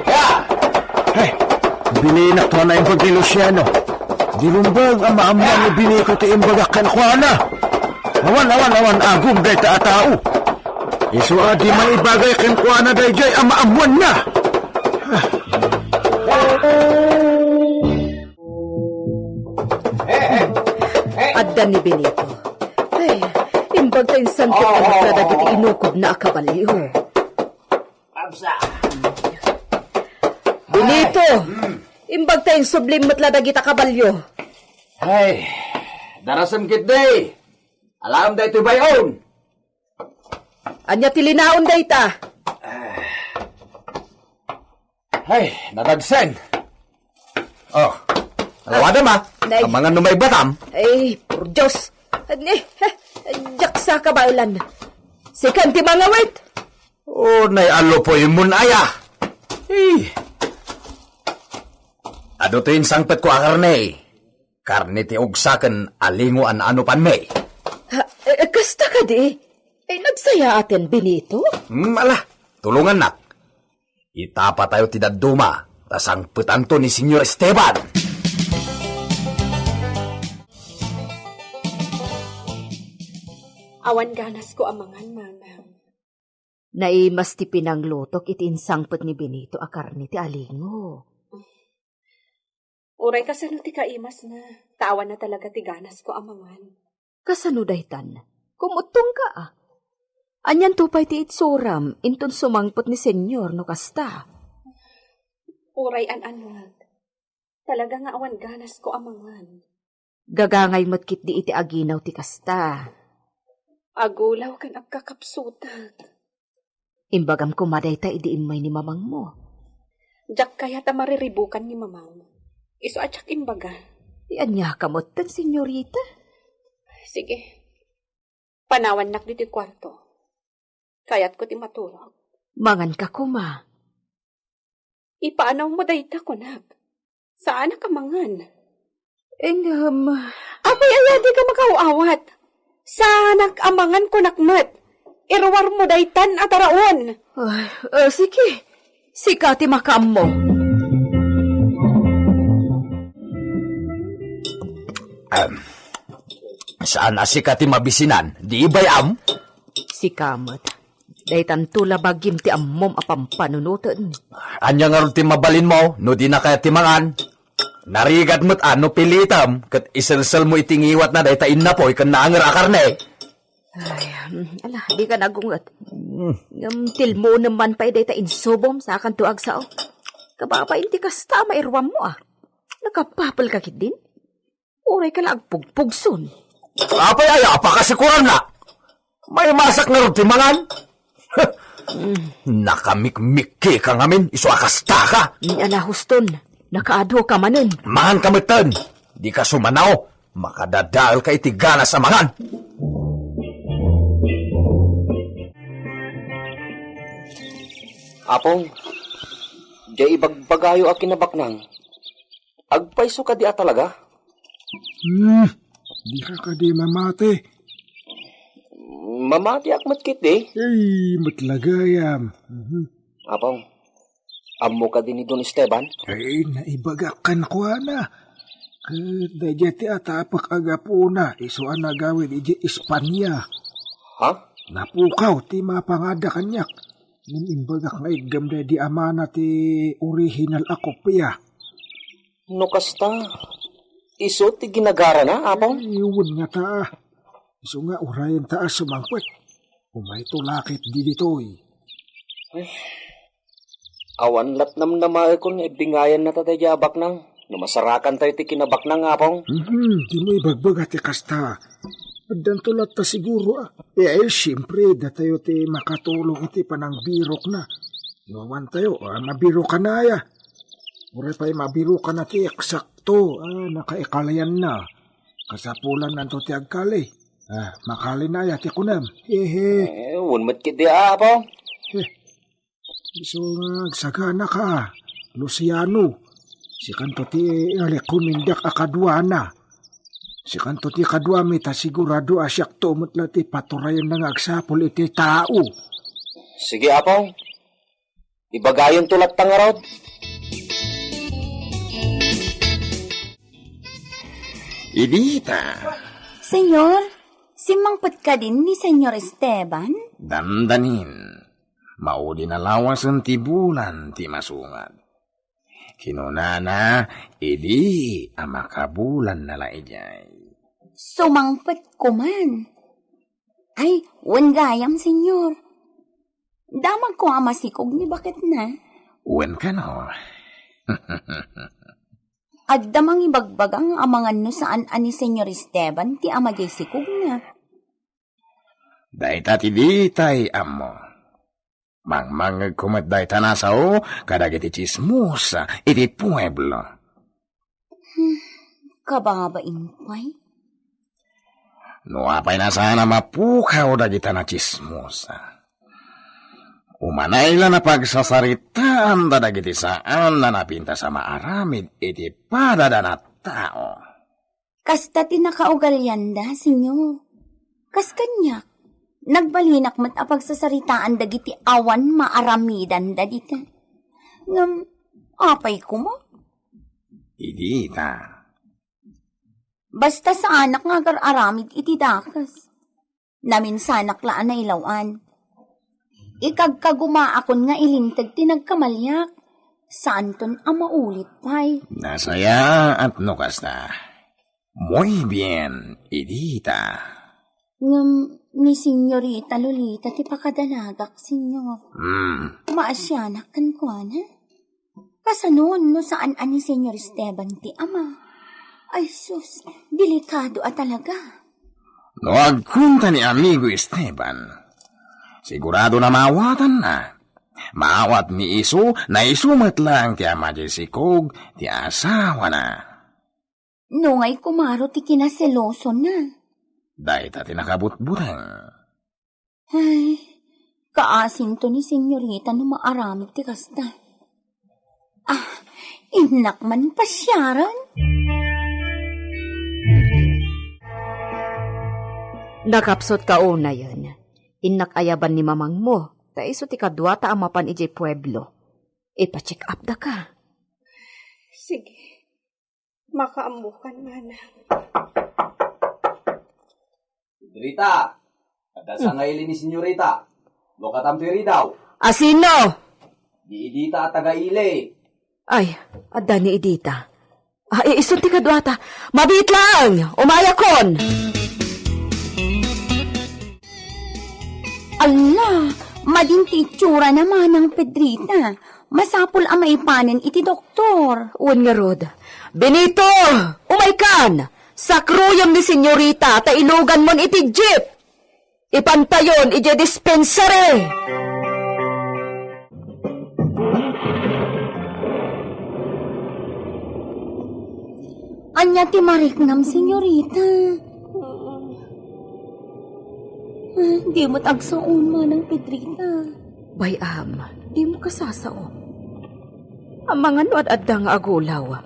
Ya! Hey, bilinak to na imbag ni Luciano. Di rumbag a maammuan ni Benito ti imbagak kenkuana. Awan, awan, awan, agum dayta a tao. Isu a di maibagay kenkuana daydiay a maammuanna. Adda ni Benito. Ay, imbag ta insangpet na met la dagiti inukodna a kabalio. Absa. Benito! Imbag ta insublim met la dagita kabalio. Ay, darasem ketdi. Alam daytoy bay-on. Ania ti linaon dayta? Ay, nadagsen. Oh, alawadam, ah. Nay. Amangan no maibatam. Ay, por Dios. Ani, eh, diak sa kabaelan. Sikan ti mangawit. Oh, nay alupoy mon aya. Eh. Adu to insangpet ko a karne. Karne ti ugsa ken a lingo a naanupanmi. Ha, eh, kasta kadi? Eh, nagsayaaten, Benito? Hmm, ala, tulongannak. Itapatayo ti dadduma, ta sangpetanto ni Senyor Esteban. Awan ganasko a mangan, Mamang. Naimas ti pinanglutok iti insangpet ni Benito a karne ti a lingo. Uray kasano ti kaimasna, ta awan na talaga ti ganasko a mangan. Kasano daytan? Kumuttongka, a? Anianto pay ti itsuram inton sumangpet ni Senyor no kasta? Uray an-anuak, talaga nga awan ganasko a mangan. Gagangay met ketdi iti aginaw ti kasta. Agulaw ken agkakapsutak. Imbagam koma dayta idi immay ni mamangmo. Diak kayat a mariribukan ni mamang. Isu a diak imbaga. Ti ania ka metten, senyorita? Sige. Panawannak ditoy kuarto. Kayatko ti maturog. Manganka koma. Ipaanawmo dayta, kunak. Saanak a mangan. Ngem, apay aya dika makaaw-awat? Saanak a mangan, kunak met. Iruarmo daytan a taraon. Ah, ah, sige. Sika ti makaammo. Em, saan a sika ti mabisinan, di bay-am? Sika met. Daytanto la bagim ti ammom a pampanunoten. Ania ngarud ti mabalinmo no dina kayat ti mangan? Narigat met a no pilitem ket iselselmo iti ngiwatna dayta innapoy ken naanger a karne. Ay, mm, ala, dika nagunget. Mm. Ngem tilmonem man pay dayta insubom, sakanto agsao. Kababain ti kasta a mairuammo, a. Nakapapelka ketdin? Uray ka la agpugpugson. Apay aya a pakasikuranna? Maimasak ngarud ti mangan? Mm. Nakamikmikkika ngamin, isu a kastaka. Ni ala huston, nakaadu ka manen. Mangan ka metten. Dika sumanaw, makadadael ka iti ganas a mangan. Apong, diay ibagbagayo a kinabaknang. Agpayso kadi a talaga? Hmm, dika kadi mamati? Mamatiak met ketdi. Ay, met la gayam. Mhm. Apong, ammo kadi ni Don Esteban? Ay, naibagak kenkuana. Ket daydiay ti atapek a gapuna, isu a nagawid idiay Espania. Ha? Napukaw ti mapangadda kaniak. Ngem imbagak nga igem daydi amana ti orihinal a kopia. No kasta, isu ti ginagarana, Apong? Ay, wen ngata. Isu nga urayenta a sumangpet. Umayto la ketdi ditoy. Ay, awan lat namnamaekon nga ibingayannata daydiay a baknang. No masarakantayo ti kinabaknang, Apong? Mhm, dimo ibagbaga ti kasta. Addanto latta siguro, a. Eh, ay, siyempre, datayo ti makatulong iti panangbirokna. No awantayo, a, mabirokan aya. Uray pay mabirokan na ti eksakto a nakaikalayanna. Kasapulannanto ti agkali. A, makali na aya ti kunem. Hehe. Eh, wen met ketdi, Apong. Heh. Isu nga agsaganaka, Luciano. Sikanto ti rekomendak a kaduana. Sikanto ti kaduami ta sigurado a siakto met la ti paturayenna nga agsapul iti tao. Sige, Apong. Ibagayonto latta ngarud. Idita. Senyor, simmangpet kadin ni Senyor Esteban? Dandanin. Maudina lawasen ti bulan ti masungad. Kinunana, idi a makabulanna la idiay. Sumangpet koman. Ay, wen gayam, Senyor. Damagko a masikog ni baketna. Wen kano. Adda mangibagbaga nga amangan no saan a ni Senyor Esteban ti ama diay sikogna. Dayta ti ditay ammo. Mangmangngegko met dayta a sao kadagiti tsismosa iti pueblo. Hmm, kababain pay. No apay a saan a mapukaw dagita a tsismosa. Umanay la napagsasaritaanda dagiti saan a napintas a maaramid iti padadanan a tao. Kasta ti nakaugalianda, Senyor. Kas kaniak, nagbalinak met a pagsasaritaan dagiti awan maaramidanda dita. Ngem, apay koma? Idi ita. Basta saanak nga agar-aramid iti dakes. Naminsanak la a nailaw-an. Ikagkagumaakon nga ilinteg ti nagkamaliak. Saanton a maulit pay. Nasayaat no kasta. Muy bien, Idita. Ngem ni Senyorita Lolita ti pakadanagak, Senyor. Hmm. Maasianak kenkuana. Kasano no saan a ni Senyor Esteban ti ama? Ay sus, delikado a talaga. No agkuenta ni Amigo Esteban, sigurado a maawatanna. Maawat ni isu, no isu met laeng ti ama diay sikog ti asawana. Nungay kumaro ti kinaselosona. Dayta ti nakabutbuteng. Ay, kaasinto ni Senyorita no maaramid ti kasta. Ah, innak man pasiaran. Nakapsut ka unayen. Innak ayaban ni mamangmo, ta isu ti kaduata a mapan idiay pueblo. Ipa-check up daka. Sige. Makaammokan, manang. Rita, adda sangaili ni Senyorita. Lukatam ti ridaw. A sino? Ni Idita a taga-ili. Ay, adda ni Idita. Ah, isu ti kaduata. Mabiit laeng, umayakon. Alla, madin ti itsura na manang Pedrita. Masapul a maipanen iti doktor. Wen ngarud. Benito, umaykan! Sakruyem ni Senyorita ta iluganmon iti jeep. Ipantayon idiay dispensary. Ania ti mariknam, senyorita? Ah, di met agsaom, Manang Pedrita. Bay-am, dimo kasasao. Amangan no ad-adda nga agulaw.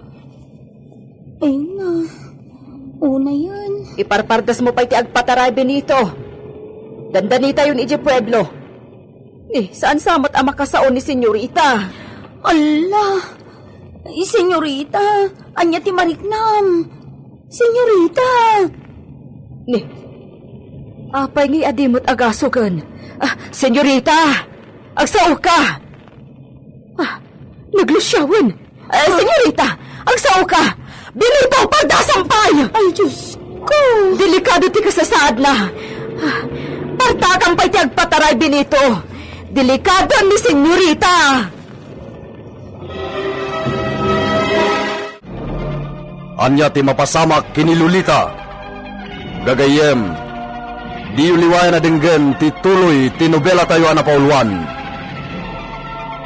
Ay na, unayen. Iparpardasmo pay ti agpataray, Benito. Dandanitayon idiay pueblo. Ni, saan sa met a makasao ni senyorita? Alla! Senyorita, ania ti mariknam? Senyorita! Ni, apay ngay a di met agasogen? Ah, senyorita! Agsaoka! Ah, naglusiawen! Eh, senyorita, agsaoka! Benito, pardasam pay! Ay, Diyos ko! Delikado ti kasasaadna. Ah, partakam pay ti agpataray, Benito. Delikado ni senyorita. Ania ti mapasamak ken ni Lolita? Gagayyem, diyo liwayan a denggen ti tuloy ti nobelatayo a napauluan,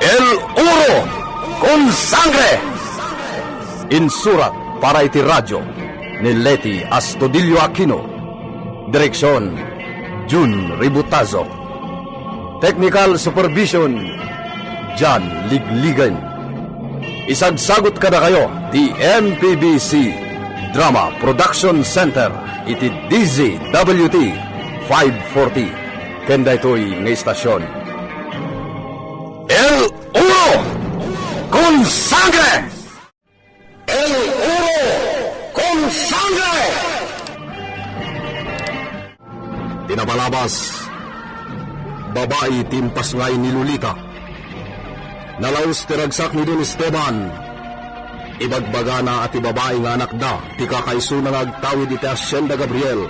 El Oro con Sangre! Insurat para iti radio ni Leti Astudillo Aquino. Direksion, Jun Ributazo. Technical supervision, John Ligligan. Isagsagut kadakayo ti M P B C Drama Production Center iti D Z W T five forty. Ken daytoy nga istasyon, El Oro con Sangre! El Oro con Sangre! Ti nabalabas, babai ti impasngay ni Lolita. Nalaus ti ragsak ni Don Esteban. Ibagbagana a ti babai nga anakda ti kakaisuna nga agtawid iti Hacienda Gabriel.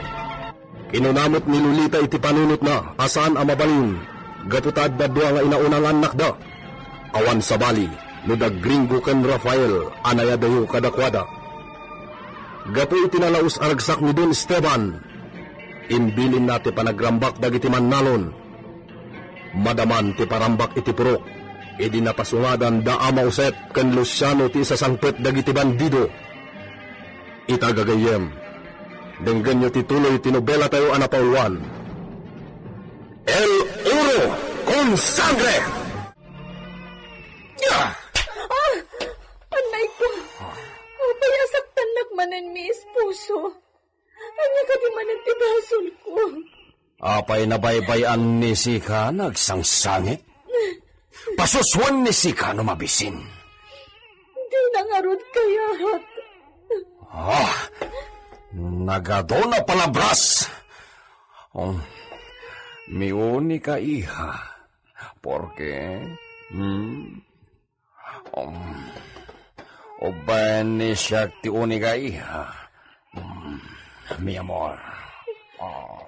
Kinuna met ni Lolita iti panunotna a saan a mabalin gapu ta adda dua nga inauna nga annakda. Awan sabali no da Gringo ken Rafael a nayadayo kadakuada. Gapu iti nalaus a ragsak ni Don Esteban, imbilinna ti panagrambak dagiti mannalon. Madaman ti parambak iti purok idi napasungadan da Ama Josep ken Luciano ti isasangpet dagiti bandido. Ita gagayyem, denggenyo ti tuloy ti nobelatayo a napauluan, El Oro con Sangre! Ah! Ah! Anay ko! Apay a saktannak manen mi esposo? Ania kadi manen ti basolko? Apay nabaybay-an ni sika nga agsangsangit? Pasusuen ni sika no mabisin. Dina ngarud kayat. Ah, nagadona palabras. Um, mi unica, hija. Porque, hmm? Um, ubay ni siak ti unica, hija. Um, mi amor. Oh.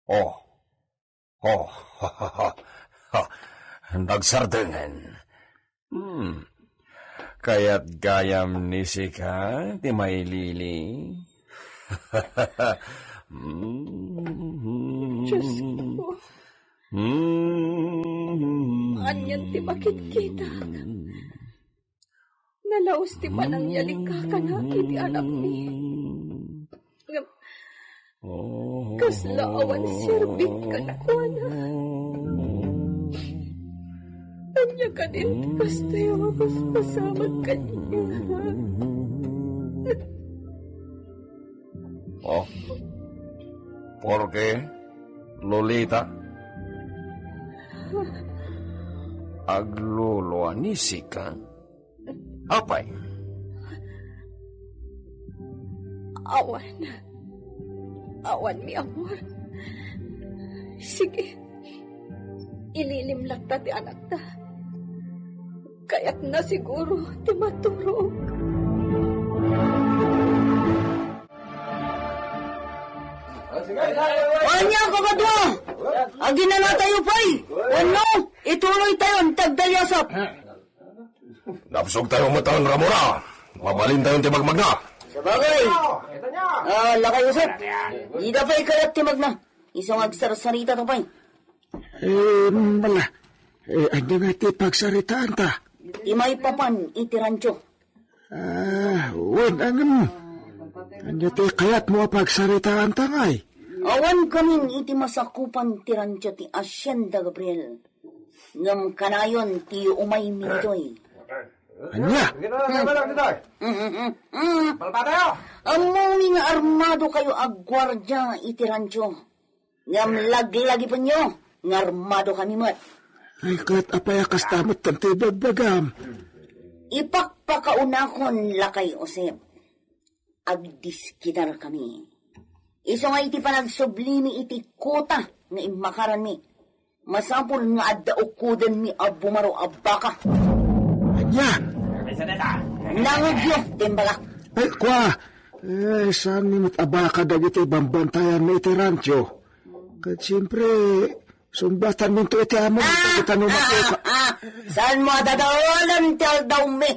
Oh. Oh. Nagsardengen. Hmm. Kayat gayam ni sika ti mailili? Hmm. Diyos ko. Hmm. Anian ti makitkitak? Nalaus ti panangyalikakana iti anakmi. Ngem kasla awan serbik kadakuada. Ania kadin ti kastoy a mapaspasamak kaniak? Oh, porque, Lolita? Agluluanisika? Apay? Awan. Awan, mi amor. Sige. Ililim latta ti anakta. Kayatna siguro ti maturog. Ania, kakadua? Aginanatayo pay? Wenno, ituloytayon ti agdayasap? Napsugtayo met a ramura. Mabalintayon ti magmagna. Sabagay. Ah, lakay Josep. Dida pay kayat ti magna. Isu nga agsarsaritata pay. Eh, mala. Eh, ania nga ti pagsaritaanta? Ti maipapan iti rancho. Ah, wen, ngem. Ania ti kayatmo a pagsaritaanta, ngay? Awan kamin iti masakupan ti rancho ti Hacienda, Gabriel. Ngem kanayon ti umaymi ditoy. Ania? Mm, mm, mm. Palpatayo! Ammomi nga armado kayo a guardia iti rancho. Ngem laglagipenyo nga armado kami met. Ay, ket apay a kasta met ti ibagbagam? Ipakpakaunakon, Lakay Josep. Agdiskitar kami. Isu nga iti panagsublimi iti kuta nga immakaranmi, masapul nga adda ukudenmi a bumaro a baka. Ania? Nangugyo, timbagak. Ay, kua, eh, saanmi met a baka dagiti bambantayanmi iti rancho? Ket siempre, sungbatanminto iti amo, ah, ket no ah, mapuka. Ah, ah. Saanmo a dadaelen ti aldawmi,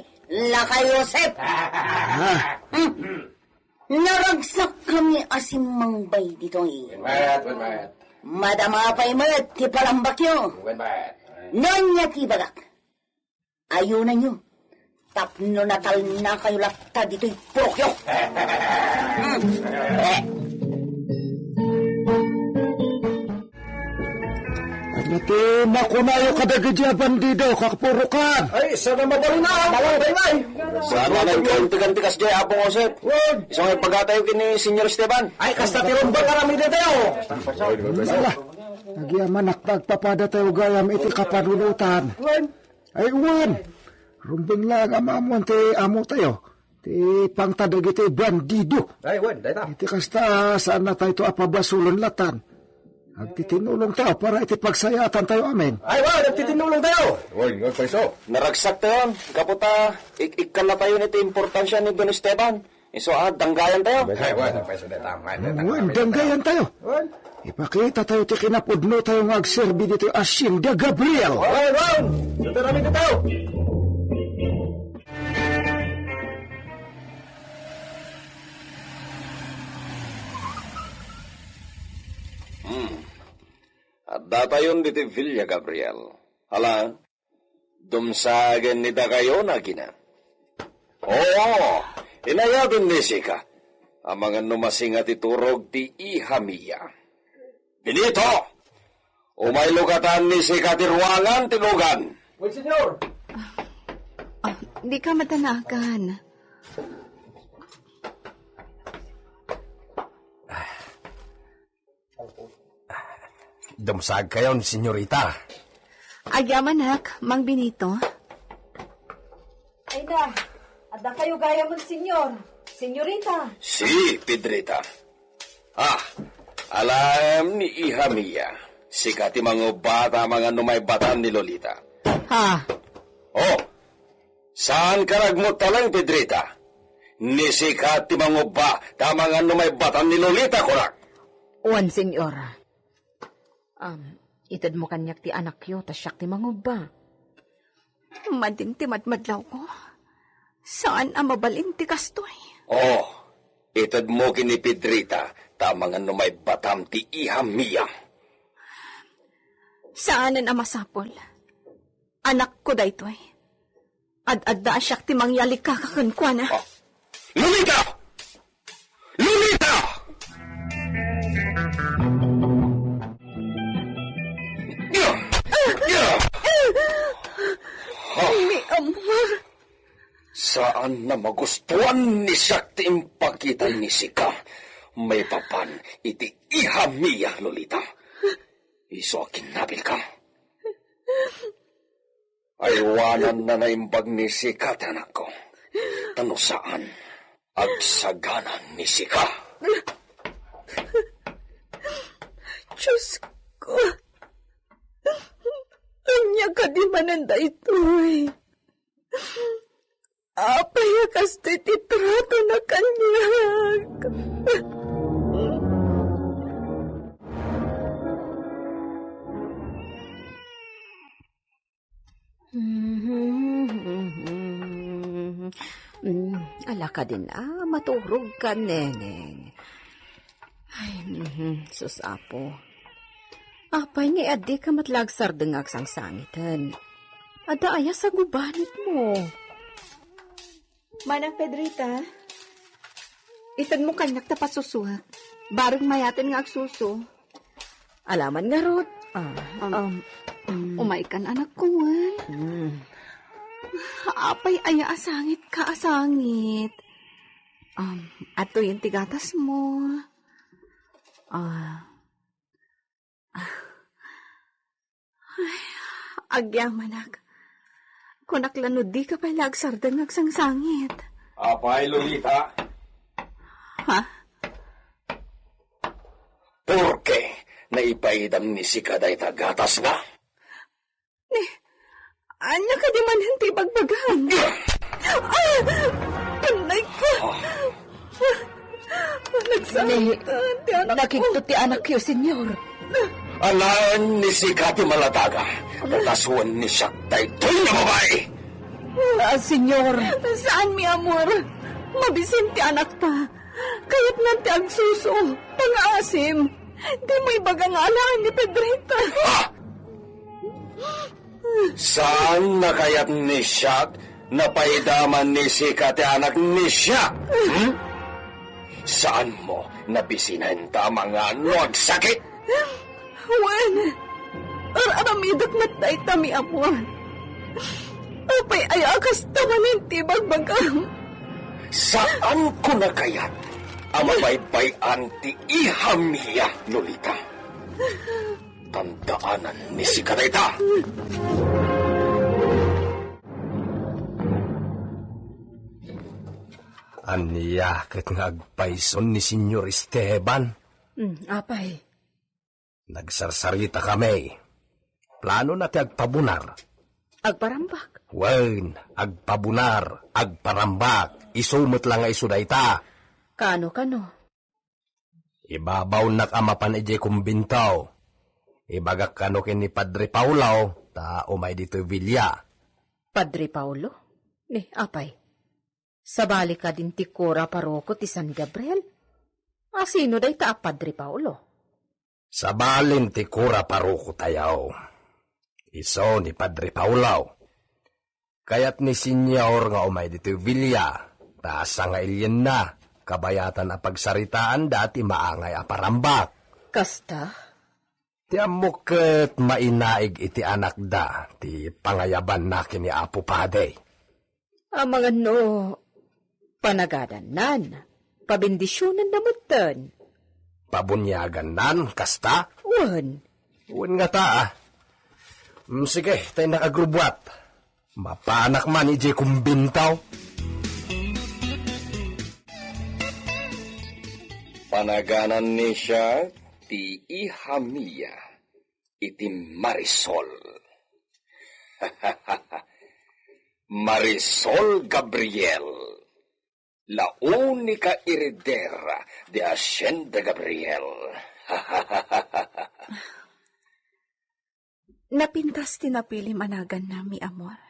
Lakay Josep? Ah. Hmm. Naragsak kami a simmangbay ditoy. Wen met, wen met. Madama pay met ti palambakyo. Wen met. No ania ti ibagak, ayunanyo tapno natalnakayo latta ditoy purokyo. Hmm. Eh. Ania ti makunayo kadagiti a bandido, kapurokan? Ay, saan a mabalin a, Baybay? Saan a nagkaintegan ti kasdiay, Apo Josep? Wen. Isu nga ipagatayo ken ni Señor Esteban. Ay, kasta ti rumbeng aramidentayo. Ala, agyamanak ta agpapadatayo gayam iti kapanunotan. Wen. Ay, wen. Rumbeng laeng a maammoan ti amotayo. Ti pangta dagiti bandido. Ay, wen, dayta. Iti kasta, saannatayto a pabasolon latan. Agtitinulongtayo para iti pagsayaatan tayo amin. Ay, wen, agtitinulongtayo. Wen, wen, paiso. Naragsak tayon, gapu ta ik-, ikkannatayon iti importansia ni Don Esteban. Isu a, danggayantayo. Ay, wen, paiso, dayta. Wen, danggayantayo. Wen. Ipakitatayo ti kinapudnotayo nga agserbi ditoy Hacienda Gabriel. Wen, wen. Suterami dito. Hmm. Addatayon ditoy Villa Gabriel. Ala, dumsagen ni dakayo, nagina. Oo, inayaten ni sika. Amangan no masinga ti turog ti iha Mia. Benito! Umaylo katan ni sika ti ruangan ti lugan. Wen, Señor. Ah, di ka madanagan. Dumsagkayon, senyorita. Agyamanak, Mang Benito. Ay na, adda kayo gayam, Señor. Senyorita. Si Pedrita. Ah, alaem ni iha Mia. Sika ti mangubba ta amangan no maibbatan ni Lolita. Ha? Oh, saan ka nagmutaleng, Pedrita? Ni sika ti mangubba ta amangan no maibbatan ni Lolita, kunak. Wen, Señor. Um, itedmo kaniak ti anakyo, ta siak ti mangubba. Madin ti madmadlawko. Saan a mabalin ti kastoy. Oh, itedmo ken ni Pedrita, ta amangan no maibbatam ti iha Mia. Saanen a masapul. Anakko daytoy. Ad-adda a siak ti mangyalikaka kenkuana. Ah. Lolita! Lolita! Mi amor. Saan a magustuan ni siak ti impakita ni sika maipapan iti iha Mia, Lolita. Isu a kinnabilka. Aywananna naimbag ni sika ti anakko. Ta no saan, agsagana ni sika. Diosko, ania kadi manen daytoy? Apay a kastoy ti tratona kaniak? Mm, ala kadin a maturogka, Neneng. Ay, mhm, sus, Apo. Apay nga addika met la agsardeng nga agsangsangiten? Adda aya sangubanitmo? Manang Pedrita, itedmo kaniak ta pasusuak. Bareng mayaten nga agsuso. Alaman ngarud. Ah, Um, um, mm. Umaykan, anakko, wen. Mm. Apay aya a sangit ka a sangit? Um, adtoyen ti gatasmo. Ah. Ay, agyamanak. Kunak la no dika pay la agsardeng nga agsangsangit. Apay, Lolita? Ha? Porke naipaidam ni sika dayta gatasna? Ni, ania kadi manen ti ibagbagam? Ah! Panay ko! Ah! Ni, Nagsangitan ti anakko. Nakigtot ti anakyo, Senyor. Alaen ni sika ti maladaga. Katasuen ni siak daytoy nga babai. Ah, Senyor. Saan, mi amor. Mabisin ti anakta. Kayatnan ti agsuso. Pangaasim. Dimo ibaga nga alaen ni Pedrita. Ah! Saan a kayat ni siak napaidaman ni sika ti anak ni siak? Hmm? Saanmo nabisinen ta amangan no agsakit? Wen, ar-aramidek met dayta, mi amor. Apay aya a kasta manen ti ibagbagam? Saanko a kayat a mabaybay-an ti iha mi a, Lolita. Tandaanan ni sika dayta. Ania ket nga agpayson ni Senyor Esteban? Hmm, apay. Nagsarsarita kami. Planona ti agpabunar. Agparambak? Wen, agpabunar, agparambak. Isu met la nga isu dayta. Kano, kano? Ibabawnak a mapan idiay kumbento. Ibagak kano ken ni Padre Paulo, ta umay ditoy Villa. Padre Paulo? Ni, apay, sabali kadin ti kura paroko ti San Gabriel? Asino dayta a Padre Paulo? Sabalin ti kura paroko tayo. Isu ni Padre Paulo. Kayat ni Senyor nga umay ditoy Villa, ta sangailienna, kabayatan a pagsaritaanda ti maangay a parambak. Kasta? Ti ammok ket mainaig iti anakda ti pangayabanna ken ni Apo Padi. Amangan no panagadannan, pabendisionanna metten. Pabuniagannan, kasta? Wen. Wen ngata, a. Mm, sige, ta innak agrubbuat. Mapanak man idiay kumbento. Panaganan ni siak ti iha mi a iti Marisol. Marisol Gabriel, la única heredera de Hacienda Gabriel. Napintas ti napilim a naganna, mi amor.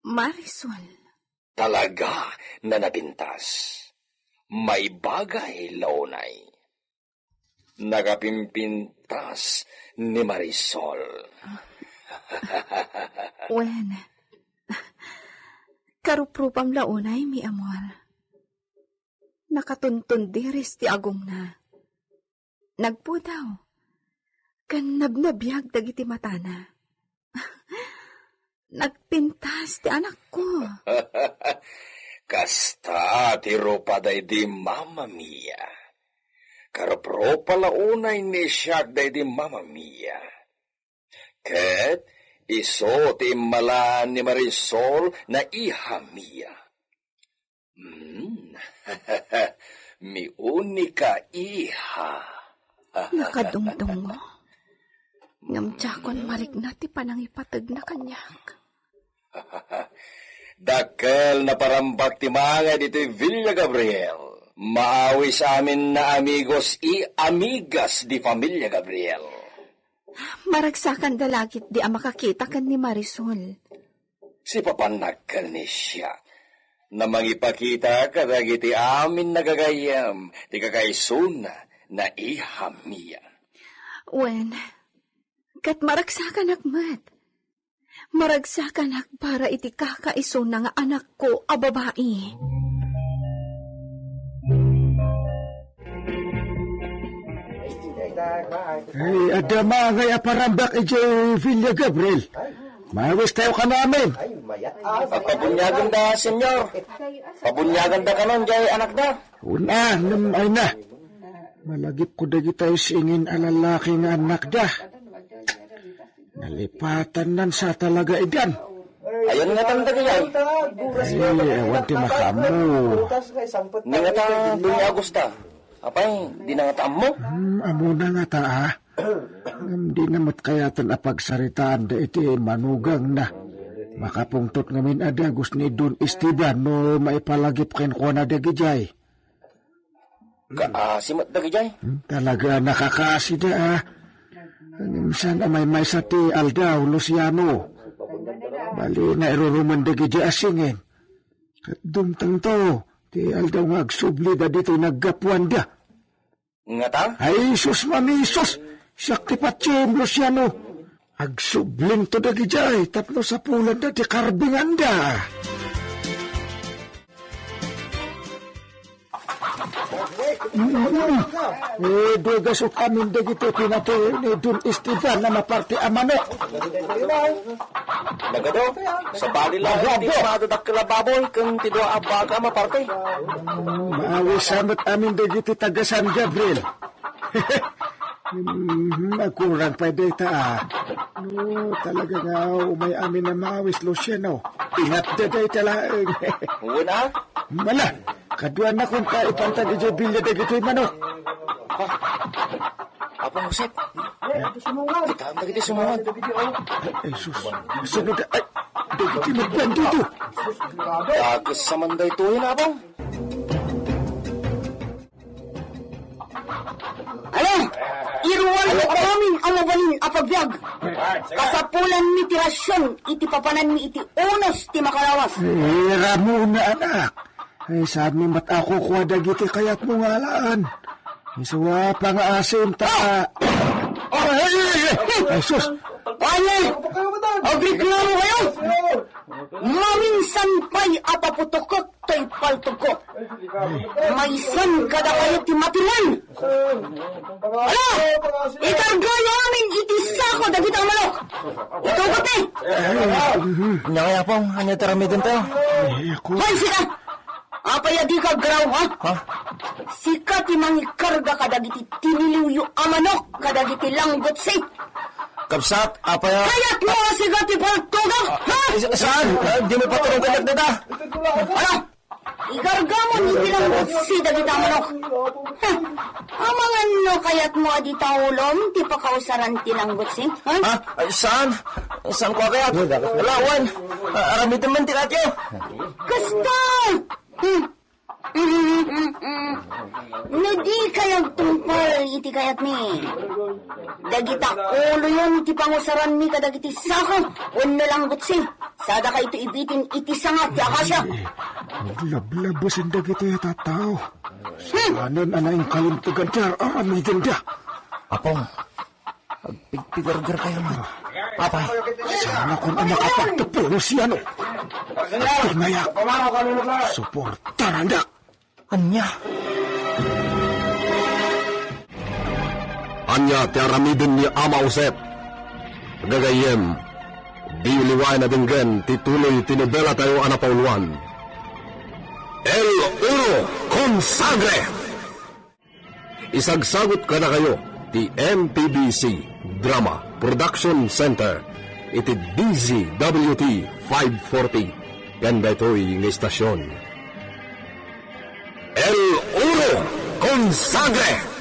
Marisol. Talaga a napintas. Maibagay la unay. Nakapimpintas ni Marisol. Wen, karuprupam la unay, mi amor. Nakatuntundiris ti agongna. Nagpudaw. Ken nabnabiag dagiti matana. Nagpintas ti anakko. Kasta ti rupa daydi Mama Mia. Karupropa la unay ni siak daydi Mama Mia. Ket isu ti immalaan ni Marisol a iha mi a. Mm. Mi única iha. Nakadungdungo. Ngem diakon marikna ti panangipategna kaniak. Dakkel a parambak ti maangay ditoy Villa Gabriel. Maawis amin a amigos y amigas di Familia Gabriel. Maragsakanda la ketdi a makakita ken ni Marisol. Sipapan dakkel ni siak a mangipakita kadagiti amin a gagayyem ti kakaisuna a iha mi a. Wen, ket maragsakanak met. Maragsakanak para iti kakaisuna nga anakko a babai. Ay, adda mangay a parambak idiay Villa Gabriel. Mawis tayo kanamin. Pabuniagan da, senyor. Pabuniagan da kanon, jay anak da. Una, ngem ay na. Malagipko dagitay singin a lalaki nga annakda. Nalipatannan sa talaga idan. Ayan nga tan dagayay. Ay, awan ti makaammo. Ni nga ta, Doña Augusta. Apay, di na nga ta ammo? Hmm, ammo na nga ta, ah. Ngem di na met kayatan a pagsaritaan da iti manugangna. Makapungtot ngamin a dagus ni Don Esteban no maipalagip kenkuana dagijay. Kaasi met dagijay? Hmm, talaga nakakaasi da, ah. Ngem saan a maymaysa ti aldaw, Luciano. Bali, nairurumen dagijay a singin. Ket dumtengto, ti aldaw nga agsubli da ditoy naggapuanda. Ngata? Ay, sus, mamisus! Siak ti patiem, Luciano. Agsublinto dagijay tapno sapulanda ti karbinganda. Mm. Eh, dugasot amin dagiti pinatay ni Don Esteban a maparti a manok. Nagado, sabali la ti madadakkel a baboy ken ti dua a baka a maparti. Mm, maawisan met amin dagiti taga San Gabriel. Mhm, agkurang pay dayta, ah. No, talaga nga umay amin a maawis, Luciano. Ingatda dayta laeng. Wen, ah? Mala, kaduanakon ta ipantag idiay bilya dagitoy manok. Ha? Apo Josep. Kitaem dagiti sumungod. Ay, sus. Sino da-, ay, dagiti nagbandito. Dagus sa man daytoy, Apong. Ala, iruanmi amin a mabalin a pagbiag. Kasapulanmi ti rasion iti papananmi iti unos ti makalawas. Eh, Ramona, anak. Ay, saanmi met a kukua dagiti kayatmo nga alaan? Isu a pangaasim ta. Ah! Ay, ay, ay, ay, ay, sus! Ay, ay! Agreklamo kayo! Maminsan pay a paputokek toy paltogko. Maysan kadakayo ti matilan. Ala! Ikargayo amin iti sako dagiti a manok. Itugot ni. Ania kaya, Apong? Ania ti aramidentayo? Ay, sika! Apay a dika agraw, ha? Ha? Sika ti mangikarga kadagiti tiniliwyo a manok kadagiti langgutsi. Kabsat, apay a... Kayatmo a sika ti paltogak, ha? Eh, sa-, saan? Ah, di mo paturong kaniak dita. Ano? Igargamon iti langgutsi dagita manok. Ha? Amangan no kayatmo a di taulom ti pakausaran ti langgutsi, ha? Ha? Ay, saan? Saan ko a kayat? Ala, wen. Ah, aramidem man ti kayatyo. Kasta! Hmm. No dikay agtungpal iti kayatmi, dagita uloyon ti pangusaranmi kadagiti sako wenno langgutsi. Sadakayto ibitin iti sanga ti akasia. Aglablabesen dagitoy a tattao. Hmm. Saanen a naingkalintegan ti ar-aramidenda. Apong, agpigpigargarkayo met. Apay. Saan a kun a makapagtapos, Luciano? Agtungayak. Suportarandak. Ania? Ania ti aramiden ni Ama Josep? Gagayyem, diyo liwaen a denggen ti tuloy ti nobelatayo a napauluan, El Oro con Sangre! Isagsagut kadakayo ti M P B C Drama Production Center iti D Z W T five forty ken daytoy nga istasyon. El Oro con Sangre!